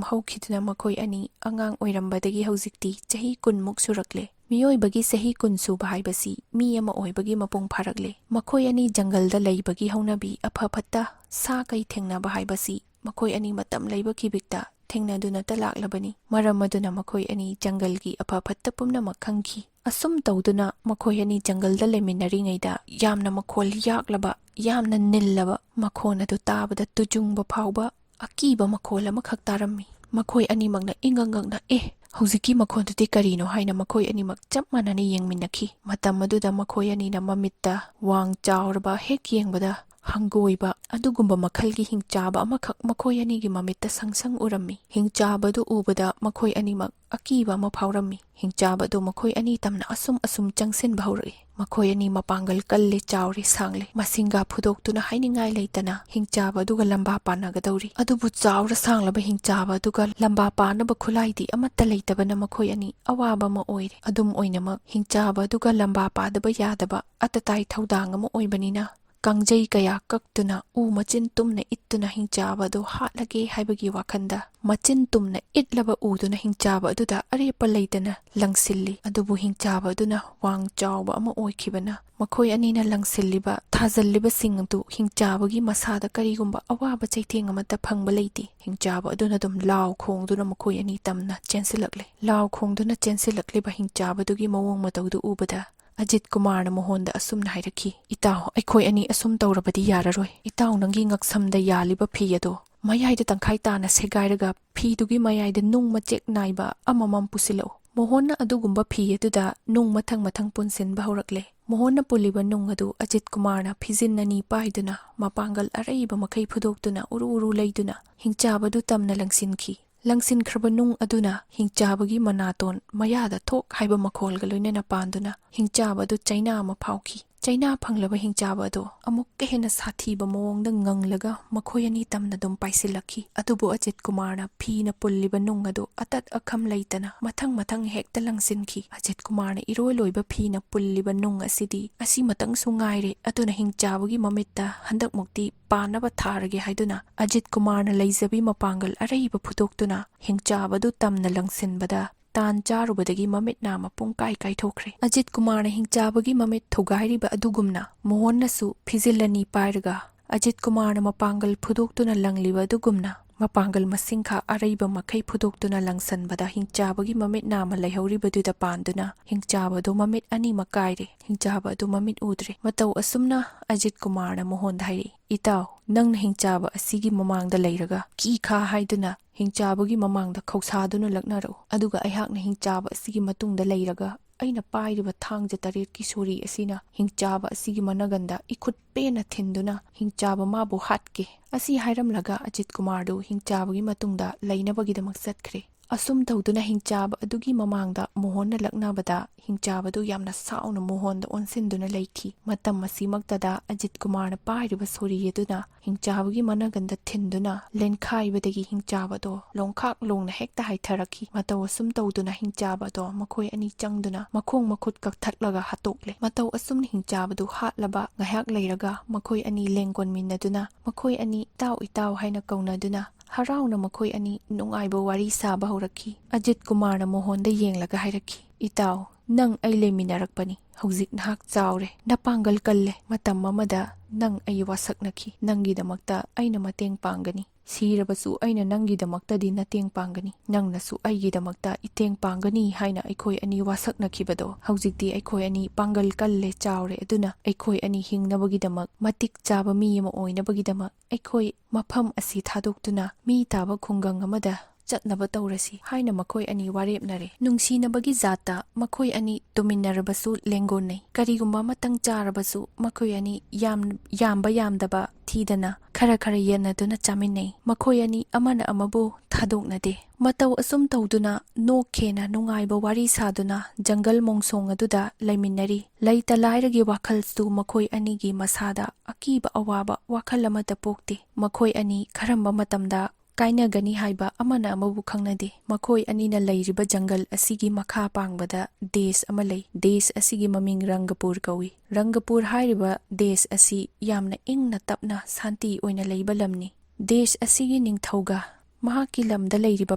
ꯍꯧꯈꯤꯗꯨꯅ ꯃꯈꯣꯏ ꯑꯅꯤ ꯑꯉꯥꯡ ꯑꯣꯏꯔꯝꯕꯗꯒꯤ ꯍꯧꯖꯤꯛꯇꯤ ꯆꯍꯤ ꯀꯨꯟꯃꯨꯛ ꯁꯨꯔꯛꯂꯦ꯫ ꯃꯤꯑꯣꯏꯕꯒꯤ ꯆꯍꯤ ꯀꯨꯟ ꯁꯨꯕ ꯍꯥꯏꯕꯁꯤ ꯃꯤ ꯑꯃ ꯑꯣꯏꯕꯒꯤ ꯃꯄꯨꯡ ꯐꯥꯔꯛꯂꯦ꯫ ꯃꯈꯣꯏ ꯑꯅꯤ ꯖꯪꯒꯜꯗ ꯂꯩꯕꯒꯤ ꯍꯧꯅꯕꯤ, ꯑꯐ ꯐꯠꯇ, ꯁꯥ ꯀꯩ ꯊꯦꯡꯅꯕ ꯍꯥꯏꯕꯁꯤ ꯃꯈꯣꯏ ꯑꯅꯤ ꯃꯇꯝ ꯂꯩꯕ ꯈꯤꯕꯤꯛꯇ ꯊꯦꯡꯅꯗꯨꯅꯇ ꯂꯥꯛꯂꯕꯅꯤ꯫ ꯃꯔꯝ ꯑꯗꯨꯅ ꯃꯈꯣꯏ ꯑꯅꯤ ꯖꯪꯒꯜꯒꯤ ꯑꯐ ꯐꯠꯇ ꯄꯨꯝꯅꯃꯛ ꯈꯪꯈꯤ꯫ ꯑꯁꯨꯝ ꯇꯧꯗꯨꯅ ꯃꯈꯣꯏ ꯑꯅꯤ ꯖꯪꯒꯜꯗ ꯂꯩꯃꯤꯟꯅꯔꯤꯉꯩꯗ ꯌꯥꯝꯅ ꯃꯈꯣꯜ ꯌꯥꯛꯂꯕ, ꯌꯥꯝꯅ ꯅꯤꯜꯂꯕ ꯃꯈꯣꯟ ꯑꯗꯨ ꯇꯥꯕꯗ ꯇꯨꯖꯨꯡꯕ ꯐꯥꯎꯕ ꯑꯀꯤꯕ ꯃꯈꯣꯜ ꯑꯃꯈꯛ ꯇꯥꯔꯝꯃꯤ꯫ ꯃꯈꯣꯏ ꯑꯅꯤꯃꯛꯅ ꯏꯉꯛ ꯉꯛꯅ, "ꯑꯦ, ꯍꯧꯖꯤꯛꯀꯤ ꯃꯈꯣꯟꯗꯨꯗꯤ ꯀꯔꯤꯅꯣ?" ꯍꯥꯏꯅ ꯃꯈꯣꯏ ꯑꯅꯤꯃꯛ ꯆꯞ ꯃꯥꯟꯅꯅ ꯌꯦꯡꯃꯤꯟꯅꯈꯤ꯫ ꯃꯇꯝ ꯑꯗꯨꯗ ꯃꯈꯣꯏ ꯑꯅꯤꯅ ꯃꯃꯤꯠꯇ ꯋꯥꯡ ꯆꯥꯎꯔꯕ, ꯍꯦꯛ ꯌꯦꯡꯕꯗ ꯍꯪꯒꯣꯏꯕ ꯑꯗꯨꯒꯨꯝꯕ ꯃꯈꯜꯒꯤ ꯍꯤꯡꯆꯥꯕ ꯑꯃꯈꯛ ꯃꯈꯣꯏ ꯑꯅꯤꯒꯤ ꯃꯃꯤꯠꯇ ꯁꯪ ꯁꯪ ꯎꯔꯝꯃꯤ꯫ ꯍꯤꯡꯆꯥꯕꯗꯨ ꯎꯕꯗ ꯃꯈꯣꯏ ꯑꯅꯤꯃꯛ ꯑꯀꯤꯕ ꯑꯃ ꯐꯥꯎꯔꯝꯃꯤ꯫ ꯍꯤꯡꯆꯥꯕꯗꯨ ꯃꯈꯣꯏ ꯑꯅꯤ ꯇꯝꯅ ꯑꯁꯨꯝ ꯑꯁꯨꯝ ꯆꯪꯁꯤꯟꯕ ꯍꯧꯔꯛꯏ꯫ ꯃꯈꯣꯏ ꯑꯅꯤ ꯃꯄꯥꯡꯒꯜ ꯀꯜꯂꯦ, ꯆꯥꯎꯔꯦ, ꯁꯥꯡꯂꯦ꯫ ꯃꯁꯤꯡꯒ ꯐꯨꯗꯣꯛꯇꯨꯅ ꯍꯥꯏꯅꯤꯡꯉꯥꯏ ꯂꯩꯇꯅ ꯍꯤꯡꯆꯥꯕ ꯑꯗꯨꯒ ꯂꯝꯕꯥ ꯄꯥꯅꯒꯗꯧꯔꯤ꯫ ꯑꯗꯨꯕꯨ ꯆꯥꯎꯔ ꯁꯥꯡꯂꯕ ꯍꯤꯡꯆꯥꯕ ꯑꯗꯨꯒ ꯂꯝꯕꯥ ꯄꯥꯅꯕ ꯈꯨꯠꯂꯥꯏꯗꯤ ꯑꯃꯠꯇ ꯂꯩꯇꯕꯅ ꯃꯈꯣꯏ ꯑꯅꯤ ꯑꯋꯥꯕ ꯑꯃ ꯑꯣꯏꯔꯦ꯫ ꯑꯗꯨꯝ ꯑꯣꯏꯅꯃꯛ, ꯍꯤꯡꯆꯥꯕ ꯑꯗꯨꯒ ꯂꯝꯕꯥ ꯄꯥꯗꯕ ꯌꯥꯗꯕ ꯑꯇꯇꯥꯏ ꯊꯧꯗꯥꯡ ꯑꯃ ꯑꯣꯏꯕꯅꯤꯅ, ꯀꯥꯡꯖꯩ ꯀꯌꯥ ꯀꯛꯇꯨꯅ ꯎ ꯃꯆꯤꯟ ꯇꯨꯝꯅ ꯏꯠꯇꯨꯅ ꯍꯤꯡꯆꯥꯕ ꯑꯗꯨ ꯍꯥꯠꯂꯒꯦ ꯍꯥꯏꯕꯒꯤ ꯋꯥꯈꯟꯗ ꯃꯆꯤꯟ ꯇꯨꯝꯅ ꯏꯠꯂꯕ ꯎꯗꯨꯅ ꯍꯤꯡꯆꯥꯕ ꯑꯗꯨꯗ ꯑꯔꯦꯞꯄ ꯂꯩꯇꯅ ꯂꯪꯁꯤꯜꯂꯤ꯫ ꯑꯗꯨꯕꯨ ꯍꯤꯡꯆꯥꯕ ꯑꯗꯨꯅ ꯋꯥꯡ ꯆꯥꯎꯕ ꯑꯃ ꯑꯣꯏꯈꯤꯕꯅ ꯃꯈꯣꯏ ꯑꯅꯤꯅ ꯂꯪꯁꯤꯜꯂꯤꯕ, ꯊꯥꯖꯤꯜꯂꯤꯕꯁꯤꯡ ꯑꯗꯨ ꯍꯤꯡꯆꯥꯕꯒꯤ ꯃꯁꯥꯗ ꯀꯔꯤꯒꯨꯝꯕ ꯑꯋꯥꯕ ꯆꯩꯊꯦꯡ ꯑꯃꯠꯇ ꯐꯪꯕ ꯂꯩꯇꯦ꯫ ꯍꯤꯡꯆꯥꯕ ꯑꯗꯨꯅ ꯑꯗꯨꯝ ꯂꯥꯎ ꯈꯣꯡꯗꯨꯅ ꯃꯈꯣꯏ ꯑꯅꯤ ꯇꯝꯅ ꯆꯦꯟꯁꯤꯜꯂꯛꯂꯦ꯫ ꯂꯥꯎ ꯈꯣꯡꯗꯨꯅ ꯆꯦꯟꯁꯤꯜꯂꯛꯂꯤꯕ ꯍꯤꯡꯆꯥꯕꯗꯨꯒꯤ ꯃꯑꯣꯡ ꯃꯇꯧꯗꯨ ꯎꯕꯗ ꯑꯖꯤꯠ ꯀꯨꯃꯥꯔꯅ ꯃꯣꯍꯣꯟꯗ ꯑꯁꯨꯝꯅ ꯍꯥꯏꯔꯛꯈꯤ, "ꯏꯇꯥꯎ, ꯑꯩꯈꯣꯏ ꯑꯅꯤ ꯑꯁꯨꯝ ꯇꯧꯔꯕꯗꯤ ꯌꯥꯔꯔꯣꯏ꯫ ꯏꯇꯥꯎ, ꯅꯪꯒꯤ ꯉꯛꯁꯝꯗ ꯌꯥꯜꯂꯤꯕ ꯐꯤ ꯑꯗꯣ ꯃꯌꯥꯏꯗ ꯇꯪꯈꯥꯏ ꯇꯥꯅ ꯁꯦꯒꯥꯏꯔꯒ ꯐꯤꯗꯨꯒꯤ ꯃꯌꯥꯏꯗ ꯅꯨꯡ ꯃꯆꯦꯛ ꯅꯥꯏꯕ ꯑꯃꯃꯝ ꯄꯨꯁꯤꯜꯂꯛꯎ꯫" ꯃꯣꯍꯣꯟꯅ ꯑꯗꯨꯒꯨꯝꯕ ꯐꯤ ꯑꯗꯨꯗ ꯅꯨꯡ ꯃꯊꯪ ꯃꯊꯪ ꯄꯨꯟꯁꯤꯟꯕ ꯍꯧꯔꯛꯂꯦ꯫ ꯃꯣꯍꯣꯟꯅ ꯄꯨꯜꯂꯤꯕ ꯅꯨꯡ ꯑꯗꯨ ꯑꯖꯤꯠ ꯀꯨꯃꯥꯔꯅ ꯐꯤꯖꯤꯟ ꯑꯅꯤ ꯄꯥꯏꯗꯨꯅ, ꯃꯄꯥꯡꯒꯜ ꯑꯔꯩꯕ ꯃꯈꯩ ꯐꯨꯗꯣꯛꯇꯨꯅ, ꯎꯔꯨ ꯎꯔꯨ ꯂꯩꯗꯨꯅ ꯍꯤꯡꯆꯥꯕ ꯑꯗꯨ ꯇꯝꯅ ꯂꯪꯁꯤꯟꯈꯤ꯫ ꯂꯪꯁꯤꯟꯈ꯭ꯔꯕ ꯅꯨꯡ ꯑꯗꯨꯅ ꯍꯤꯡꯆꯥꯕꯒꯤ ꯃꯅꯥꯇꯣꯟ ꯃꯌꯥꯗ ꯊꯣꯛ ꯍꯥꯏꯕ ꯃꯈꯣꯜꯒ ꯂꯣꯏꯅꯅ ꯄꯥꯟꯗꯨꯅ ꯍꯤꯡꯆꯥꯕ ꯑꯗꯨ ꯆꯩꯅꯥ ꯑꯃ ꯐꯥꯎꯈꯤ꯫ ꯆꯩꯅꯥ ꯐꯪꯂꯕ ꯍꯤꯡꯆꯥꯕ ꯑꯗꯣ ꯑꯃꯨꯛꯀ ꯍꯦꯟꯅ ꯁꯥꯊꯤꯕ ꯃꯑꯣꯡꯗ ꯉꯪꯂꯒ ꯃꯈꯣꯏ ꯑꯅꯤ ꯇꯝꯅ ꯑꯗꯨꯝ ꯄꯥꯏꯁꯤꯜꯂꯛꯈꯤ꯫ ꯑꯗꯨꯕꯨ ꯑꯖꯤꯠ ꯀꯨꯃꯥꯔꯅ ꯐꯤꯅ ꯄꯨꯜꯂꯤꯕ ꯅꯨꯡ ꯑꯗꯨ ꯑꯇꯠ ꯑꯈꯝ ꯂꯩꯇꯅ ꯃꯊꯪ ꯃꯊꯪ ꯍꯦꯛꯇ ꯂꯪꯁꯤꯟꯈꯤ꯫ ꯑꯖꯤꯠ ꯀꯨꯃꯥꯔꯅ ꯏꯔꯣꯏ ꯂꯣꯏꯕ ꯐꯤꯅ ꯄꯨꯜꯂꯤꯕ ꯅꯨꯡ ꯑꯁꯤꯗꯤ ꯑꯁꯤꯃꯇꯪꯁꯨ ꯉꯥꯏꯔꯦ, ꯑꯗꯨꯅ ꯍꯤꯡꯆꯥꯕꯒꯤ ꯃꯃꯤꯠꯇ ꯍꯟꯗꯛꯃꯨꯛꯇꯤ ꯄꯥꯟꯅꯕ ꯊꯥꯔꯒꯦ ꯍꯥꯏꯗꯨꯅ ꯑꯖꯤꯠ ꯀꯨꯃꯥꯔꯅ ꯂꯩꯖꯕꯤ ꯃꯄꯥꯡꯒꯜ ꯑꯔꯩꯕ ꯐꯨꯗꯣꯛꯇꯨꯅ ꯍꯤꯡꯆꯥꯕꯗꯨ ꯇꯝꯅ ꯂꯪꯁꯤꯟꯕꯗ ꯇꯥꯟ ꯆꯥꯔꯨꯕꯗꯒꯤ ꯃꯃꯤꯠ ꯅꯥ ꯃꯄꯨꯡ ꯀꯥꯏ ꯀꯥꯏꯊꯣꯛꯈ꯭ꯔꯦ꯫ ꯑꯖꯤꯠ ꯀꯨꯃꯥꯔꯅ ꯍꯤꯡꯆꯥꯕꯒꯤ ꯃꯃꯤꯠ ꯊꯨꯒꯥꯏꯔꯤꯕ ꯑꯗꯨꯒꯨꯝꯅ ꯃꯣꯍꯣꯟꯅꯁꯨ ꯐꯤꯖꯤꯜ ꯑꯅꯤ ꯄꯥꯏꯔꯒ ꯑꯖꯤꯠ ꯀꯨꯃꯥꯔꯅ ꯃꯄꯥꯡꯒꯜ ꯐꯨꯗꯣꯛꯇꯨꯅ ꯂꯪꯂꯤꯕ ꯑꯗꯨꯒꯨꯝꯅ ꯃꯄꯥꯡꯒꯜ ꯃꯁꯤꯡꯈꯥ ꯑꯔꯩꯕ ꯃꯈꯩ ꯐꯨꯗꯣꯛꯇꯨꯅ ꯂꯪꯁꯟꯕꯗ ꯍꯤꯡꯆꯥꯕꯒꯤ ꯃꯃꯤꯠ ꯅꯥꯝꯃ ꯂꯩꯍꯧꯔꯤꯕꯗꯨꯗ ꯄꯥꯟꯗꯨꯅ ꯍꯤꯡꯆꯥꯕꯗꯨ ꯃꯃꯤꯠ ꯑꯅꯤꯃꯛ ꯀꯥꯏꯔꯦ꯫ ꯍꯤꯡꯆꯥꯕ ꯑꯗꯨ ꯃꯃꯤꯠ ꯎꯗ꯭ꯔꯦ꯫ ꯃꯇꯧ ꯑꯁꯨꯝꯅ ꯑꯖꯤꯠ ꯀꯨꯃꯥꯔꯅ ꯃꯣꯍꯣꯟꯗ ꯍꯥꯏꯔꯛꯏ, "ꯏꯇꯥꯎ, ꯅꯪꯅ ꯍꯤꯡꯆꯥꯕ ꯑꯁꯤꯒꯤ ꯃꯃꯥꯡꯗ ꯂꯩꯔꯒ ꯀꯤ ꯈꯥ ꯍꯥꯏꯗꯨꯅ ꯍꯤꯡꯆꯥꯕꯒꯤ ꯃꯃꯥꯡꯗ ꯈꯧꯁꯥꯗꯨꯅ ꯂꯛꯅꯔꯛꯎ꯫ ꯑꯗꯨꯒ ꯑꯩꯍꯥꯛꯅ ꯍꯤꯡꯆꯥꯕ ꯑꯁꯤꯒꯤ ꯃꯇꯨꯡꯗ ꯂꯩꯔꯒ ꯑꯩꯅ ꯄꯥꯏꯔꯤꯕ ꯊꯥꯡꯖ ꯇꯔꯦꯠꯀꯤ ꯁꯣꯔꯤ ꯑꯁꯤꯅ ꯍꯤꯡꯆꯥꯕ ꯑꯁꯤꯒꯤ ꯃꯅꯒꯟꯗ ꯏꯈꯨꯠ ꯄꯦꯟꯅ ꯊꯤꯟꯗꯨꯅ ꯍꯤꯡꯆꯥꯕ ꯃꯥꯕꯨ ꯍꯥꯠꯀꯦ"꯫ ꯑꯁꯤ ꯍꯥꯏꯔꯝꯂꯒ ꯑꯖꯤꯠ ꯀꯨꯃꯥꯔꯗꯨ ꯍꯤꯡꯆꯥꯕꯒꯤ ꯃꯇꯨꯡꯗ ꯂꯩꯅꯕꯒꯤꯗꯃꯛ ꯆꯠꯈ꯭ꯔꯦ꯫ ꯑꯁꯨꯝ ꯇꯧꯗꯨꯅ ꯍꯤꯡꯆꯥꯕ ꯑꯗꯨꯒꯤ ꯃꯃꯥꯡꯗ ꯃꯣꯍꯣꯟꯅ ꯂꯛꯅꯕꯗ ꯍꯤꯡꯆꯥꯕꯗꯨ ꯌꯥꯝꯅ ꯁꯥꯎꯅ ꯃꯣꯍꯣꯟꯗ ꯑꯣꯟꯁꯤꯟꯗꯨꯅ ꯂꯩꯈꯤ꯫ ꯃꯇꯝ ꯑꯁꯤꯃꯛꯇꯗ ꯑꯖꯤꯠ ꯀꯨꯃꯥꯔꯅ ꯄꯥꯏꯔꯤꯕ ꯁꯣꯔꯤ ꯑꯗꯨꯅ ꯍꯤꯡꯆꯥꯕꯒꯤ ꯃꯅꯒꯟꯗ ꯊꯤꯟꯗꯨꯅ ꯂꯦꯟꯈꯥꯏꯕꯗꯒꯤ ꯍꯤꯡꯆꯥꯕꯗꯣ ꯂꯣꯡꯈꯥꯛ ꯂꯣꯡꯅ ꯍꯦꯛꯇ ꯍꯥꯏꯊꯔꯛꯈꯤ꯫ ꯃꯇꯧ ꯑꯁꯨꯝ ꯇꯧꯗꯨꯅ ꯍꯤꯡꯆꯥꯕꯗꯣ ꯃꯈꯣꯏ ꯑꯅꯤ ꯆꯪꯗꯨꯅ ꯃꯈꯣꯡ ꯃꯈꯨꯠ ꯀꯛꯊꯠꯂꯒ ꯍꯥꯠꯇꯣꯛꯂꯦ꯫ ꯃꯇꯧ ꯑꯁꯨꯝꯅ ꯍꯤꯡꯆꯥꯕꯗꯨ ꯍꯥꯠꯂꯕ ꯉꯥꯏꯍꯥꯛ ꯂꯩꯔꯒ ꯃꯈꯣꯏ ꯑꯅꯤ ꯂꯦꯡꯒꯣꯟꯃꯤꯟꯅꯗꯨꯅ ꯃꯈꯣꯏ ꯑꯅꯤ "ꯏꯇꯥꯎ, ꯏꯇꯥꯎ" ꯍꯥꯏꯅ ꯀꯧꯅꯗꯨꯅ ꯍꯔꯥꯎꯅ ꯃꯈꯣꯏ ꯑꯅꯤ ꯅꯨꯡꯉꯥꯏꯕ ꯋꯥꯔꯤ ꯁꯥꯕ ꯍꯧꯔꯛꯈꯤ꯫ ꯑꯖꯤꯠ ꯀꯨꯃꯥꯔꯅ ꯃꯣꯍꯣꯟꯗ ꯌꯦꯡꯂꯒ ꯍꯥꯏꯔꯛꯈꯤ, "ꯏꯇꯥꯎ, ꯅꯪ ꯑꯩ ꯂꯩꯃꯤꯟꯅꯔꯛꯄꯅꯤ꯫ ꯍꯧꯖꯤꯛ ꯅꯍꯥꯛ ꯆꯥꯎꯔꯦ, ꯅꯄꯥꯡꯒꯜ ꯀꯜꯂꯦ꯫ ꯃꯇꯝ ꯑꯃꯗ ꯅꯪ ꯑꯩ ꯋꯥꯁꯛꯅꯈꯤ꯫ ꯅꯪꯒꯤꯗꯃꯛꯇ ꯑꯩꯅ ꯃꯇꯦꯡ ꯄꯥꯡꯒꯅꯤ꯫ ꯁꯤꯔꯕꯁꯨ ꯑꯩꯅ ꯅꯪꯒꯤꯗꯃꯛꯇꯗꯤ ꯃꯇꯦꯡ ꯄꯥꯡꯒꯅꯤ꯫ ꯅꯪꯅꯁꯨ ꯑꯩꯒꯤꯗꯃꯛꯇ ꯏꯇꯦꯡ ꯄꯥꯡꯒꯅꯤ ꯍꯥꯏꯅ ꯑꯩꯈꯣꯏ ꯑꯅꯤ ꯋꯥꯁꯛꯅꯈꯤꯕꯗꯣ ꯍꯧꯖꯤꯛꯇꯤ ꯑꯩꯈꯣꯏ ꯑꯅꯤ ꯄꯥꯡꯒꯜ ꯀꯜꯂꯦ, ꯆꯥꯎꯔꯦ꯫ ꯑꯗꯨꯅ ꯑꯩꯈꯣꯏ ꯑꯅꯤ ꯍꯤꯡꯅꯕꯒꯤꯗꯃꯛ, ꯃꯇꯤꯛ ꯆꯥꯕ ꯃꯤ ꯑꯃ ꯑꯣꯏꯅꯕꯒꯤꯗꯃꯛ ꯑꯩꯈꯣꯏ ꯃꯐꯝ ꯑꯁꯤ ꯊꯥꯗꯣꯛꯇꯨꯅ ꯃꯤ ꯇꯥꯕ ꯈꯨꯡꯒꯪ ꯑꯃꯗ ꯆꯠꯅꯕ ꯇꯧꯔꯁꯤ" ꯍꯥꯏꯅ ꯃꯈꯣꯏ ꯑꯅꯤ ꯋꯥꯔꯦꯞꯅꯔꯦ꯫ ꯅꯨꯡꯁꯤꯅꯕꯒꯤ ꯖꯥꯠꯇ ꯃꯈꯣꯏ ꯑꯅꯤ ꯇꯨꯃꯤꯟꯅꯔꯕꯁꯨ ꯂꯦꯡꯒꯣꯟꯅꯩ꯫ ꯀꯔꯤꯒꯨꯝꯕ ꯑꯃꯇꯪ ꯆꯥꯔꯕꯁꯨ ꯃꯈꯣꯏ ꯑꯅꯤ ꯌꯥꯝ, ꯌꯥꯝꯕ ꯌꯥꯝꯗꯕ ꯊꯤꯗꯅ ꯈꯔ ꯈꯔ ꯌꯦꯟꯅꯗꯨꯅ ꯆꯥꯃꯤꯟꯅꯩ꯫ ꯃꯈꯣꯏ ꯑꯅꯤ ꯑꯃꯅ ꯑꯃꯕꯨ ꯊꯥꯗꯣꯛꯅꯗꯦ꯫ ꯃꯇꯧ ꯑꯁꯨꯝ ꯇꯧꯗꯨꯅ ꯅꯣꯛꯈꯦꯅ ꯅꯨꯡꯉꯥꯏꯕ ꯋꯥꯔꯤ ꯁꯥꯗꯨꯅ ꯖꯪꯒꯜ ꯃꯣꯡꯁꯣꯡ ꯑꯗꯨꯗ ꯂꯩꯃꯤꯟꯅꯔꯤ꯫ ꯂꯩꯇ ꯂꯥꯏꯔꯒꯤ ꯋꯥꯈꯜꯁꯨ ꯃꯈꯣꯏ ꯑꯅꯤꯒꯤ ꯃꯁꯥꯗ ꯑꯀꯤꯕ ꯑꯋꯥꯕ ꯋꯥꯈꯜ ꯑꯃꯠꯇ ꯄꯣꯛꯇꯦ꯫ ꯃꯈꯣꯏ ꯑꯅꯤ ꯀꯔꯝꯕ ꯃꯇꯝꯗ ꯀꯥꯏꯅꯒꯅꯤ ꯍꯥꯏꯕ ꯑꯃꯅ ꯑꯃꯕꯨ ꯈꯪꯅꯗꯦ꯫ ꯃꯈꯣꯏ ꯑꯅꯤꯅ ꯂꯩꯔꯤꯕ ꯖꯪꯒꯜ ꯑꯁꯤꯒꯤ ꯃꯈꯥ ꯄꯥꯡꯕꯗ ꯗꯦꯁ ꯑꯃ ꯂꯩ꯫ ꯗꯦꯁ ꯑꯁꯤꯒꯤ ꯃꯃꯤꯡ ꯔꯪꯒꯄꯨꯔ ꯀꯧꯏ꯫ ꯔꯪꯒꯄꯨꯔ ꯍꯥꯏꯔꯤꯕ ꯗꯦꯁ ꯑꯁꯤ ꯌꯥꯝꯅ ꯏꯪꯅ ꯇꯞꯅ ꯁꯥꯟꯇꯤ ꯑꯣꯏꯅ ꯂꯩꯕ ꯂꯝꯅꯤ꯫ ꯗꯦꯁ ꯑꯁꯤꯒꯤ ꯅꯤꯡꯊꯧꯒ ꯃꯍꯥꯛꯀꯤ ꯂꯝꯗ ꯂꯩꯔꯤꯕ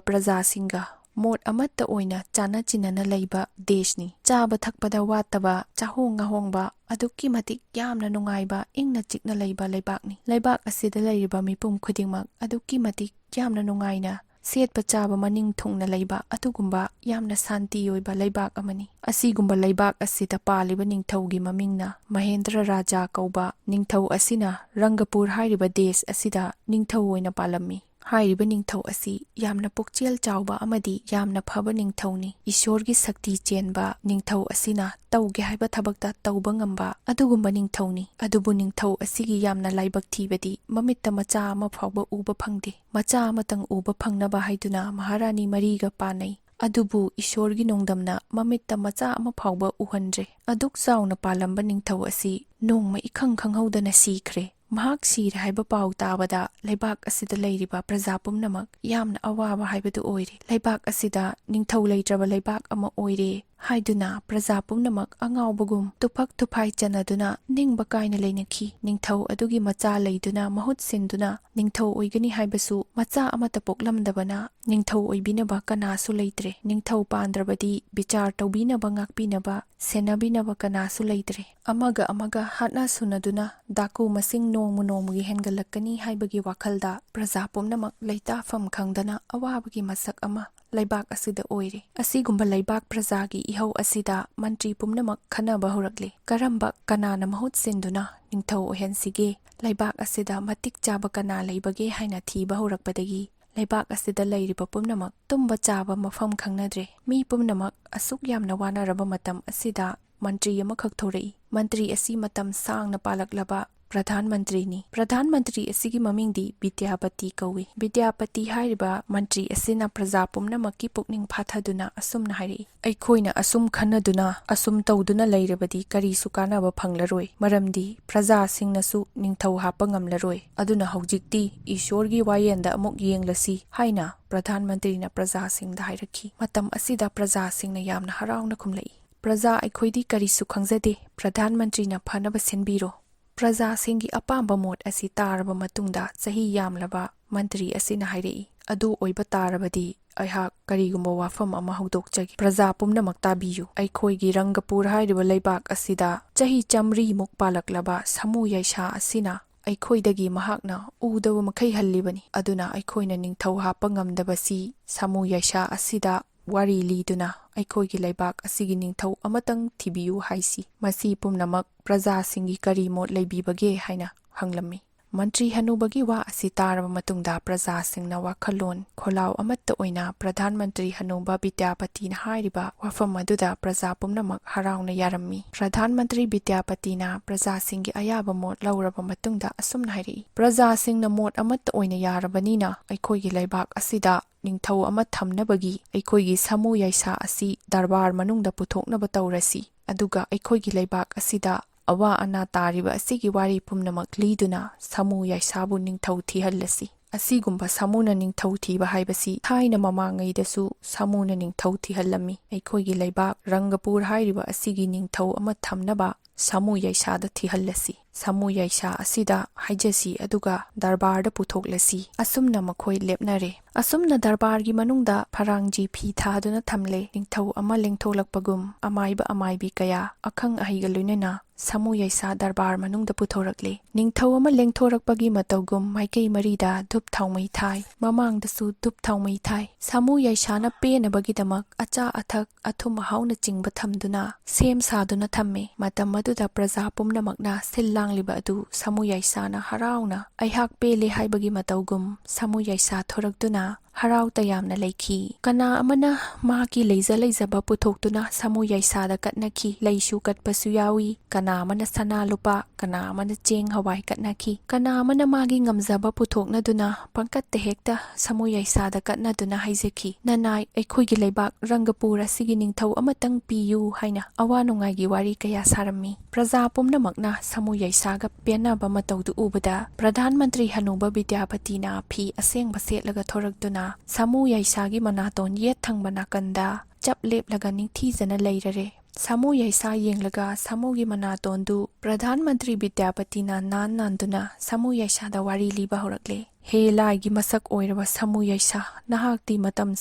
ꯄ꯭ꯔꯖꯥꯁꯤꯡꯒ ꯃꯣꯠ ꯑꯃꯠꯇ ꯑꯣꯏꯅ ꯆꯥꯅ ꯆꯤꯟꯅꯅ ꯂꯩꯕ ꯗꯦꯁꯅꯤ꯫ ꯆꯥꯕ ꯊꯛꯄꯗ ꯋꯥꯠꯇꯕ, ꯆꯥꯍꯣꯡ ꯉꯥꯍꯣꯡꯕ, ꯑꯗꯨꯛꯀꯤ ꯃꯇꯤꯛ ꯌꯥꯝꯅ ꯅꯨꯡꯉꯥꯏꯕ, ꯏꯪꯅ ꯆꯤꯛꯅ ꯂꯩꯕ ꯂꯩꯕꯥꯛꯅꯤ꯫ ꯂꯩꯕꯥꯛ ꯑꯁꯤꯗ ꯂꯩꯔꯤꯕ ꯃꯤꯄꯨꯝ ꯈꯨꯗꯤꯡꯃꯛ ꯑꯗꯨꯛꯀꯤ ꯃꯇꯤꯛ ꯌꯥꯝꯅ ꯅꯨꯡꯉꯥꯏꯅ ꯁꯦꯠꯄ ꯆꯥꯕ ꯃꯅꯤꯡ ꯊꯨꯡꯅ ꯂꯩꯕ ꯑꯗꯨꯒꯨꯝꯕ ꯌꯥꯝꯅ ꯁꯥꯟꯇꯤ ꯑꯣꯏꯕ ꯂꯩꯕꯥꯛ ꯑꯃꯅꯤ꯫ ꯑꯁꯤꯒꯨꯝꯕ ꯂꯩꯕꯥꯛ ꯑꯁꯤꯗ ꯄꯥꯜꯂꯤꯕ ꯅꯤꯡꯊꯧꯒꯤ ꯃꯃꯤꯡꯅ ꯃꯍꯦꯟꯗ꯭ꯔ ꯔꯥꯖꯥ ꯀꯧꯕ ꯅꯤꯡꯊꯧ ꯑꯁꯤꯅ ꯔꯪꯒꯄꯨꯔ ꯍꯥꯏꯔꯤꯕ ꯗꯦꯁ ꯑꯁꯤꯗ ꯅꯤꯡꯊꯧ ꯑꯣꯏꯅ ꯄꯥꯜꯂꯝꯃꯤ꯫ ꯍꯥꯏꯔꯤꯕ ꯅꯤꯡꯊꯧ ꯑꯁꯤ ꯌꯥꯝꯅ ꯄꯨꯛꯆꯦꯜ ꯆꯥꯎꯕ ꯑꯃꯗꯤ ꯌꯥꯝꯅ ꯐꯕ ꯅꯤꯡꯊꯧꯅꯤ꯫ ꯏꯁꯣꯔꯒꯤ ꯁꯛꯇꯤ ꯆꯦꯟꯕ ꯅꯤꯡꯊꯧ ꯑꯁꯤꯅ ꯇꯧꯒꯦ ꯍꯥꯏꯕ ꯊꯕꯛꯇ ꯇꯧꯕ ꯉꯝꯕ ꯑꯗꯨꯒꯨꯝꯕ ꯅꯤꯡꯊꯧꯅꯤ꯫ ꯑꯗꯨꯕꯨ ꯅꯤꯡꯊꯧ ꯑꯁꯤꯒꯤ ꯌꯥꯝꯅ ꯂꯥꯏꯕꯛ ꯊꯤꯕꯗꯤ ꯃꯃꯤꯠꯇ ꯃꯆꯥ ꯑꯃ ꯐꯥꯎꯕ ꯎꯕ ꯐꯪꯗꯦ꯫ ꯃꯆꯥ ꯑꯃꯇꯪ ꯎꯕ ꯐꯪꯅꯕ ꯍꯥꯏꯗꯨꯅ ꯃꯍꯥꯔꯥꯅꯤ ꯃꯔꯤꯒ ꯄꯥꯟꯅꯩ꯫ ꯑꯗꯨꯕꯨ ꯏꯁꯣꯔꯒꯤ ꯅꯣꯡꯗꯝꯅ ꯃꯃꯤꯠꯇ ꯃꯆꯥ ꯑꯃ ꯐꯥꯎꯕ ꯎꯍꯟꯗ꯭ꯔꯦ꯫ ꯑꯗꯨꯛ ꯆꯥꯎꯅ ꯄꯥꯜꯂꯝꯕ ꯅꯤꯡꯊꯧ ꯑꯁꯤ ꯅꯣꯡꯃ ꯏꯈꯪ ꯈꯪꯍꯧꯗꯅ ꯁꯤꯈ꯭ꯔꯦ꯫ ꯃꯍꯥꯛ ꯁꯤꯔꯦ ꯍꯥꯏꯕ ꯄꯥꯎ ꯇꯥꯕꯗ ꯂꯩꯕꯥꯛ ꯑꯁꯤꯗ ꯂꯩꯔꯤꯕ ꯄ꯭ꯔꯖꯥ ꯄꯨꯝꯅꯃꯛ ꯌꯥꯝꯅ ꯑꯋꯥꯕ ꯍꯥꯏꯕꯗꯨ ꯑꯣꯏꯔꯦ꯫ ꯂꯩꯕꯥꯛ ꯑꯁꯤꯗ ꯅꯤꯡꯊꯧ ꯂꯩꯇ꯭ꯔꯕ ꯂꯩꯕꯥꯛ ꯑꯃ ꯑꯣꯏꯔꯦ ꯍꯥꯏꯗꯨꯅ ꯄ꯭ꯔꯖꯥ ꯄꯨꯝꯅꯃꯛ ꯑꯉꯥꯎꯕꯒꯨꯝ ꯇꯨꯐꯛ ꯇꯨꯐꯥꯏ ꯆꯟꯅꯗꯨꯅ ꯅꯤꯡꯕ ꯀꯥꯏꯅ ꯂꯩꯅꯈꯤ꯫ ꯅꯤꯡꯊꯧ ꯑꯗꯨꯒꯤ ꯃꯆꯥ ꯂꯩꯗꯨꯅ ꯃꯍꯨꯠ ꯁꯤꯟꯗꯨꯅ ꯅꯤꯡꯊꯧ ꯑꯣꯏꯒꯅꯤ ꯍꯥꯏꯕꯁꯨ ꯃꯆꯥ ꯑꯃꯠꯇ ꯄꯣꯛꯂꯝꯗꯕꯅ ꯅꯤꯡꯊꯧ ꯑꯣꯏꯕꯤꯅꯕ ꯀꯅꯥꯁꯨ ꯂꯩꯇ꯭ꯔꯦ꯫ ꯅꯤꯡꯊꯧ ꯄꯥꯟꯗ꯭ꯔꯕꯗꯤ ꯕꯤꯆꯥꯔ ꯇꯧꯕꯤꯅꯕ, ꯉꯥꯛꯄꯤꯅꯕ, ꯁꯦꯟꯅꯕꯤꯅꯕ ꯀꯅꯥꯁꯨ ꯂꯩꯇ꯭ꯔꯦ꯫ ꯑꯃꯒ ꯑꯃꯒ ꯍꯥꯠꯅ ꯁꯨꯅꯗꯨꯅ ꯗꯥꯀꯨ ꯃꯁꯤꯡ ꯅꯣꯡꯃ ꯅꯣꯡꯃꯒꯤ ꯍꯦꯟꯒꯠꯂꯛꯀꯅꯤ ꯍꯥꯏꯕꯒꯤ ꯋꯥꯈꯜꯗ ꯄ꯭ꯔꯖꯥ ꯄꯨꯝꯅꯃꯛ ꯂꯩꯇꯥꯐꯝ ꯈꯪꯗꯅ ꯑꯋꯥꯕꯒꯤ ꯃꯁꯛ ꯑꯃ ꯂꯩꯕꯥꯛ ꯑꯁꯤꯗ ꯑꯣꯏꯔꯦ꯫ ꯑꯁꯤꯒꯨꯝꯕ ꯂꯩꯕꯥꯛ ꯄ꯭ꯔꯖꯥꯒꯤ ꯏꯍꯧ ꯑꯁꯤꯗ ꯃꯟꯇ꯭ꯔꯤ ꯄꯨꯝꯅꯃꯛ ꯈꯟꯅꯕ ꯍꯧꯔꯛꯂꯦ꯫ ꯀꯔꯝꯕ ꯀꯅꯥꯅ ꯃꯍꯨꯠ ꯁꯤꯟꯗꯨꯅ ꯅꯤꯡꯊꯧ ꯑꯣꯏꯍꯟꯁꯤꯒꯦ? ꯂꯩꯕꯥꯛ ꯑꯁꯤꯗ ꯃꯇꯤꯛ ꯆꯥꯕ ꯀꯅꯥ ꯂꯩꯕꯒꯦ ꯍꯥꯏꯅ ꯊꯤꯕ ꯍꯧꯔꯛꯄꯗꯒꯤ ꯂꯩꯕꯥꯛ ꯑꯁꯤꯗ ꯂꯩꯔꯤꯕ ꯄꯨꯝꯅꯃꯛ ꯇꯨꯝꯕ ꯆꯥꯕ ꯃꯐꯝ ꯈꯪꯅꯗ꯭ꯔꯦ꯫ ꯃꯤ ꯄꯨꯝꯅꯃꯛ ꯑꯁꯨꯛ ꯌꯥꯝꯅ ꯋꯥꯅꯔꯕ ꯃꯇꯝ ꯑꯁꯤꯗ ꯃꯟꯇ꯭ꯔꯤ ꯑꯃꯈꯛ ꯊꯣꯔꯛꯏ꯫ ꯃꯟꯇ꯭ꯔꯤ ꯑꯁꯤ ꯃꯇꯝ ꯁꯥꯡꯅ ꯄꯥꯜꯂꯛꯂꯕ ꯄ꯭ꯔꯙꯥꯟ ꯃꯟꯇ꯭ꯔꯤꯅꯤ꯫ ꯄ꯭ꯔꯙꯥꯟ ꯃꯟꯇ꯭ꯔꯤ ꯑꯁꯤꯒꯤ ꯃꯃꯤꯡꯗꯤ ꯕꯤꯗ꯭ꯌꯥꯄꯇꯤ ꯀꯧꯏ꯫ ꯕꯤꯗ꯭ꯌꯥꯄꯇꯤ ꯍꯥꯏꯔꯤꯕ ꯃꯟꯇ꯭ꯔꯤ ꯑꯁꯤꯅ ꯄ꯭ꯔꯖꯥ ꯄꯨꯝꯅꯃꯛꯀꯤ ꯄꯨꯛꯅꯤꯡ ꯐꯥꯊꯗꯨꯅ ꯑꯁꯨꯝꯅ ꯍꯥꯏꯔꯛꯏ, "ꯑꯩꯈꯣꯏꯅ ꯑꯁꯨꯝ ꯈꯟꯅꯗꯨꯅ, ꯑꯁꯨꯝ ꯇꯧꯗꯨꯅ ꯂꯩꯔꯕꯗꯤ ꯀꯔꯤꯁꯨ ꯀꯥꯟꯅꯕ ꯐꯪꯂꯔꯣꯏ, ꯃꯔꯝꯗꯤ ꯄ꯭ꯔꯖꯥꯁꯤꯡꯅꯁꯨ ꯅꯤꯡꯊꯧ ꯍꯥꯞꯄ ꯉꯝꯂꯔꯣꯏ꯫ ꯑꯗꯨꯅ ꯍꯧꯖꯤꯛꯇꯤ ꯏꯁꯣꯔꯒꯤ ꯋꯥꯌꯦꯜꯗ ꯑꯃꯨꯛ ꯌꯦꯡꯂꯁꯤ" ꯍꯥꯏꯅ ꯄ꯭ꯔꯙꯥꯟ ꯃꯟꯇ꯭ꯔꯤꯅ ꯄ꯭ꯔꯖꯥꯁꯤꯡꯗ ꯍꯥꯏꯔꯛꯈꯤ꯫ ꯃꯇꯝ ꯑꯁꯤꯗ ꯄ꯭ꯔꯖꯥꯁꯤꯡꯅ ꯌꯥꯝꯅ ꯍꯔꯥꯎꯅ ꯈꯨꯝꯂꯛꯏ, "ꯄ꯭ꯔꯖꯥ, ꯑꯩꯈꯣꯏꯗꯤ ꯀꯔꯤꯁꯨ ꯈꯪꯖꯗꯦ, ꯄ꯭ꯔꯙꯥꯟ ꯃꯟꯇ꯭ꯔꯤꯅ ꯐꯅꯕ ꯁꯤꯟꯕꯤꯔꯣ"꯫ ꯄ꯭ꯔꯖꯥꯁꯤꯡꯒꯤ ꯑꯄꯥꯝꯕ ꯃꯣꯠ ꯑꯁꯤ ꯇꯥꯔꯕ ꯃꯇꯨꯡꯗ ꯆꯍꯤ ꯌꯥꯝꯂꯕ ꯃꯟꯇ꯭ꯔꯤ ꯑꯁꯤꯅ ꯍꯥꯏꯔꯛꯏ, "ꯑꯗꯨ ꯑꯣꯏꯕ ꯇꯥꯔꯕꯗꯤ ꯑꯩꯍꯥꯛ ꯀꯔꯤꯒꯨꯝꯕ ꯋꯥꯐꯝ ꯑꯃ ꯍꯧꯗꯣꯛꯆꯒꯦ꯫ ꯄ꯭ꯔꯖꯥ ꯄꯨꯝꯅꯃꯛ ꯇꯥꯕꯤꯌꯨ꯫ ꯑꯩꯈꯣꯏꯒꯤ ꯔꯪꯒꯄꯨꯔ ꯍꯥꯏꯔꯤꯕ ꯂꯩꯕꯥꯛ ꯑꯁꯤꯗ ꯆꯍꯤ ꯆꯥꯃꯔꯤꯃꯨꯛ ꯄꯥꯜꯂꯛꯂꯕ ꯁꯥꯃꯨ ꯌꯥꯏꯁꯥ ꯑꯁꯤꯅ ꯑꯩꯈꯣꯏꯗꯒꯤ ꯃꯍꯥꯛꯅ ꯎꯗꯕ ꯃꯈꯩ ꯍꯜꯂꯤꯕꯅꯤ꯫ ꯑꯗꯨꯅ ꯑꯩꯈꯣꯏꯅ ꯅꯤꯡꯊꯧ ꯍꯥꯞꯄ ꯉꯝꯗꯕꯁꯤ ꯁꯥꯃꯨ ꯌꯥꯏꯁꯥ ꯑꯁꯤꯗ ꯋꯥꯔꯤ ꯂꯤꯗꯨꯅ ꯑꯩꯈꯣꯏꯒꯤ ꯂꯩꯕꯥꯛ ꯑꯁꯤꯒꯤ ꯅꯤꯡꯊꯧ ꯑꯃꯇꯪ ꯊꯤꯕꯤꯌꯨ ꯍꯥꯏꯁꯤ꯫ ꯃꯁꯤ ꯄꯨꯝꯅꯃꯛ ꯄ꯭ꯔꯖꯥꯁꯤꯡꯒꯤ ꯀꯔꯤ ꯃꯣꯠ ꯂꯩꯕꯤꯕꯒꯦ?" ꯍꯥꯏꯅ ꯍꯪꯂꯝꯃꯤ꯫ ꯃꯟꯇ꯭ꯔꯤ ꯍꯅꯨꯕꯒꯤ ꯋꯥ ꯑꯁꯤ ꯇꯥꯔꯕ ꯃꯇꯨꯡꯗ ꯄ꯭ꯔꯖꯥꯁꯤꯡꯅ ꯋꯥꯈꯜꯂꯣꯟ ꯈꯣꯜꯂꯥꯎ ꯑꯃꯠꯇ ꯑꯣꯏꯅ ꯄ꯭ꯔꯙꯥꯟ ꯃꯟꯇ꯭ꯔꯤ ꯍꯅꯨꯕ ꯕꯤꯗ꯭ꯌꯥꯄꯇꯤꯅ ꯍꯥꯏꯔꯤꯕ ꯋꯥꯐꯝ ꯑꯗꯨꯗ ꯄ꯭ꯔꯖꯥ ꯄꯨꯝꯅꯃꯛ ꯍꯔꯥꯎꯅ ꯌꯥꯔꯝꯃꯤ꯫ ꯄ꯭ꯔꯙꯥꯟ ꯃꯟꯇ꯭ꯔꯤ ꯕꯤꯗ꯭ꯌꯥꯄꯇꯤꯅ ꯄ꯭ꯔꯖꯥꯁꯤꯡꯒꯤ ꯑꯌꯥꯕ ꯃꯣꯠ ꯂꯧꯔꯕ ꯃꯇꯨꯡꯗ ꯑꯁꯨꯝꯅ ꯍꯥꯏꯔꯛꯏ, "ꯄ꯭ꯔꯖꯥꯁꯤꯡꯅ ꯃꯣꯠ ꯑꯃꯠꯇ ꯑꯣꯏꯅ ꯌꯥꯔꯕꯅꯤꯅ ꯑꯩꯈꯣꯏꯒꯤ ꯂꯩꯕꯥꯛ ꯑꯁꯤꯗ ꯅꯤꯡꯊꯧ ꯑꯃ ꯊꯝꯅꯕꯒꯤ ꯑꯩꯈꯣꯏꯒꯤ ꯁꯥꯃꯨ ꯌꯥꯏꯁꯥ ꯑꯁꯤ ꯗꯔꯕꯥꯔ ꯃꯅꯨꯡꯗ ꯄꯨꯊꯣꯛꯅꯕ ꯇꯧꯔꯁꯤ꯫ ꯑꯗꯨꯒ ꯑꯩꯈꯣꯏꯒꯤ ꯂꯩꯕꯥꯛ ꯑꯁꯤꯗ ꯑꯋꯥ ꯑꯅꯥ ꯇꯥꯔꯤꯕ ꯑꯁꯤꯒꯤ ꯋꯥꯔꯤ ꯄꯨꯝꯅꯃꯛ ꯂꯤꯗꯨꯅ ꯁꯥꯃꯨ ꯌꯥꯏꯁꯥꯕꯨ ꯅꯤꯡꯊꯧ ꯊꯤꯍꯜꯂꯁꯤ꯫ ꯑꯁꯤꯒꯨꯝꯕ ꯁꯥꯃꯨꯅ ꯅꯤꯡꯊꯧ ꯊꯤꯕ ꯍꯥꯏꯕꯁꯤ ꯊꯥꯏꯅ ꯃꯃꯥꯡꯉꯩꯗꯁꯨ ꯁꯥꯃꯨꯅ ꯅꯤꯡꯊꯧ ꯊꯤꯍꯜꯂꯝꯃꯤ꯫ ꯑꯩꯈꯣꯏꯒꯤ ꯂꯩꯕꯥꯛ ꯔꯪꯒꯄꯨꯔ ꯍꯥꯏꯔꯤꯕ ꯑꯁꯤꯒꯤ ꯅꯤꯡꯊꯧ ꯑꯃ ꯊꯝꯅꯕ ꯁꯥꯃꯨ ꯌꯥꯏꯁꯥꯗ ꯊꯤꯍꯜꯂꯁꯤ꯫ ꯁꯥꯃꯨ ꯌꯥꯏꯁꯥ ꯑꯁꯤꯗ ꯍꯥꯏꯖꯁꯤ, ꯑꯗꯨꯒ ꯗꯔꯕꯥꯔꯗ ꯄꯨꯊꯣꯛꯂꯁꯤ"꯫ ꯑꯁꯨꯝꯅ ꯃꯈꯣꯏ ꯂꯦꯞꯅꯔꯦ꯫ ꯑꯁꯨꯝꯅ ꯗꯔꯕꯥꯔꯒꯤ ꯃꯅꯨꯡꯗ ꯐꯔꯥꯡꯖꯤ ꯐꯤ ꯊꯥꯗꯨꯅ ꯊꯝꯂꯦ꯫ ꯅꯤꯡꯊꯧ ꯑꯃ ꯂꯦꯡꯊꯣꯛꯂꯛꯄꯒꯨꯝ ꯑꯃꯥꯏꯕ ꯑꯃꯥꯏꯕꯤ ꯀꯌꯥ ꯑꯈꯪ ꯑꯍꯩꯒ ꯂꯣꯏꯅꯅ ꯁꯥꯃꯨ ꯌꯥꯏꯁꯥ ꯗꯔꯕꯥꯔ ꯃꯅꯨꯡꯗ ꯄꯨꯊꯣꯔꯛꯂꯦ꯫ ꯅꯤꯡꯊꯧ ꯑꯃ ꯂꯦꯡꯊꯣꯔꯛꯄꯒꯤ ꯃꯇꯧꯒꯨꯝ ꯃꯥꯏꯀꯩ ꯃꯔꯤꯗ ꯙꯨꯞ ꯊꯥꯎꯃꯩ ꯊꯥꯏ꯫ ꯃꯃꯥꯡꯗꯁꯨ ꯙꯨꯞ ꯊꯥꯎꯃꯩ ꯊꯥꯏ꯫ ꯁꯥꯃꯨ ꯌꯥꯏꯁꯥꯅ ꯄꯦꯟꯅꯕꯒꯤꯗꯃꯛ ꯑꯆꯥ ꯑꯊꯛ, ꯑꯊꯨꯝ ꯑꯍꯥꯎꯅꯆꯤꯡꯕ ꯊꯝꯗꯨꯅ ꯁꯦꯝ ꯁꯥꯗꯨꯅ ꯊꯝꯃꯤ꯫ ꯃꯇꯝ ꯑꯗꯨꯗ ꯄ꯭ꯔꯖꯥ ꯄꯨꯝꯅꯃꯛꯅ ꯁꯤꯜ ꯂꯥꯡꯂꯤꯕ ꯑꯗꯨ ꯁꯥꯃꯨ ꯌꯥꯏꯁꯥꯅ ꯍꯔꯥꯎꯅ ꯑꯩꯍꯥꯛ ꯄꯦꯜꯂꯦ ꯍꯥꯏꯕꯒꯤ ꯃꯇꯧꯒꯨꯝ ꯁꯥꯃꯨ ꯌꯥꯏꯁꯥ ꯊꯣꯔꯛꯇꯨꯅ ꯍꯔꯥꯎ ꯇꯌꯥꯝꯅ ꯂꯩꯈꯤ꯫ ꯀꯅꯥ ꯑꯃꯅ ꯃꯍꯥꯛꯀꯤ ꯂꯩꯖ ꯂꯩꯖꯕ ꯄꯨꯊꯣꯛꯇꯨꯅ ꯁꯥꯃꯨ ꯌꯥꯏꯁꯥꯗ ꯀꯠꯅꯈꯤ꯫ ꯂꯩꯁꯨ ꯀꯠꯄꯁꯨ ꯌꯥꯎꯏ, ꯀꯅꯥ ꯑꯃꯅ ꯁꯅꯥ ꯂꯨꯄꯥ, ꯀꯅꯥ ꯑꯃꯅ ꯆꯦꯡ ꯍꯋꯥꯏ ꯀꯠꯅꯈꯤ꯫ ꯀꯅꯥ ꯑꯃꯅ ꯃꯥꯒꯤ ꯉꯝꯖꯕ ꯄꯨꯊꯣꯛꯅꯗꯨꯅ ꯄꯪꯀꯠꯇ ꯍꯦꯛꯇ ꯁꯥꯃꯨ ꯌꯥꯏꯁꯥꯗ ꯀꯠꯅꯗꯨꯅ ꯍꯥꯏꯖꯈꯤ, "ꯅꯅꯥꯏ, ꯑꯩꯈꯣꯏꯒꯤ ꯂꯩꯕꯥꯛ ꯔꯪꯒꯄꯨꯔ ꯑꯁꯤꯒꯤ ꯅꯤꯡꯊꯧ ꯑꯃꯇꯪ ꯄꯤꯌꯨ" ꯍꯥꯏꯅ ꯑꯋꯥ ꯅꯨꯡꯉꯥꯏꯒꯤ ꯋꯥꯔꯤ ꯀꯌꯥ ꯁꯥꯔꯝꯃꯤ꯫ ꯄ꯭ꯔꯖꯥ ꯄꯨꯝꯅꯃꯛꯅ ꯁꯥꯃꯨ ꯌꯥꯏꯁꯥꯒ ꯄꯦꯟꯅꯕ ꯃꯇꯧꯗꯨ ꯎꯕꯗ ꯄ꯭ꯔꯙꯥꯟ ꯃꯟꯇ꯭ꯔꯤ ꯍꯅꯨꯕ ꯕꯤꯗ꯭ꯌꯥꯄꯇꯤꯅ ꯐꯤ ꯑꯁꯦꯡꯕ ꯁꯦꯠꯂꯒ ꯊꯣꯔꯛꯇꯨꯅ ꯁꯥꯃꯨ ꯌꯥꯏꯁꯥꯒꯤ ꯃꯅꯥꯇꯣꯟ ꯌꯦꯠ ꯊꯪꯕ ꯅꯥꯀꯟꯗ ꯆꯞ ꯂꯦꯞꯂꯒ ꯅꯤꯡꯊꯤꯖꯅ ꯂꯩꯔꯔꯦ꯫ ꯁꯥꯃꯨ ꯌꯥꯏꯁꯥ ꯌꯦꯡꯂꯒ ꯁꯥꯃꯨꯒꯤ ꯃꯅꯥꯇꯣꯟꯗꯨ ꯄ꯭ꯔꯙꯥꯟ ꯃꯟꯇ꯭ꯔꯤ ꯕꯤꯗ꯭ꯌꯥꯄꯇꯤꯅ ꯅꯥꯟ ꯅꯥꯟꯗꯨꯅ ꯁꯥꯃꯨ ꯌꯥꯏꯁꯥꯗ ꯋꯥꯔꯤ ꯂꯤꯕ ꯍꯧꯔꯛꯂꯦ꯫ "ꯍꯦ ꯂꯥꯏꯒꯤ ꯃꯁꯛ ꯑꯣꯏꯔꯕ ꯁꯥꯃꯨ ꯌꯥꯏꯁꯥ, ꯅꯍꯥꯛꯇꯤ ꯃꯇꯝ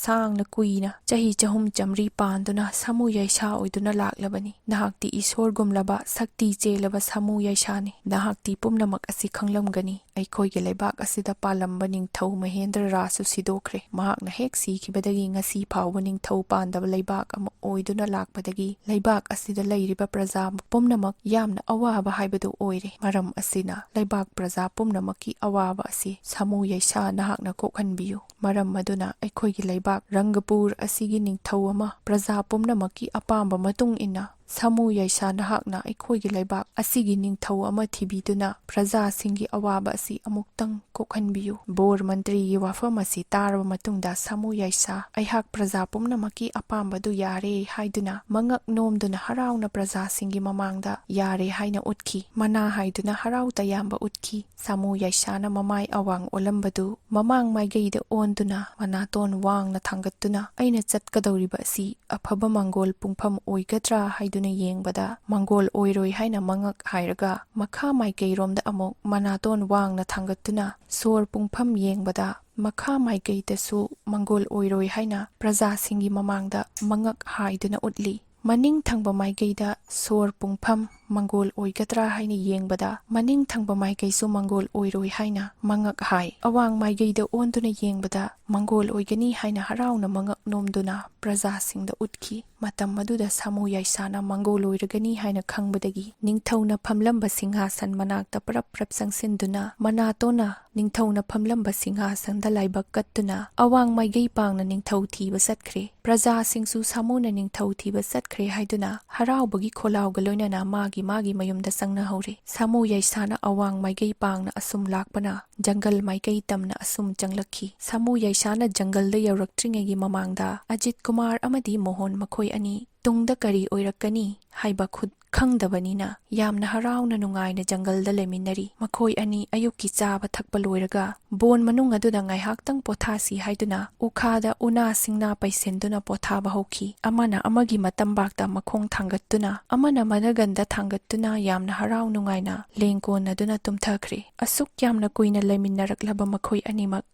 ꯁꯥꯡꯅ ꯀꯨꯏꯅ, ꯆꯍꯤ ꯆꯍꯨꯝ ꯆꯥꯃꯔꯤ ꯄꯥꯟꯗꯨꯅ ꯁꯥꯃꯨ ꯌꯥꯏꯁꯥ ꯑꯣꯏꯗꯨꯅ ꯂꯥꯛꯂꯕꯅꯤ꯫ ꯅꯍꯥꯛꯇꯤ ꯏꯁꯣꯔꯒꯨꯝꯂꯕ ꯁꯛꯇꯤ ꯆꯦꯜꯂꯕ ꯁꯥꯃꯨ ꯌꯥꯏꯁꯥꯅꯤ꯫ ꯅꯍꯥꯛꯇꯤ ꯄꯨꯝꯅꯃꯛ ꯑꯁꯤ ꯈꯪꯂꯝꯒꯅꯤ꯫ ꯑꯩꯈꯣꯏꯒꯤ ꯂꯩꯕꯥꯛ ꯑꯁꯤꯗ ꯄꯥꯜꯂꯝꯕ ꯅꯤꯡꯊꯧ ꯃꯍꯦꯟꯗ꯭ꯔ ꯔꯥꯖꯁꯨ ꯁꯤꯗꯣꯛꯈ꯭ꯔꯦ꯫ ꯃꯍꯥꯛꯅ ꯍꯦꯛ ꯁꯤꯈꯤꯕꯗꯒꯤ ꯉꯁꯤ ꯐꯥꯎꯕ ꯅꯤꯡꯊꯧ ꯄꯥꯟꯗꯕ ꯂꯩꯕꯥꯛ ꯑꯃ ꯑꯣꯏꯗꯨꯅ ꯂꯥꯛꯄꯗꯒꯤ ꯂꯩꯕꯥꯛ ꯑꯁꯤꯗ ꯂꯩꯔꯤꯕ ꯄ꯭ꯔꯖꯥ ꯄꯨꯝꯅꯃꯛ ꯌꯥꯝꯅ ꯑꯋꯥꯕ ꯍꯥꯏꯕꯗꯨ ꯑꯣꯏꯔꯦ꯫ ꯃꯔꯝ ꯑꯁꯤꯅ ꯂꯩꯕꯥꯛ ꯄ꯭ꯔꯖꯥ ꯄꯨꯝꯅꯃꯛꯀꯤ ꯑꯋꯥꯕ ꯑꯁꯤ ꯁꯥꯃꯨ ꯌꯥꯏꯁꯥ ꯅꯍꯥꯛꯅ ꯀꯣꯛꯍꯟꯕꯤꯌꯨ꯫ ꯃꯔꯝ ꯑꯗꯨꯅ ꯑꯩꯈꯣꯏꯒꯤ ꯂꯩꯕꯥꯛ ꯔꯪꯒꯄꯨꯔ ꯑꯁꯤꯒꯤ ꯅꯤꯡꯊꯧ ꯑꯃ ꯄ꯭ꯔꯖꯥ ꯄꯨꯝꯅꯃꯛꯀꯤ ꯑꯄꯥꯝꯕ ꯃꯇꯨꯡ ꯏꯟꯅ ꯁꯥꯃꯨ ꯌꯥꯏꯁꯥ ꯅꯍꯥꯛꯅ ꯑꯩꯈꯣꯏꯒꯤ ꯂꯩꯕꯥꯛ ꯑꯁꯤꯒꯤ ꯅꯤꯡꯊꯧ ꯑꯃ ꯊꯤꯕꯤꯗꯨꯅ ꯄ꯭ꯔꯖꯥꯁꯤꯡꯒꯤ ꯑꯋꯥꯕ ꯑꯁꯤ ꯑꯃꯨꯛꯇꯪ ꯀꯣꯛꯍꯟꯕꯤꯌꯨ꯫" ꯕꯣꯔ ꯃꯟꯇ꯭ꯔꯤꯒꯤ ꯋꯥꯐꯝ ꯑꯁꯤ ꯇꯥꯔꯕ ꯃꯇꯨꯡꯗ ꯁꯥꯃꯨ ꯌꯥꯏꯁꯥ ꯑꯩꯍꯥꯛ ꯄ꯭ꯔꯖꯥ ꯄꯨꯝꯅꯃꯛꯀꯤ ꯑꯄꯥꯝꯕꯗꯨ ꯌꯥꯔꯦ ꯍꯥꯏꯗꯨꯅ ꯃꯉꯛ ꯅꯣꯝꯗꯨꯅ ꯍꯔꯥꯎꯅ ꯄ꯭ꯔꯖꯥꯁꯤꯡꯒꯤ ꯃꯃꯥꯡꯗ ꯌꯥꯔꯦ ꯍꯥꯏꯅ ꯎꯠꯈꯤ꯫ ꯃꯅꯥ ꯍꯥꯏꯗꯨꯅ ꯍꯔꯥꯎ ꯇꯌꯥꯝꯕ ꯎꯠꯈꯤ꯫ ꯁꯥꯃꯨ ꯌꯥꯏꯁꯥꯅ ꯃꯃꯥꯏ ꯑꯋꯥꯡ ꯑꯣꯜꯂꯝꯕꯗꯨ ꯃꯃꯥꯡ ꯃꯥꯏꯀꯩꯗ ꯑꯣꯟꯗꯨꯅ ꯃꯅꯥꯇꯣꯟ ꯋꯥꯡꯅ ꯊꯥꯡꯒꯠꯇꯨꯅ, "ꯑꯩꯅ ꯆꯠꯀꯗꯧꯔꯤꯕ ꯑꯁꯤ ꯑꯐꯕ ꯃꯪꯒꯣꯜ ꯄꯨꯡꯐꯝ ꯑꯣꯏꯒꯗ꯭ꯔꯥ?" ꯍꯥꯏꯗꯨꯅ ꯌꯦꯡꯕꯗ ꯃꯪꯒꯣꯜ ꯑꯣꯏꯔꯣꯏ ꯍꯥꯏꯅ ꯃꯉꯛ ꯍꯥꯏꯔꯒ ꯃꯈꯥ ꯃꯥꯏꯀꯩꯔꯣꯝꯗ ꯑꯃꯨꯛ ꯃꯅꯥꯇꯣꯟ ꯋꯥꯡꯅ ꯊꯥꯡꯒꯠꯇꯨꯅ ꯁꯣꯔ ꯄꯨꯡꯐꯝ ꯌꯦꯡꯕꯗ ꯃꯈꯥ ꯃꯥꯏꯀꯩꯗꯁꯨ ꯃꯪꯒꯣꯜ ꯑꯣꯏꯔꯣꯏ ꯍꯥꯏꯅ ꯄ꯭ꯔꯖꯥꯁꯤꯡꯒꯤ ꯃꯃꯥꯡꯗ ꯃꯉꯛ ꯍꯥꯏꯗꯨꯅ ꯎꯠꯂꯤ꯫ ꯃꯅꯤꯡ ꯊꯪꯕ ꯃꯥꯏꯀꯩꯗ ꯁꯣꯔ ꯄꯨꯡꯐꯝ ꯃꯪꯒꯣꯜ ꯑꯣꯏꯒꯗ꯭ꯔꯥ ꯍꯥꯏꯅ ꯌꯦꯡꯕꯗ, ꯃꯅꯤꯡ ꯊꯪꯕ ꯃꯥꯏꯀꯩꯁꯨ ꯃꯪꯒꯣꯜ ꯑꯣꯏꯔꯣꯏ ꯍꯥꯏꯅ ꯃꯉꯛ ꯍꯥꯏ꯫ ꯑꯋꯥꯡ ꯃꯥꯏꯀꯩꯗ ꯑꯣꯟꯗꯨꯅ ꯌꯦꯡꯕꯗ, ꯃꯪꯒꯣꯜ ꯑꯣꯏꯒꯅꯤ ꯍꯥꯏꯅ ꯍꯔꯥꯎꯅ ꯃꯉꯛ ꯅꯣꯝꯗꯨꯅ ꯄ꯭ꯔꯖꯥꯁꯤꯡꯗ ꯎꯠꯈꯤ꯫ ꯃꯇꯝ ꯑꯗꯨꯗ ꯁꯥꯃꯨ ꯌꯥꯏꯁꯥꯅ ꯃꯪꯒꯣꯜ ꯑꯣꯏꯔꯒꯅꯤ ꯍꯥꯏꯅ ꯈꯪꯕꯗꯒꯤ, ꯅꯤꯡꯊꯧꯅ ꯐꯝꯂꯝꯕ ꯁꯤꯡꯍꯥꯁꯟ ꯃꯅꯥꯛꯇ ꯄ꯭ꯔꯞ ꯄ꯭ꯔꯞ ꯆꯪꯁꯤꯟꯗꯨꯅ, ꯃꯅꯥꯇꯣꯟꯅ ꯅꯤꯡꯊꯧꯅ ꯐꯝꯂꯝꯕ ꯁꯤꯡꯍꯥꯁꯟꯗ ꯂꯥꯏꯕꯛ ꯀꯠꯇꯨꯅ, ꯑꯋꯥꯡ ꯃꯥꯏꯀꯩ ꯄꯥꯡꯅ ꯅꯤꯡꯊꯧ ꯊꯤꯕ ꯆꯠꯈ꯭ꯔꯦ꯫ ꯄ꯭ꯔꯖꯥꯁꯤꯡꯁꯨ ꯁꯥꯃꯨꯅ ꯅꯤꯡꯊꯧ ꯊꯤꯕ ꯆꯠꯈ꯭ꯔꯦ ꯍꯥꯏꯗꯨꯅ ꯍꯔꯥꯎꯕꯒꯤ ꯈꯣꯜꯂꯥꯎꯒ ꯂꯣꯏꯅꯅ ꯃꯥꯒꯤ ꯃꯥꯒꯤ ꯃꯌꯨꯝꯗ ꯆꯪꯅꯍꯧꯔꯦ꯫ ꯁꯥꯃꯨ ꯌꯥꯏꯁꯥꯅ ꯑꯋꯥꯡ ꯃꯥꯏꯀꯩ ꯄꯥꯡꯅ ꯑꯁꯨꯝ ꯂꯥꯛꯄꯅ, ꯖꯪꯒꯜ ꯃꯥꯏꯀꯩ ꯇꯝꯅ ꯑꯁꯨꯝ ꯆꯪꯂꯛꯈꯤ꯫ ꯁꯥꯃꯨ ꯌꯥꯏꯁꯥꯅ ꯖꯪꯒꯜꯗ ꯌꯧꯔꯛꯇ꯭ꯔꯤꯉꯩꯒꯤ ꯃꯃꯥꯡꯗ ꯑꯖꯤꯠ ꯀꯨꯃꯥꯔ ꯑꯃꯗꯤ ꯃꯣꯍꯟ ꯃꯈꯣꯏ ꯑꯅꯤ ꯇꯨꯡꯗ ꯀꯔꯤ ꯑꯣꯏꯔꯛꯀꯅꯤ ꯍꯥꯏꯕ ꯈꯨꯠ ꯈꯪꯗꯕꯅꯤꯅ ꯌꯥꯝꯅ ꯍꯔꯥꯎꯅ ꯅꯨꯡꯉꯥꯏꯅ ꯖꯪꯒꯜꯗ ꯂꯩꯃꯤꯟꯅꯔꯤ꯫ ꯃꯈꯣꯏ ꯑꯅꯤ ꯑꯌꯨꯛꯀꯤ ꯆꯥꯕ ꯊꯛꯄ ꯂꯣꯏꯔꯒ ꯕꯣꯟ ꯃꯅꯨꯡ ꯑꯗꯨꯗ ꯉꯥꯏꯍꯥꯛꯇꯪ ꯄꯣꯊꯥꯁꯤ ꯍꯥꯏꯗꯨꯅ ꯎꯈꯥꯗ ꯎꯅꯥ ꯁꯤꯡꯅꯥ ꯄꯩꯁꯤꯟꯗꯨꯅ ꯄꯣꯊꯥꯕ ꯍꯧꯈꯤ꯫ ꯑꯃꯅ ꯑꯃꯒꯤ ꯃꯇꯝꯕꯥꯛꯇ ꯃꯈꯣꯡ ꯊꯥꯡꯒꯠꯇꯨꯅ, ꯑꯃꯅ ꯃꯅꯒꯟꯗ ꯊꯥꯡꯒꯠꯇꯨꯅ ꯌꯥꯝꯅ ꯍꯔꯥꯎ ꯅꯨꯡꯉꯥꯏꯅ ꯂꯦꯡꯒꯣꯟꯅꯗꯨꯅ ꯇꯨꯝꯊꯈ꯭ꯔꯦ꯫ ꯑꯁꯨꯛ ꯌꯥꯝꯅ ꯀꯨꯏꯅ ꯂꯩꯃꯤꯟꯅꯔꯛꯂꯕ ꯃꯈꯣꯏ ꯑꯅꯤꯃꯛ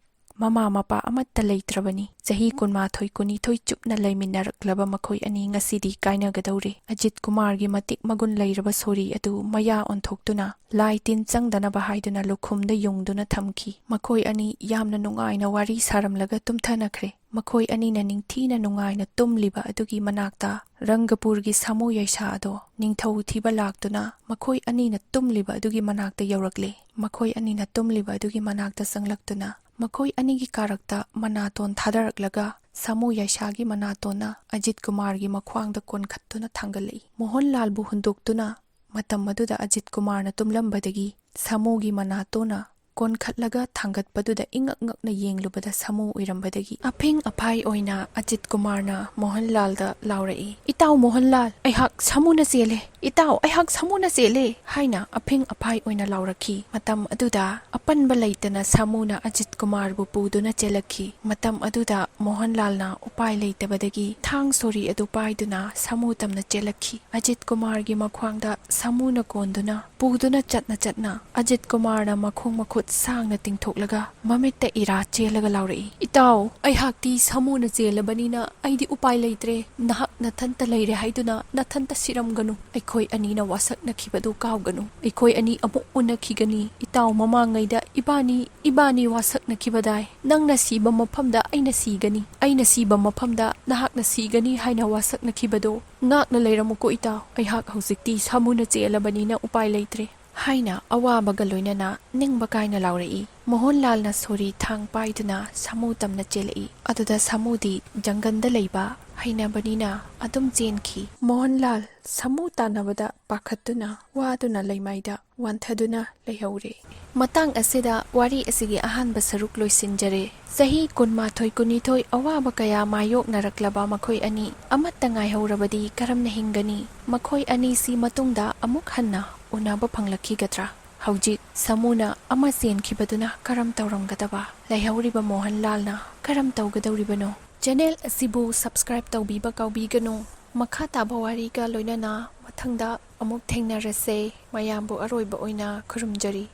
ꯃꯃꯥ ꯃꯄꯥ ꯑꯃꯠꯇ ꯂꯩꯇ꯭ꯔꯕꯅꯤ꯫ ꯆꯍꯤ ꯀꯨꯟꯃꯥꯊꯣꯏ ꯀꯨꯟꯅꯤꯊꯣꯏ ꯆꯨꯞꯅ ꯂꯩꯃꯤꯟꯅꯔꯛꯂꯕ ꯃꯈꯣꯏ ꯑꯅꯤ ꯉꯁꯤꯗꯤ ꯀꯥꯏꯅꯒꯗꯧꯔꯦ꯫ ꯑꯖꯤꯠ ꯀꯨꯃꯥꯔꯒꯤ ꯃꯇꯤꯛ ꯃꯒꯨꯟ ꯂꯩꯔꯕ ꯁꯣꯔꯤ ꯑꯗꯨ ꯃꯌꯥ ꯑꯣꯟꯊꯣꯛꯇꯨꯅ ꯂꯥꯏ ꯇꯤꯟ ꯆꯪꯗꯅꯕ ꯍꯥꯏꯗꯨꯅ ꯂꯨꯈꯨꯝꯗ ꯌꯨꯡꯗꯨꯅ ꯊꯝꯈꯤ꯫ ꯃꯈꯣꯏ ꯑꯅꯤ ꯌꯥꯝꯅ ꯅꯨꯡꯉꯥꯏꯅ ꯋꯥꯔꯤ ꯁꯥꯔꯝꯂꯒ ꯇꯨꯝꯊꯅꯈ꯭ꯔꯦ꯫ ꯃꯈꯣꯏ ꯑꯅꯤꯅ ꯅꯤꯡꯊꯤꯅ ꯅꯨꯡꯉꯥꯏꯅ ꯇꯨꯝꯂꯤꯕ ꯑꯗꯨꯒꯤ ꯃꯅꯥꯛꯇ ꯔꯪꯒꯄꯨꯔꯒꯤ ꯁꯥꯃꯨ ꯌꯥꯏꯁꯥ ꯑꯗꯣ ꯅꯤꯡꯊꯧ ꯊꯤꯕ ꯂꯥꯛꯇꯨꯅ ꯃꯈꯣꯏ ꯑꯅꯤꯅ ꯇꯨꯝꯂꯤꯕ ꯑꯗꯨꯒꯤ ꯃꯅꯥꯛꯇ ꯌꯧꯔꯛꯂꯦ꯫ ꯃꯈꯣꯏ ꯑꯅꯤꯅ ꯇꯨꯝꯂꯤꯕ ꯑꯗꯨꯒꯤ ꯃꯅꯥꯛꯇ ꯆꯪꯂꯛꯇꯨꯅ ꯃꯈꯣꯏ ꯑꯅꯤꯒꯤ ꯀꯥꯔꯛꯇ ꯃꯅꯥꯇꯣꯟ ꯊꯥꯗꯔꯛꯂꯒ ꯁꯥꯃꯨ ꯌꯥꯏꯁꯥꯒꯤ ꯃꯅꯥꯇꯣꯟꯅ ꯑꯖꯤꯠ ꯀꯨꯃꯥꯔꯒꯤ ꯃꯈ꯭ꯋꯥꯡꯗ ꯀꯣꯟꯈꯠꯇꯨꯅ ꯊꯥꯡꯒꯠꯂꯛꯏ꯫ ꯃꯣꯍꯟꯂꯥꯜꯕꯨ ꯍꯨꯟꯗꯣꯛꯇꯨꯅ ꯃꯇꯝ ꯑꯗꯨꯗ ꯑꯖꯤꯠ ꯀꯨꯃꯥꯔꯅ ꯇꯨꯝꯂꯝꯕꯗꯒꯤ ꯁꯥꯃꯨꯒꯤ ꯃꯅꯥꯇꯣꯟꯅ ꯀꯣꯟꯈꯠꯂꯒ ꯊꯥꯡꯒꯠꯄꯗꯨꯗ ꯏꯉꯛ ꯉꯛꯅ ꯌꯦꯡꯂꯨꯕꯗ ꯁꯥꯃꯨ ꯑꯣꯏꯔꯝꯕꯗꯒꯤ ꯑꯐꯤꯡ ꯑꯐꯥꯏ ꯑꯣꯏꯅ ꯑꯖꯤꯠ ꯀꯨꯃꯥꯔꯅ ꯃꯣꯍꯟꯂꯥꯜꯗ ꯂꯥꯎꯔꯛꯏ, "ꯏꯇꯥꯎ ꯃꯣꯍꯟꯂꯥꯜ, ꯑꯩꯍꯥꯛ ꯁꯥꯃꯨꯅ ꯆꯦꯜꯂꯦ! ꯏꯇꯥꯎ, ꯑꯩꯍꯥꯛ ꯁꯥꯃꯨꯅ ꯆꯦꯜꯂꯦ!" ꯍꯥꯏꯅ ꯑꯐꯤꯡ ꯑꯐꯥꯏ ꯑꯣꯏꯅ ꯂꯥꯎꯔꯛꯈꯤ꯫ ꯃꯇꯝ ꯑꯗꯨꯗ ꯑꯄꯟꯕ ꯂꯩꯇꯅ ꯁꯥꯃꯨꯅ ꯑꯖꯤꯠ ꯀꯨꯃꯥꯔꯕꯨ ꯄꯨꯗꯨꯅ ꯆꯦꯜꯂꯛꯈꯤ꯫ ꯃꯇꯝ ꯑꯗꯨꯗ ꯃꯣꯍꯟꯂꯥꯜꯅ ꯎꯄꯥꯏ ꯂꯩꯇꯕꯗꯒꯤ ꯊꯥꯡ ꯁꯣꯔꯤ ꯑꯗꯨ ꯄꯥꯏꯗꯨꯅ ꯁꯥꯃꯨ ꯇꯝꯅ ꯆꯦꯜꯂꯛꯈꯤ꯫ ꯑꯖꯤꯠ ꯀꯨꯃꯥꯔꯒꯤ ꯃꯈ꯭ꯋꯥꯡꯗ ꯁꯥꯃꯨꯅ ꯀꯣꯟꯗꯨꯅ ꯄꯨꯗꯨꯅ ꯆꯠꯅ ꯆꯠꯅ ꯑꯖꯤꯠ ꯀꯨꯃꯥꯔꯅ ꯃꯈꯣꯡ ꯃꯈꯨꯠ ꯁꯥꯡꯅ ꯇꯤꯡꯊꯣꯛꯂꯒ ꯃꯃꯤꯠꯇ ꯏꯔꯥ ꯆꯦꯜꯂꯒ ꯂꯥꯎꯔꯛꯏ, "ꯏꯇꯥꯎ, ꯑꯩꯍꯥꯛꯇꯤ ꯁꯥꯃꯨꯅ ꯆꯦꯜꯂꯕꯅꯤꯅ ꯑꯩꯗꯤ ꯎꯄꯥꯏ ꯂꯩꯇ꯭ꯔꯦ꯫ ꯅꯍꯥꯛ ꯅꯊꯟꯇ ꯂꯩꯔꯦ ꯍꯥꯏꯗꯨꯅ ꯅꯊꯟꯇ ꯁꯤꯔꯝꯒꯅꯨ꯫ ꯑꯩꯈꯣꯏ ꯑꯅꯤꯅ ꯋꯥꯁꯛꯅꯈꯤꯕꯗꯨ ꯀꯥꯎꯒꯅꯨ꯫ ꯑꯩꯈꯣꯏ ꯑꯅꯤ ꯑꯃꯨꯛ ꯎꯅꯈꯤꯒꯅꯤ꯫ ꯏꯇꯥꯎ, ꯃꯃꯥꯡꯉꯩꯗ ꯏꯕꯥꯅꯤ, ꯏꯕꯥꯅꯤ ꯋꯥꯁꯛꯅꯈꯤꯕꯗꯥꯏ꯫ ꯅꯪꯅ ꯁꯤꯕ ꯃꯐꯝꯗ ꯑꯩꯅ ꯁꯤꯒꯅꯤ꯫ ꯑꯩꯅ ꯁꯤꯕ ꯃꯐꯝꯗ ꯅꯍꯥꯛꯅ ꯁꯤꯒꯅꯤ ꯍꯥꯏꯅ ꯋꯥꯁꯛꯅꯈꯤꯕꯗꯣ ꯉꯥꯛꯅ ꯂꯩꯔꯝꯃꯨꯀꯣ ꯏꯇꯥꯎ꯫ ꯑꯩꯍꯥꯛ ꯍꯧꯖꯤꯛꯇꯤ ꯁꯥꯃꯨꯅ ꯆꯦꯜꯂꯕꯅꯤꯅ ꯎꯄꯥꯏ ꯂꯩꯇ꯭ꯔꯦ" ꯍꯥꯏꯅ ꯑꯋꯥꯕꯒ ꯂꯣꯏꯅꯅ ꯅꯤꯡꯕ ꯀꯥꯏꯅ ꯂꯥꯎꯔꯛꯏ꯫ ꯃꯣꯍꯟꯂꯥꯜꯅ ꯁꯣꯔꯤ ꯊꯥꯡ ꯄꯥꯏꯗꯨꯅ ꯁꯥꯃꯨ ꯇꯝꯅ ꯆꯦꯜꯂꯛꯏ꯫ ꯑꯗꯨꯗ ꯁꯥꯃꯨꯗꯤ ꯖꯪꯒꯜꯗ ꯂꯩꯕ ꯍꯩꯅꯕꯅꯤꯅ ꯑꯗꯨꯝ ꯆꯦꯟꯈꯤ꯫ ꯃꯣꯍꯟꯂꯥꯜ ꯁꯥꯃꯨ ꯇꯥꯟꯅꯕꯗ ꯄꯥꯈꯠꯇꯨꯅ ꯋꯥꯗꯨꯅ ꯂꯩꯃꯥꯏꯗ ꯋꯥꯟꯊꯗꯨꯅ ꯂꯩꯍꯧꯔꯦ꯫ ꯃꯇꯥꯡ ꯑꯁꯤꯗ ꯋꯥꯔꯤ ꯑꯁꯤꯒꯤ ꯑꯍꯥꯟꯕ ꯁꯔꯨꯛ ꯂꯣꯏꯁꯤꯟꯖꯔꯦ꯫ ꯆꯍꯤ ꯀꯨꯟꯃꯥꯊꯣꯏ ꯀꯨꯟꯅꯤꯊꯣꯏ ꯑꯋꯥꯕ ꯀꯌꯥ ꯃꯥꯌꯣꯛꯅꯔꯛꯂꯕ ꯃꯈꯣꯏ ꯑꯅꯤ ꯑꯃꯠꯇ ꯉꯥꯏꯍꯧꯔꯕꯗꯤ ꯀꯔꯝꯅ ꯍꯤꯡꯒꯅꯤ? ꯃꯈꯣꯏ ꯑꯅꯤꯁꯤ ꯃꯇꯨꯡꯗ ꯑꯃꯨꯛ ꯍꯟꯅ ꯎꯅꯕ ꯐꯪꯂꯛꯈꯤꯒꯗ꯭ꯔꯥ? ꯍꯧꯖꯤꯛ ꯁꯥꯃꯨꯅ ꯑꯃ ꯆꯦꯟꯈꯤꯕꯗꯨꯅ ꯀꯔꯝ ꯇꯧꯔꯝꯒꯗꯕ? ꯂꯩꯍꯧꯔꯤꯕ ꯃꯣꯍꯟꯂꯥꯜꯅ ꯀꯔꯝ ꯇꯧꯒꯗꯧꯔꯤꯕꯅꯣ? ꯆꯦꯅꯦꯜ ꯑꯁꯤꯕꯨ subscribe ꯇꯧꯕꯤꯕ ꯀꯥꯎꯕꯤꯒꯅꯨ꯫ ꯃꯈꯥ ꯇꯥꯕ ꯋꯥꯔꯤꯒ ꯂꯣꯏꯅꯅ ꯃꯊꯪꯗ ꯑꯃꯨꯛ ꯊꯦꯡꯅꯔꯁꯦ꯫ ꯃꯌꯥꯝꯕꯨ ꯑꯔꯣꯏꯕ ꯑꯣꯏꯅ ꯈꯨꯔꯨꯝꯖꯔꯤ꯫